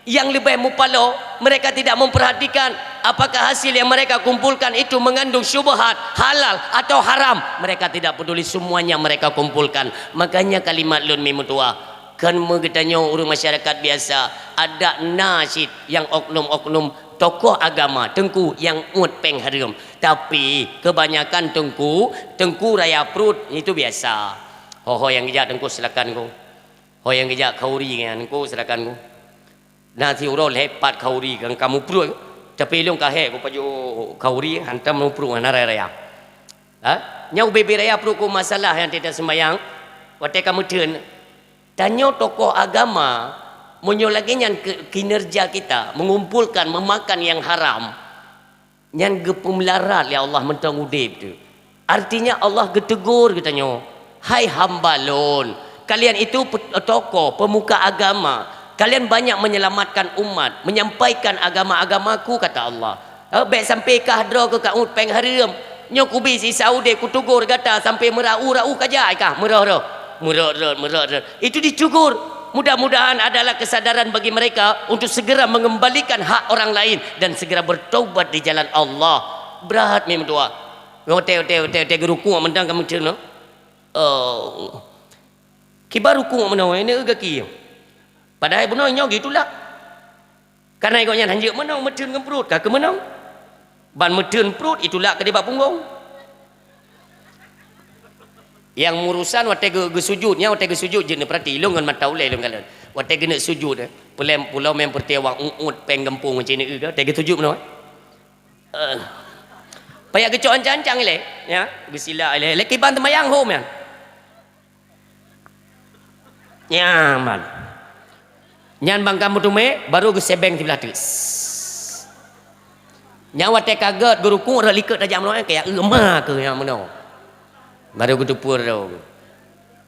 Yang lebih mupaloe, mereka tidak memperhatikan apakah hasil yang mereka kumpulkan itu mengandung syubhat, halal atau haram. Mereka tidak peduli, semuanya mereka kumpulkan. Makanya kalimat lôn mi meutuah, kon meugeutanyoe ureuëng masyarakat biasa, adak na cit nyang oknum-oknum tokoh agama, teungku nyang uet péng hareuem. Tapi kebanyakan teungku, teungku raya pruet itu biasa. Ho-ho nyang geujak teungku silakan ku. Ho nyang geujak khauri nyan ku silakan ku. Na siuroe lhée pat khauri nyang ka mupruet, tapi lôn ka hék kupajoh khauri hantom mupruet hana raya-raya. Ha? Nyang ubé-bé raya pruet ku masalah nyang teuta seumayang, watée ka meutheun. Tanyoe tokoh agama, meunyoe lagée nyan ke-, kinerja kita, mengumpulkan, memakan yang haram, nyan geupeumeulara lé Allah mantong udeb teuh. Artinya Allah geutegur geutanyoe, "Hai hamba Lôn, kalian itu pe-, tokoh, pemuka agama. Kalian banyak menyelamatkan umat, menyampaikan agama-agama-Ku," kata Allah. "Eh, bék sampai kah droe keu ka uet péng hareuem. Nyoe kubi sisa udeb kutegur gata sampai meurau-rau kajak kah, meurot-rot, meurot-rot, meurot-rot." Itu ditegur. Mudah-mudahan adalah kesadaran bagi mereka untuk segera mengembalikan hak orang lain dan segera bertaubat di jalan Allah. Brat mi meutuah. Ote, ote, ote, ote, geurukuk mantong ka meuteun, no? Oh. Kiban rukuk meunoe, ini gaki. Padahai bunoe nyoe geutulak. Karena gobnyan hanjeuet meunoe, meuteun ngon pruet, ka keu meunoe. Ban meuteun pruet, itulak keudeh bak punggong. Nyang urusan watée geu-, geusujut, nyan watée geusujut jeuet neupeurati, lôn ngon mata ulée lôn kalon. Watée geuneuk sujut, eh, pulo, pulo meupeureuti awak uet péng gampông macam ni, eh, watée geusujut meunoe. Eh. Payah geucok ancang-ancang ilée, ya, geusila ilée. Lé kiban teumayang hom nyan. Nyan ban. Nyan ban ka meuteumé, baru geusebeng siblah teuk. Nyan watée ka gét geurukuk, rot likot tajak meunoe, kaya eu ma keu nyang meunoe. Baru geuteupeue droe.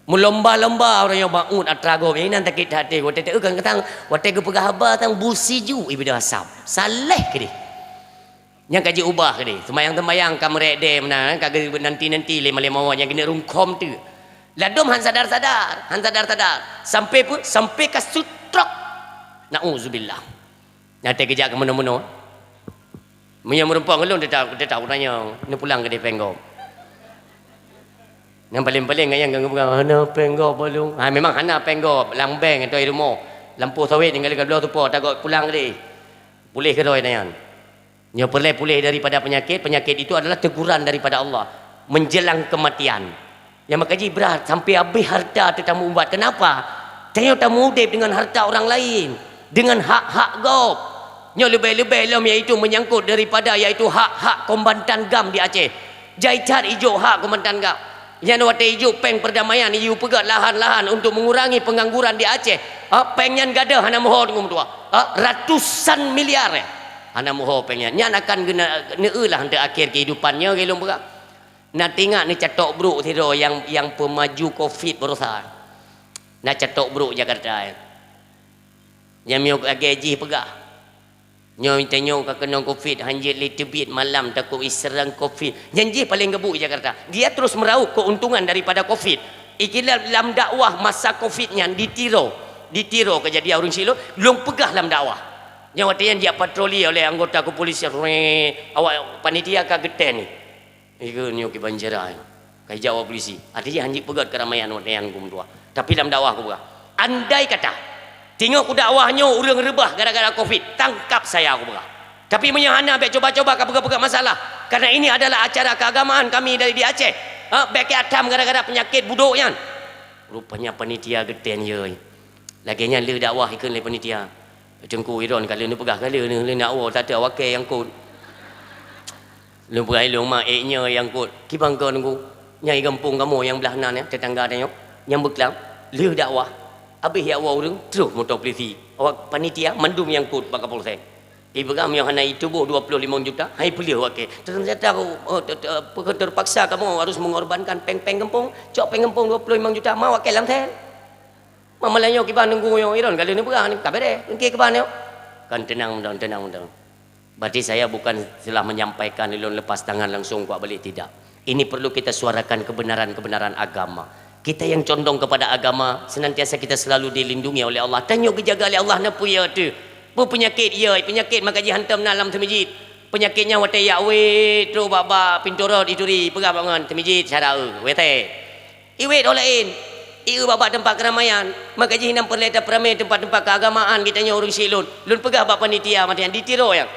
Meulomba-lomba ureuëng nyang bak uet atra gob, inan sakét hati. Watée teu kan katang, watée geupeugah haba tang busi ju ibadah asam. Saléh keudeh. Nyang ka jiubah keudeh. Seumayang-seumayang ka meurek deh meunan, ka geu-, nanti-nanti lé malam awai nyang keuneuk rungkhom teuk. Ladôm han sadar-sadar, han sadar-sadar. Sampai pun, sampai ka stroke. Nauzubillah. Nyang teukeujak keu meunoe-meunoe. Meunyoe meurumpok ngon lôn, teutab, teutab tanyong, neupulang keudeh péng gob. Nyang paleng-paleng nyang geupeugah, "Hana péng gob bak lôn." Ha, memang hana péng gob, lam bank atau di rumoh. Lampôh sawét nyang ka lheueh ka bloe teupo, tagot pulang keudeh. Puléh keudroe nyan. Nyoe peureulée puléh daripada penyakit, penyakit itu adalah teguran daripada Allah menjelang kematian. Nyang maka jih brat sampai habéh harta teuh tameuubat. Kenapa? Tanyoe tamuudeb dengan harta orang lain, dengan hak-hak gob. Nyoe leubeh-leubeh lom yaitu menyangkut daripada yaitu hak-hak kombatan gam di Aceh. Jai that ijok hak kombatan gam. Nyan watée ijok péng perdamaian, iyue peugét lahan-lahan untuk mengurangi pengangguran di Aceh. Ha, péng nyan gadôh hana meuho teungku meutuah. Ha, ratusan miliar, eh. Hana meuho péng nyan. Nyan akan geuna-, neueu lah untuk akhir kehidupan nyoe lôn peugah. Na teuingat neucatok brok sidroe nyang, nyang peumaju covid baroesa. Na catok brok Jakarta, eh. Nyang miyueb lagée jih peugah. Nyoe tanyoe ka keunong covid, hanjeuet lé teubiet malam takot iseurang covid. Nyan jih paleng gabuk di Jakarta. Dia terus meraup keuntungan daripada covid. Ikira lam dakwah masa covid nyan di Tiro. Di Tiro kejadian ureuëng silop, lôn peugah lam dakwah. Nyan watée nyan jak patroli oleh anggota kepolisian. Reng, awak panitia ka geutén ni. Ikeu nyoe kiban jera nyoe. Ka ijak awak polisi. Artinya hanjeuet peugét keramaian watée nyan teungku meutuah. Tapi lam dakwah kupeugah, andai kata teungoh kudakwah nyoe ureuëng reubah gara-gara covid, tangkap saya kupeugah. Tapi meunyoe hana, bék cuba-cuba kapeugah-peugah masalah. Karena ini adalah acara keagamaan kami dari di Aceh. Ha, bék keu atam gara-gara penyakit budok nyan. Rupanya panitia geutén yoi. Lagée nyan lheueh dakwah ikheun lé panitia. Teungku Iron ka lheueh neupeugah ka lheueh, lheueh nak woe tata wakée nyang kot. Lôn peugah ilôn ma ék nyoe nyang kot. Kiban kon teungku. Nyang i gampông kamoe nyang blah nan, ya, tetangga tanyoe. Nyang beuklam. Lheueh dakwah. Habéh jak woe ureuëng, troh moto polisi. Awak panitia mandum nyang kot bak kapolsek. Ipeugah meunyoe hana ituboh dua puluh lima juta, hai peuleueh wakée. Ternyata, oh, te-, te-, terpaksa kamoe harus mengorbankan péng-péng gampông. Cok péng gampông dua puluh lima juta, ma wakée lam sel. Malah nyoe kiban teungku nyoe, Iron ka lheueh neupeugah ni, ka bereh, engke kiban nyoe. Kan tenang mantong, tenang mantong. Berarti saya bukan telah menyampaikan ilôn lepas tangan langsung kuat balik, tidak. Ini perlu kita suarakan kebenaran-kebenaran agama. Kita yang condong kepada agama, senantiasa kita selalu dilindungi oleh Allah. Tanyoe geujaga lé Allah, na peue ya teuh. Peue peunyakit ya, peunyakit maka jihantom na lam teumijit. Peunyakit nyan watée jak wéh, trok bak-bak pintoe rot ituri, peugah bangon teumijit syara eu, wétée. Iwét ho laén, ieu bak-bak teumpat keuramaian, maka jih nan peureulée tapeuramé teumpat-teumpat keuagamaan geutanyoe ureuëng syiek lôn. Lôn peugah bak panitia maté nyan di Tiro nyan.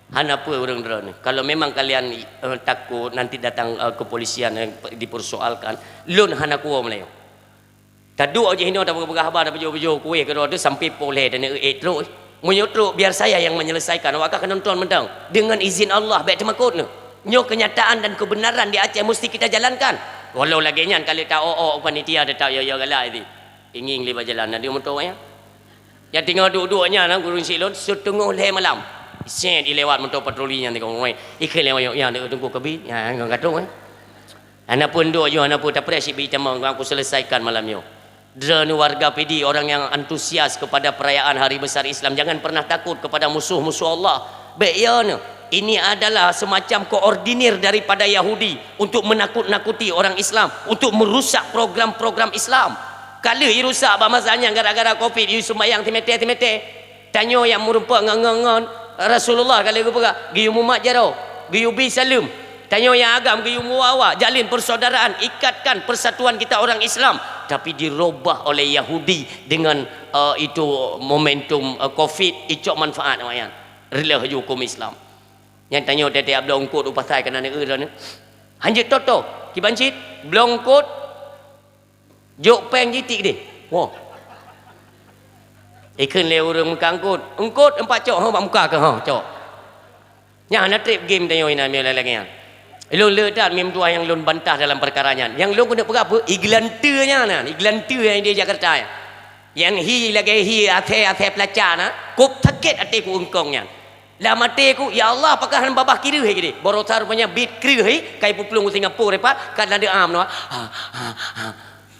Hana peue ureuëng droeneuh. Kalau memang kalian, eh, takut nanti datang, eh, kepolisian, eh, dipersoalkan, lôn hana kuwoe meulayeue. Taduek jih inoe tapeugah-peugah haba, tapeujôh-peujôh kueh keudroe teuh sampai poh lhée dan ék trok. Meunyoe trok, biar saya yang menyelesaikan. Awak ka keunong tron mantong. Dengan izin Allah, bék teumakot neuh. Nyoe kenyataan dan kebenaran di Aceh mesti kita jalankan. Walau lagée nyan, ka lheueh ta-o-o panitia teutap yo-yo galak di. Ingieng lé bak jalan, na deuh moto nyan. Nyang teungoh duek-duek nyan, gureueng syiek lôn, siteungoh lhée malam. Sét ilewat moto patroli nyan teungoh, weh. Ikheun lé wayok nyan, teungku keubit, nyan, ngon katong, eh. Hana peue ndok nyoe, hana peue, tapreh cit bit tamong, aku selesaikan malam nyoe. Droeneuh warga Pidie, orang yang antusias kepada perayaan hari besar Islam, jangan pernah takut kepada musuh-musuh Allah. Bék ya neuh, ini adalah semacam koordinir daripada Yahudi untuk menakut-nakuti orang Islam, untuk merusak program-program Islam. Ka lheueh irusak bak masa nyan gara-gara covid, yue sumbayang teumeté-teumeté. Tanyoe nyang meurumpok ngon, ngon, ngon Rasulullah ka lheueh geupeugah, geuyue mumat jaroe, geuyue bi saleuem. Tanyoe nyang agam geuyue muwa-wa, jalin persaudaraan, ikatkan persatuan kita orang Islam. Tapi dirubah oleh Yahudi dengan, eh, itu momentum, eh, covid, icok manfaat awaknyan. Reuleueh ju huköm Islam. Nyan tanyoe tiep-tiep bloe eungkot u pasai keunan eu droeneuh. Hanjeuet toto, kiban cit, bloe eungkot, jok péng jitiek deh. Woe. Ikheun lé ureuëng muka eungkot, "Eungkot, empat cok, ha, bak muka keuh, ha, cok." Nyan hana treb game tanyoe inan meunyoe lagée nyan. Lôn le that meutuah nyang lôn bantah dalam peukara nyan. Nyang lôn keuneuk peugah peue? Iglanteue nyan, iglanteue nyang di Jakarta nyan. Nyang hi lagée hi athée-athée peulaca na, kop sakét até ku eungkong nyan. Lam até ku, "Ya Allah, pakon han babah kireuh hai geude?" Baroesa rupanya bit kreuh hai, kai peuplueng u Singapura, repat, ka na deuam nyoe. Ha, ha, ha.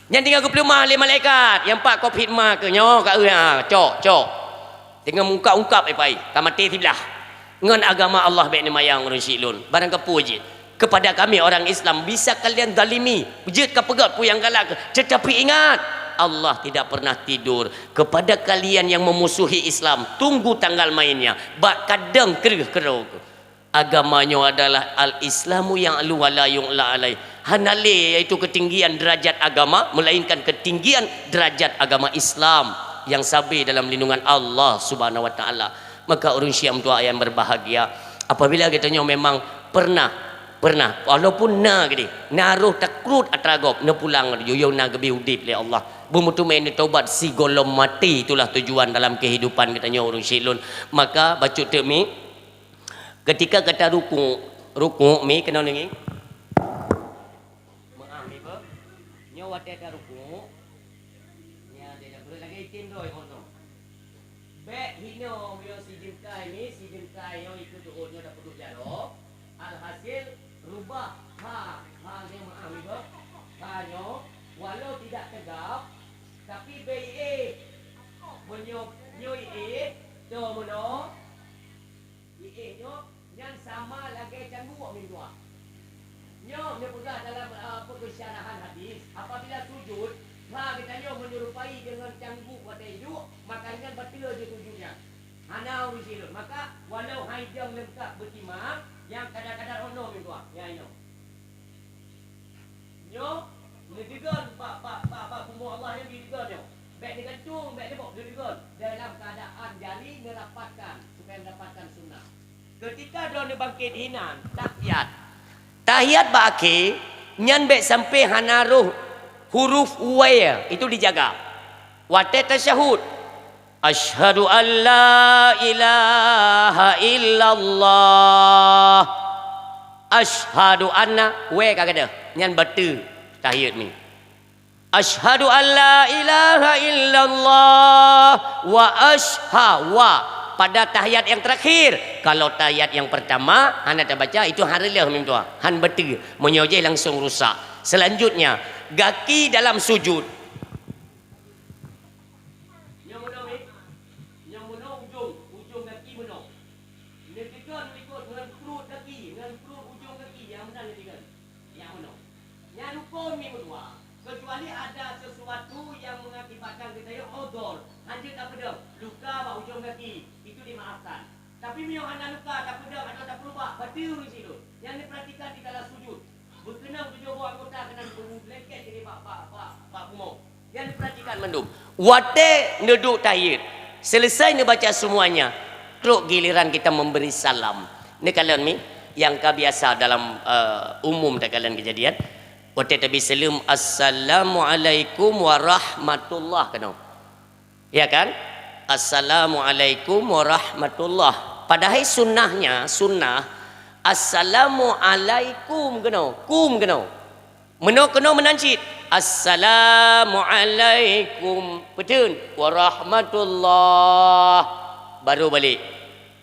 Nyan tinggai geupeuleumah lé malaikat, nyang pat covid ma keuh nyoe ka eu, ha, cok, cok. Teungoh meungkap-ungkap, eh, pai, ka maté siblah. Ngon agama Allah bék neumayang ureuëng syiek lôn. Barang kapeue jeuet. Kepada kami orang Islam, bisa kalian zalimi, jeuet kapeugét peue nyang galak, tetapi ingat, Allah tidak pernah tidur. Kepada kalian yang memusuhi Islam, tunggu tanggal mainnya. Bak kadang kreueh keudroe. Agama nyoe adalah al-Islamu ya'lu wa la yu'la alaih. Hana lé yaitu ketinggian derajat agama, melainkan ketinggian derajat agama Islam yang sabe dalam lindungan Allah Subhanahu wa Taala. Maka ureuëng syiek meutuah nyang berbahagia, apabila geutanyoe memang pernah, pernah, walaupun na geude, na roh takruet atra gob, neupulang, yoh na geubri udeb lé Allah. Beumeuteumé neutobat sigohlom maté, itulah tujuan dalam kehidupan geutanyoe ureuëng syiek lôn. Maka bacut teuk mi, ketika gata rukuk, rukuk mi keunoe deungi. Meu'ah mi beuh. Nyoe watée tarukuk, nya deh dah beureulat lagée item droe ngon nyoe. Bék hinoe meunyoe sijeungkai mi, sijeungkai nyoe ikeu teuôt nyoe tapeuduek jaroe. Alhasil, rubah ha, ha nyoe meu'ah mi beuh. Ha nyoe, walau tidak tegap, tapi bék iéh. Meunyoe nyoe iéh, toh meunoe. Iéh nyoe nyan sama lagée cangguek mi meutuah. Nyoe neupeugah dalam, eh, peusyarahan hadis, apabila sujud, ha geutanyoe menyerupai dengan cangguek watée iduek, maka nyan bateue jih sujud nyan. Hana ureuëng syiek lôn. Maka, walau hai dong leungkab beutimang, nyang kadar-kadar onoe mi meutuah. Nyan inoe. Nyoe, neudeungon bak, bak, bak, bak bumoe Allah nyan dideungon nyoe. Bék neugantung, bék neuboh, neudeungon. Dalam keadaan jari neurapatkan, supaya mendapatkan sunnah. Ketika droe neubangkét hinan, tahiyat. Tahiyat bak akhé, nyan bék sampai hana roh huruf W, itu dijaga. Watée tasyahud, "Asyhadu an la ilaha illallah. Asyhadu anna," wée ka gadeuh. Nyan bateue tahiyat mi. "Asyhadu an la ilaha illallah wa asha-, wa." Pada tahiyat yang terakhir. Kalau tahiyat yang pertama, hana tabaca, itu han reuloh mi meutuah. Han bateue. Meunyoe jih langsung rusak. Selanjutnya, gaki dalam sujud. Nyang meunoe, eh? Nyang meunoe ujong, ujong gaki meunoe. Neudeungon likot ngon pruet gaki, ngon pruet ujong gaki, nyang meunan neudeungon. Nyang meunoe. Nyan rukon mi meutuah. Kecuali ada sesuatu yang mengakibatkan geutanyoe udhur, hanjeuet tapeudong, luka bak ujong gaki, itu dimaafkan. Tapi meunyoe hana luka, tapeudong atawa tapeurubak, bateue ureuëng syiek lôn. Nyan neuperhatikan dikala sujud. Beukeunong tujoh boh anggota keunan beulengket jadi bak, bak, bak, bak bumoe. Nyan perhatikan mandum. Watée neuduek tahiyat, selesai neubaca semuanya, trok giliran kita memberi salam. Neukalon mi, nyang ka biasa dalam, eh, umum takalon keujadian. Watée tabi saleuem, "Assalamualaikum warahmatullah," keunoe. Ya kan? "Assalamualaikum warahmatullah." Padahai sunnahnya, sunnah, "Assalamualaikum," keunoe, "kum," keunoe. Meunoe keunoe meunan cit, "Assalamualaikum." Peuteuet, "Warahmatullah." Baru balik,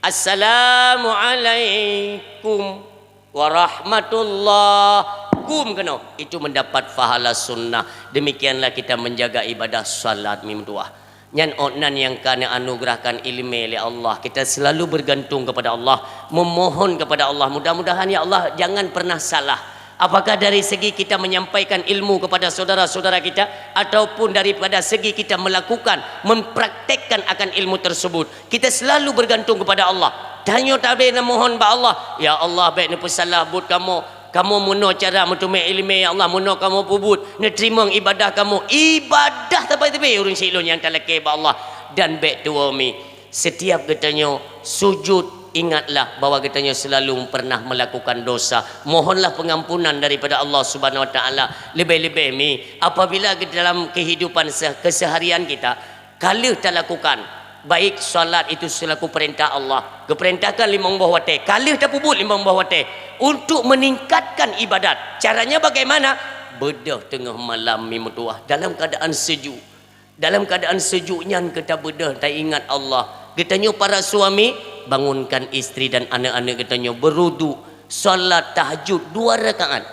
"Assalamualaikum warahmatullah." Kum keunoe, itu mendapat pahala sunnah. Demikianlah kita menjaga ibadah salat mi meutuah. Nyan awak nan nyang ka neuanugerahkan ileumé lé Allah. Kita selalu bergantung kepada Allah, memohon kepada Allah. Mudah-mudahan, ya Allah, jangan pernah salah. Apakah dari segi kita menyampaikan ilmu kepada saudara-saudara kita, ataupun daripada segi kita melakukan, mempraktekkan akan ilmu tersebut, kita selalu bergantung kepada Allah. Tanyoe tabé neumohon bak Allah, "Ya Allah, bék neupeusalah buet kamoe. Kamoe meunoe cara meuteumé ileumé, ya Allah, meunoe kamoe peubuet, neuteurimong ibadah kamoe." Ibadah sabe-sabe ureuëng syiek lôn nyang talakée bak Allah. Dan bék tuwoe mi, setiap geutanyoe sujud, ingatlah bahwa geutanyoe selalu pernah melakukan dosa. Mohonlah pengampunan daripada Allah Subhanahu wa Taala. Lebih-lebih mi, apabila dalam kehidupan se-, keseharian kita, ka lheueh talakukan, baik salat itu selaku perintah Allah, geupeurintahkan limong boh watée, ka lheueh tapeubuet limong boh watée, untuk meningkatkan ibadat. Caranya bagaimana? Beudôh teungoh malam mi meutuah dalam keadaan sejuk. Dalam keadaan sejuk nyan keu tabeudôh taingat Allah. Geutanyoe para suami, bangunkan istri dan aneuk-aneuk geutanyoe beuruduk, salat tahajud dua rakaat.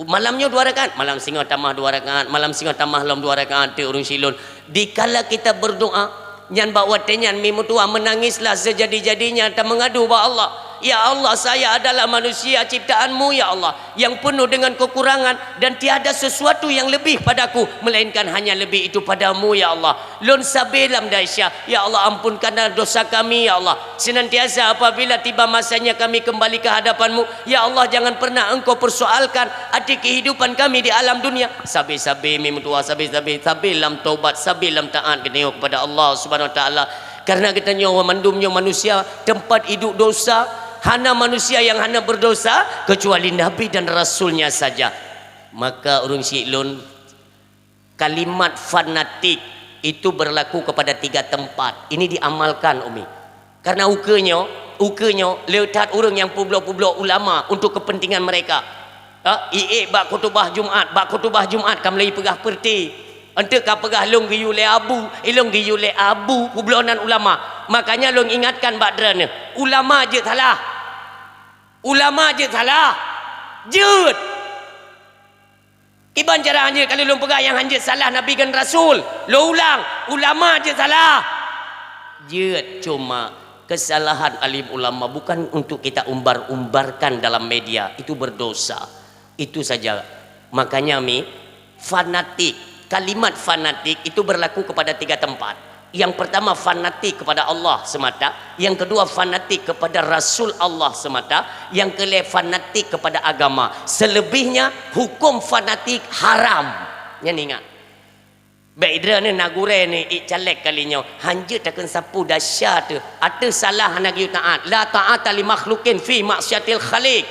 Malam nyoe dua rakaat, malam singoh tamah dua rakaat, malam singoh tamah lom dua rakaat, teuk ureuëng syiek lôn. Dikala kita berdoa, nyan bak watée nyan mi meutuah meunangislah sejadi-jadinya tameungadu bak Allah. Ya Allah, saya adalah manusia ciptaan-Mu, ya Allah, yang penuh dengan kekurangan dan tiada sesuatu yang lebih padaku, melainkan hanya lebih itu pada-Mu, ya Allah. Lôn sabe lam desya, ya Allah, ampunkanlah dosa kami, ya Allah. Senantiasa apabila tiba masanya kami kembali ke hadapan-Mu, ya Allah, jangan pernah Engkau persoalkan arti kehidupan kami di alam dunia. Sabe-sabe mi meutuah, sabe-sabe, sabe lam taubat, sabe lam taat geutanyoe kepada Allah Subhanahu Wa Taala. Karena geutanyoe mandum nyoe manusia, teumpat idup dosa, hana manusia yang hana berdosa kecuali Nabi dan Rasul-Nya saja. Maka ureuëng syiek lôn, kalimat fanatik itu berlaku kepada tiga tempat. Ini diamalkan, Umi. Karena ukeue nyoe, ukeue nyoe le that ureuëng nyang peubloe-peubloe ulama untuk kepentingan mereka. Ha, iék bak khutubah Jumat, bak khutubah Jumat ka mulai peugah peureuté. Enteuk ka peugah lôn geuyue lé abu, eh, lôn geuyue lé abu, peubloe nan ulama. Makanya lôn ingatkan bak droeneuh, ulama jeuet salah. Ulama jeuet salah. Jeuet. Kiban cara hanjeuet, kali lôn peugah nyang hanjeuet salah Nabi ngon Rasul. Lôn ulang, ulama jeuet salah. Jeuet, cuma kesalahan alim ulama bukan untuk kita umbar-umbarkan dalam media. Itu berdosa. Itu saja. Makanya mi, fanatik. Kalimat fanatik itu berlaku kepada tiga tempat. Yang pertama fanatik kepada Allah semata, yang kedua fanatik kepada Rasul Allah semata, yang kelhée fanatik kepada agama. Selebihnya hukum fanatik haram. Nyan ingat. Baik droeneuh na gurée ni ik caleg kali nyoe, hanjeuet takheun sapeue desya teuh. Ateueh salah hana geuyue taat. La ta'ata li makhluqin fi maksiatil khaliq.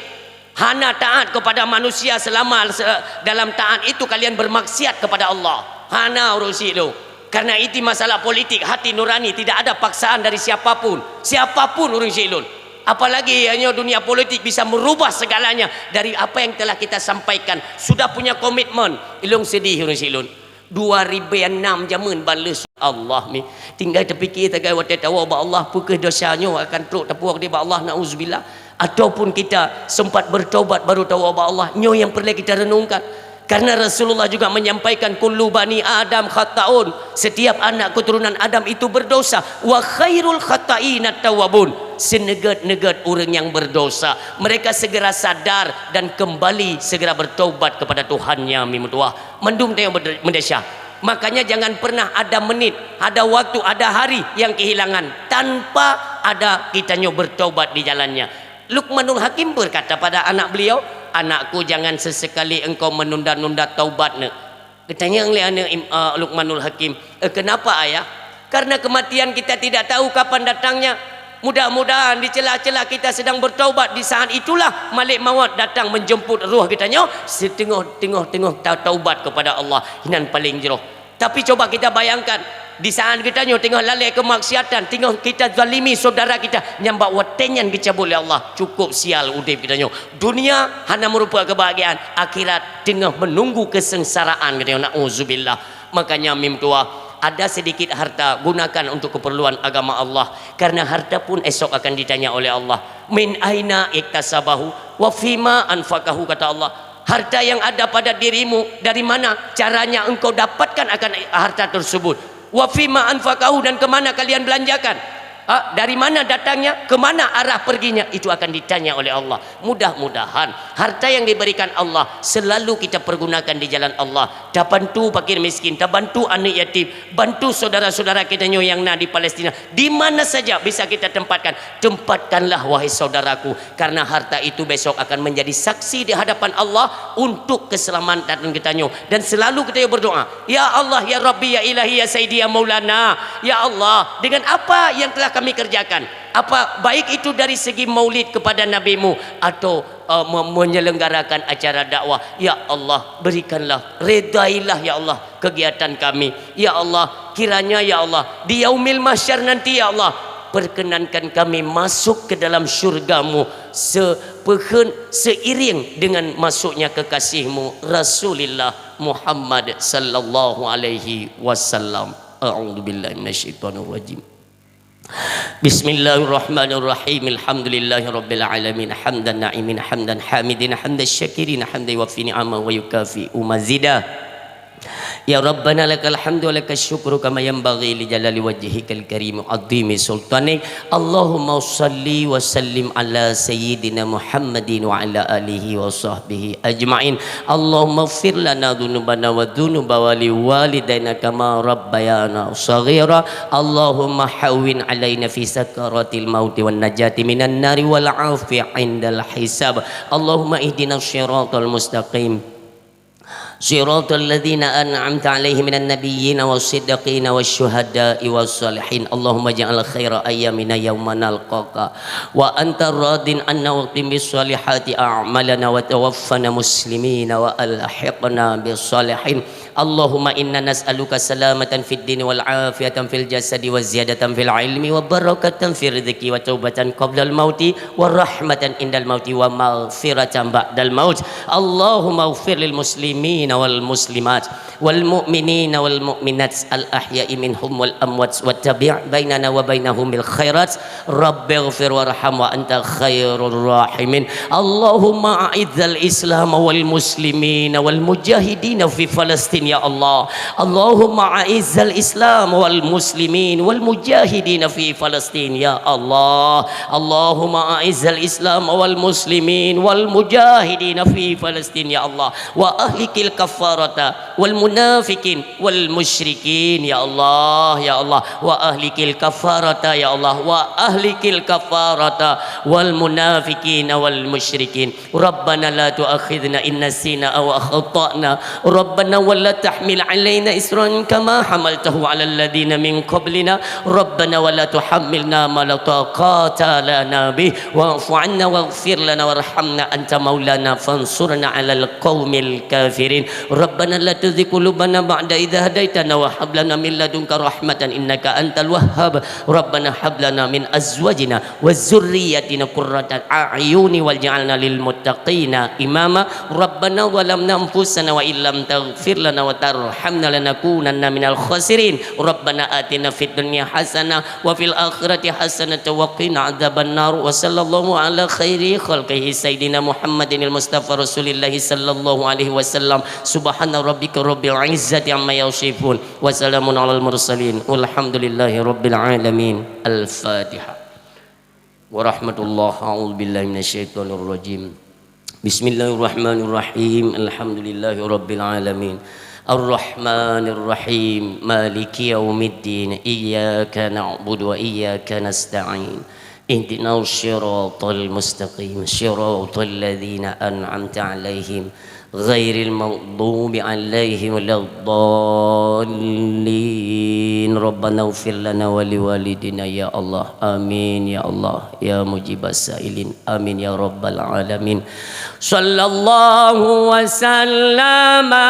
Hana taat kepada manusia selama se-, dalam taat itu kalian bermaksiat kepada Allah. Hana ureuëng syiek lôn. Karena itu masalah politik, hati nurani, tidak ada paksaan dari siapapun. Siapapun ureuëng syiek lôn. Apalagi hanya dunia politik bisa merubah segalanya dari apa yang telah kita sampaikan. Sudah punya komitmen. Ilôn sedih ureuëng syiek lôn. Dua ribu enam jameun baleus Allah mi. Tinggai tapike tagai watée tawoe bak Allah, peu kheueh desya nyoe akan trok tapuwoe keudeh bak Allah, nauzubillah. Ataupun kita sempat bertobat baru tawoe bak Allah, nyoe nyang peureulée kita renungkan. Karena Rasulullah juga menyampaikan, "Kullu bani Adam khata'un." Setiap anak keturunan Adam itu berdosa. "Wa khairul khata'ina tawwabun." Seneugét-neugét ureuëng nyang berdosa, mereka segera sadar dan kembali segera bertobat kepada Tuhannya mi meutuah. Mandum tanyoe berde-, meudesya. Makanya jangan pernah ada menit, ada waktu, ada hari yang kehilangan tanpa ada kita nyoe bertobat di jalannya. Luqmanul Hakim berkata pada anak beliau, "Anakku, jangan sesekali engkau menunda-nunda taubat neuk." Geutanyong lé aneuk im-, eh, Luqmanul Hakim, "Eh, kenapa, Ayah?" Karena kematian kita tidak tahu kapan datangnya. Mudah-mudahan di celah-celah kita sedang bertaubat, di saat itulah malek maut datang menjemput roh geutanyoe, siteungoh-teungoh-teungoh ta-, taubat kepada Allah. Inan paling jroh. Tapi coba kita bayangkan, di saat geutanyoe teungoh lalée keumaksiatan, teungoh kita zalimi saudara kita, nyang bak watée nyan geucabut lé Allah. Cukup sial udeb geutanyoe. Dunia hana meurupa kebahagiaan, akhirat teungoh menunggu kesengsaraan geutanyoe. Nauzubillah. Makanya mi meutuah, ada sedikit harta, gunakan untuk keperluan agama Allah. Karena harta pun esok akan ditanya oleh Allah. "Min aina iktasabahu wa fima anfaqahu," kata Allah. Harta yang ada pada dirimu, dari mana caranya engkau dapatkan akan harta tersebut? "Wa fima anfaqahu," dan ke mana kalian belanjakan? Ha, dari mana datangnya, ke mana arah perginya, itu akan ditanya oleh Allah. Mudah-mudahan harta yang diberikan Allah selalu kita pergunakan di jalan Allah. Tabantu fakir miskin, tabantu aneuk yatim, bantu saudara-saudara kita nyoe nyang na di Palestina. Di mana saja bisa kita tempatkan, tempatkanlah, wahai saudaraku, karena harta itu besok akan menjadi saksi di hadapan Allah untuk keselamatan geutanyoe. Dan selalu geutanyoe berdoa, "Ya Allah, ya Rabbi, ya Ilahi, ya Sayyidi, ya Maulana, ya Allah, dengan apa yang telah kami kerjakan, apa baik itu dari segi maulid kepada Nabi-Mu atau, eh, me-, menyelenggarakan acara dakwah, ya Allah, berikanlah, redailah, ya Allah, kegiatan kami. Ya Allah, kiranya, ya Allah, di Yaumil Mahsyar nanti, ya Allah, perkenankan kami masuk ke dalam syurga-Mu sepeuheun seiring dengan masuknya kekasih-Mu, Rasulillah Muhammad sallallahu alaihi wasallam." A'udzubillahi minasyaitonirrajim. Bismillahirrahmanirrahim. Alhamdulillahirabbil alamin. Hamdan na'imin, hamdan hamidin, hamdan syakirin, hamdan yuwafi ni'amahu wa yukafi'u mazidah. Ya Rabbana, lakal hamdu wa lakasy syukru kama yanbaghi li jalali wajhikal karim wa 'azimi sultanik. Allahumma shalli wa sallim ala sayyidina Muhammadin wa ala alihi wa sahbihi ajma'in. Allahumma ighfir lana dzunubana wa dzunuba wali walidaina kama rabbayana shaghira. Allahumma hawwin alaina fi sakaratil mauti wan najati minan nari wal 'afi 'indal hisab. Allahumma ihdinas siratal mustaqim. Siratal ladzina an'amta 'alaihim minan nabiyyina was siddiqina wasy syuhada'i was shalihin. Allahumma ij'al khaira ayyamina yauma nalqaka wa anta radin 'anna wa khtim bis shalihati a'malana wa tawaffana muslimina wa alhiqna bis shalihin. Allahumma inna nas'aluka salamatan fid dini wal afiyatan fil jasadi wa ziyadatan fil ilmi wa barakatan fir rizqi wa taubatan qablal mauti wa rahmatan indal mauti wa maghfiratan ba'dal maut. Allahumma ighfir lil muslimina wal muslimat wal mu'minina wal mu'minat al ahya'i minhum wal amwat wa tabi' bainana wa bainahum bil khairat. Rabbighfir warham wa anta khairur rahimin. Allahumma a'izzal Islam wal muslimin wal mujahidin fi Falastin ya Allah. Allahumma a'izzal Islam wal muslimin wal mujahidin fi Falastin ya Allah. Allahumma a'izzal Islam wal muslimin wal mujahidin fi Falastin ya Allah. Wa ahlikil kafarata wal munafikin wal musyrikin ya Allah, ya Allah. Wa ahlikil kafarata ya Allah, wa ahlikil kafarata wal munafikin wal musyrikin. Rabbana la tu'akhidna in nasina aw akhtana. Rabbana wa la tahmil alaina isran kama hamaltahu alal ladzina min qablina. Rabbana wa la tuhammilna ma la taqata lana bih. Wa'fu 'anna waghfir lana warhamna anta maulana fansurna 'alal qaumil kafirin. Rabbana la tuzigh qulubana ba'da idh hadaitana wa hab lana min ladunka rahmatan innaka antal wahhab. Rabbana hab lana min azwajina wa dzurriyyatina qurrata a'yuni waj'alna lil muttaqina imama. Rabbana zalamna anfusana wa illam taghfir lana wa tarhamna lanakunanna minal khasirin. Rabbana atina fid dunya hasanah wa fil akhirati hasanatan wa qina adzabannar. Wa sallallahu ala khairi khalqihi sayyidina Muhammadinil Mustafa Rasulillahi sallallahu alaihi wasallam. Subhana rabbika rabbil izzati amma yasifun. Wa salamun alal mursalin. Walhamdulillahi rabbil alamin. Al-Fatihah. Wa rahmatullah. A'udzu billahi minasy syaithanir rajim. Bismillahirrahmanirrahim. Alhamdulillahi rabbil alamin. Arrahmanirrahim. Maliki yaumiddin. Iyyaka na'budu wa iyyaka nasta'in. Ihdinas siratal mustaqim. Siratal ladzina an'amta 'alaihim ghairil maghdubi 'alaihim waladdallin. Rabbana ighfir lana wa liwalidina ya Allah. Amin ya Allah. Ya mujibas sailin. Amin ya rabbal alamin. Sallallahu wa sallama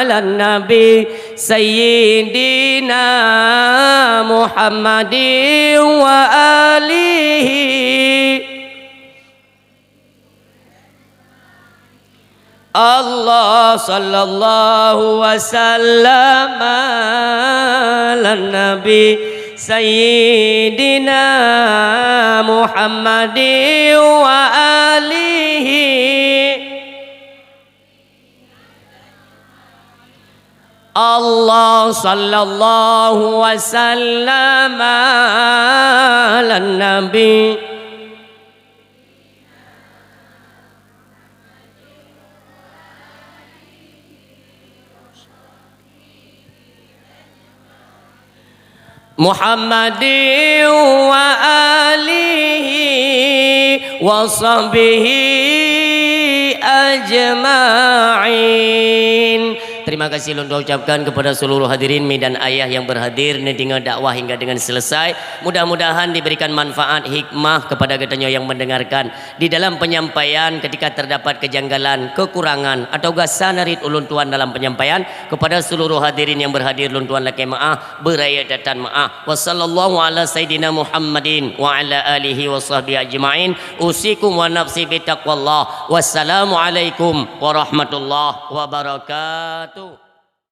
ala nabi sayyidina Muhammadin wa alihi. Allah sallallahu wa sallam ala nabi sayyidina Muhammadin wa alihi. Allah sallallahu wa sallam ala nabi Muhammadin wa alihi wa sahbihi ajma'in. Terima kasih lôn ucapkan kepada seluruh hadirin mi dan ayah yang berhadir neudeungoe dakwah hingga dengan selesai. Mudah-mudahan diberikan manfaat hikmah kepada geutanyoe yang mendengarkan. Di dalam penyampaian ketika terdapat kejanggalan, kekurangan, atau gasa narit ulôn tuan dalam penyampaian, kepada seluruh hadirin yang berhadir lôn tuan lakée meu'ah, beuraya catatan meu'ah. Wa sallallahu ala sayyidina Muhammadin wa ala alihi wa sahbihi ajma'in. Usikum wa nafsi bitaqwallah. Wassalamualaikum warahmatullahi wabarakatuh.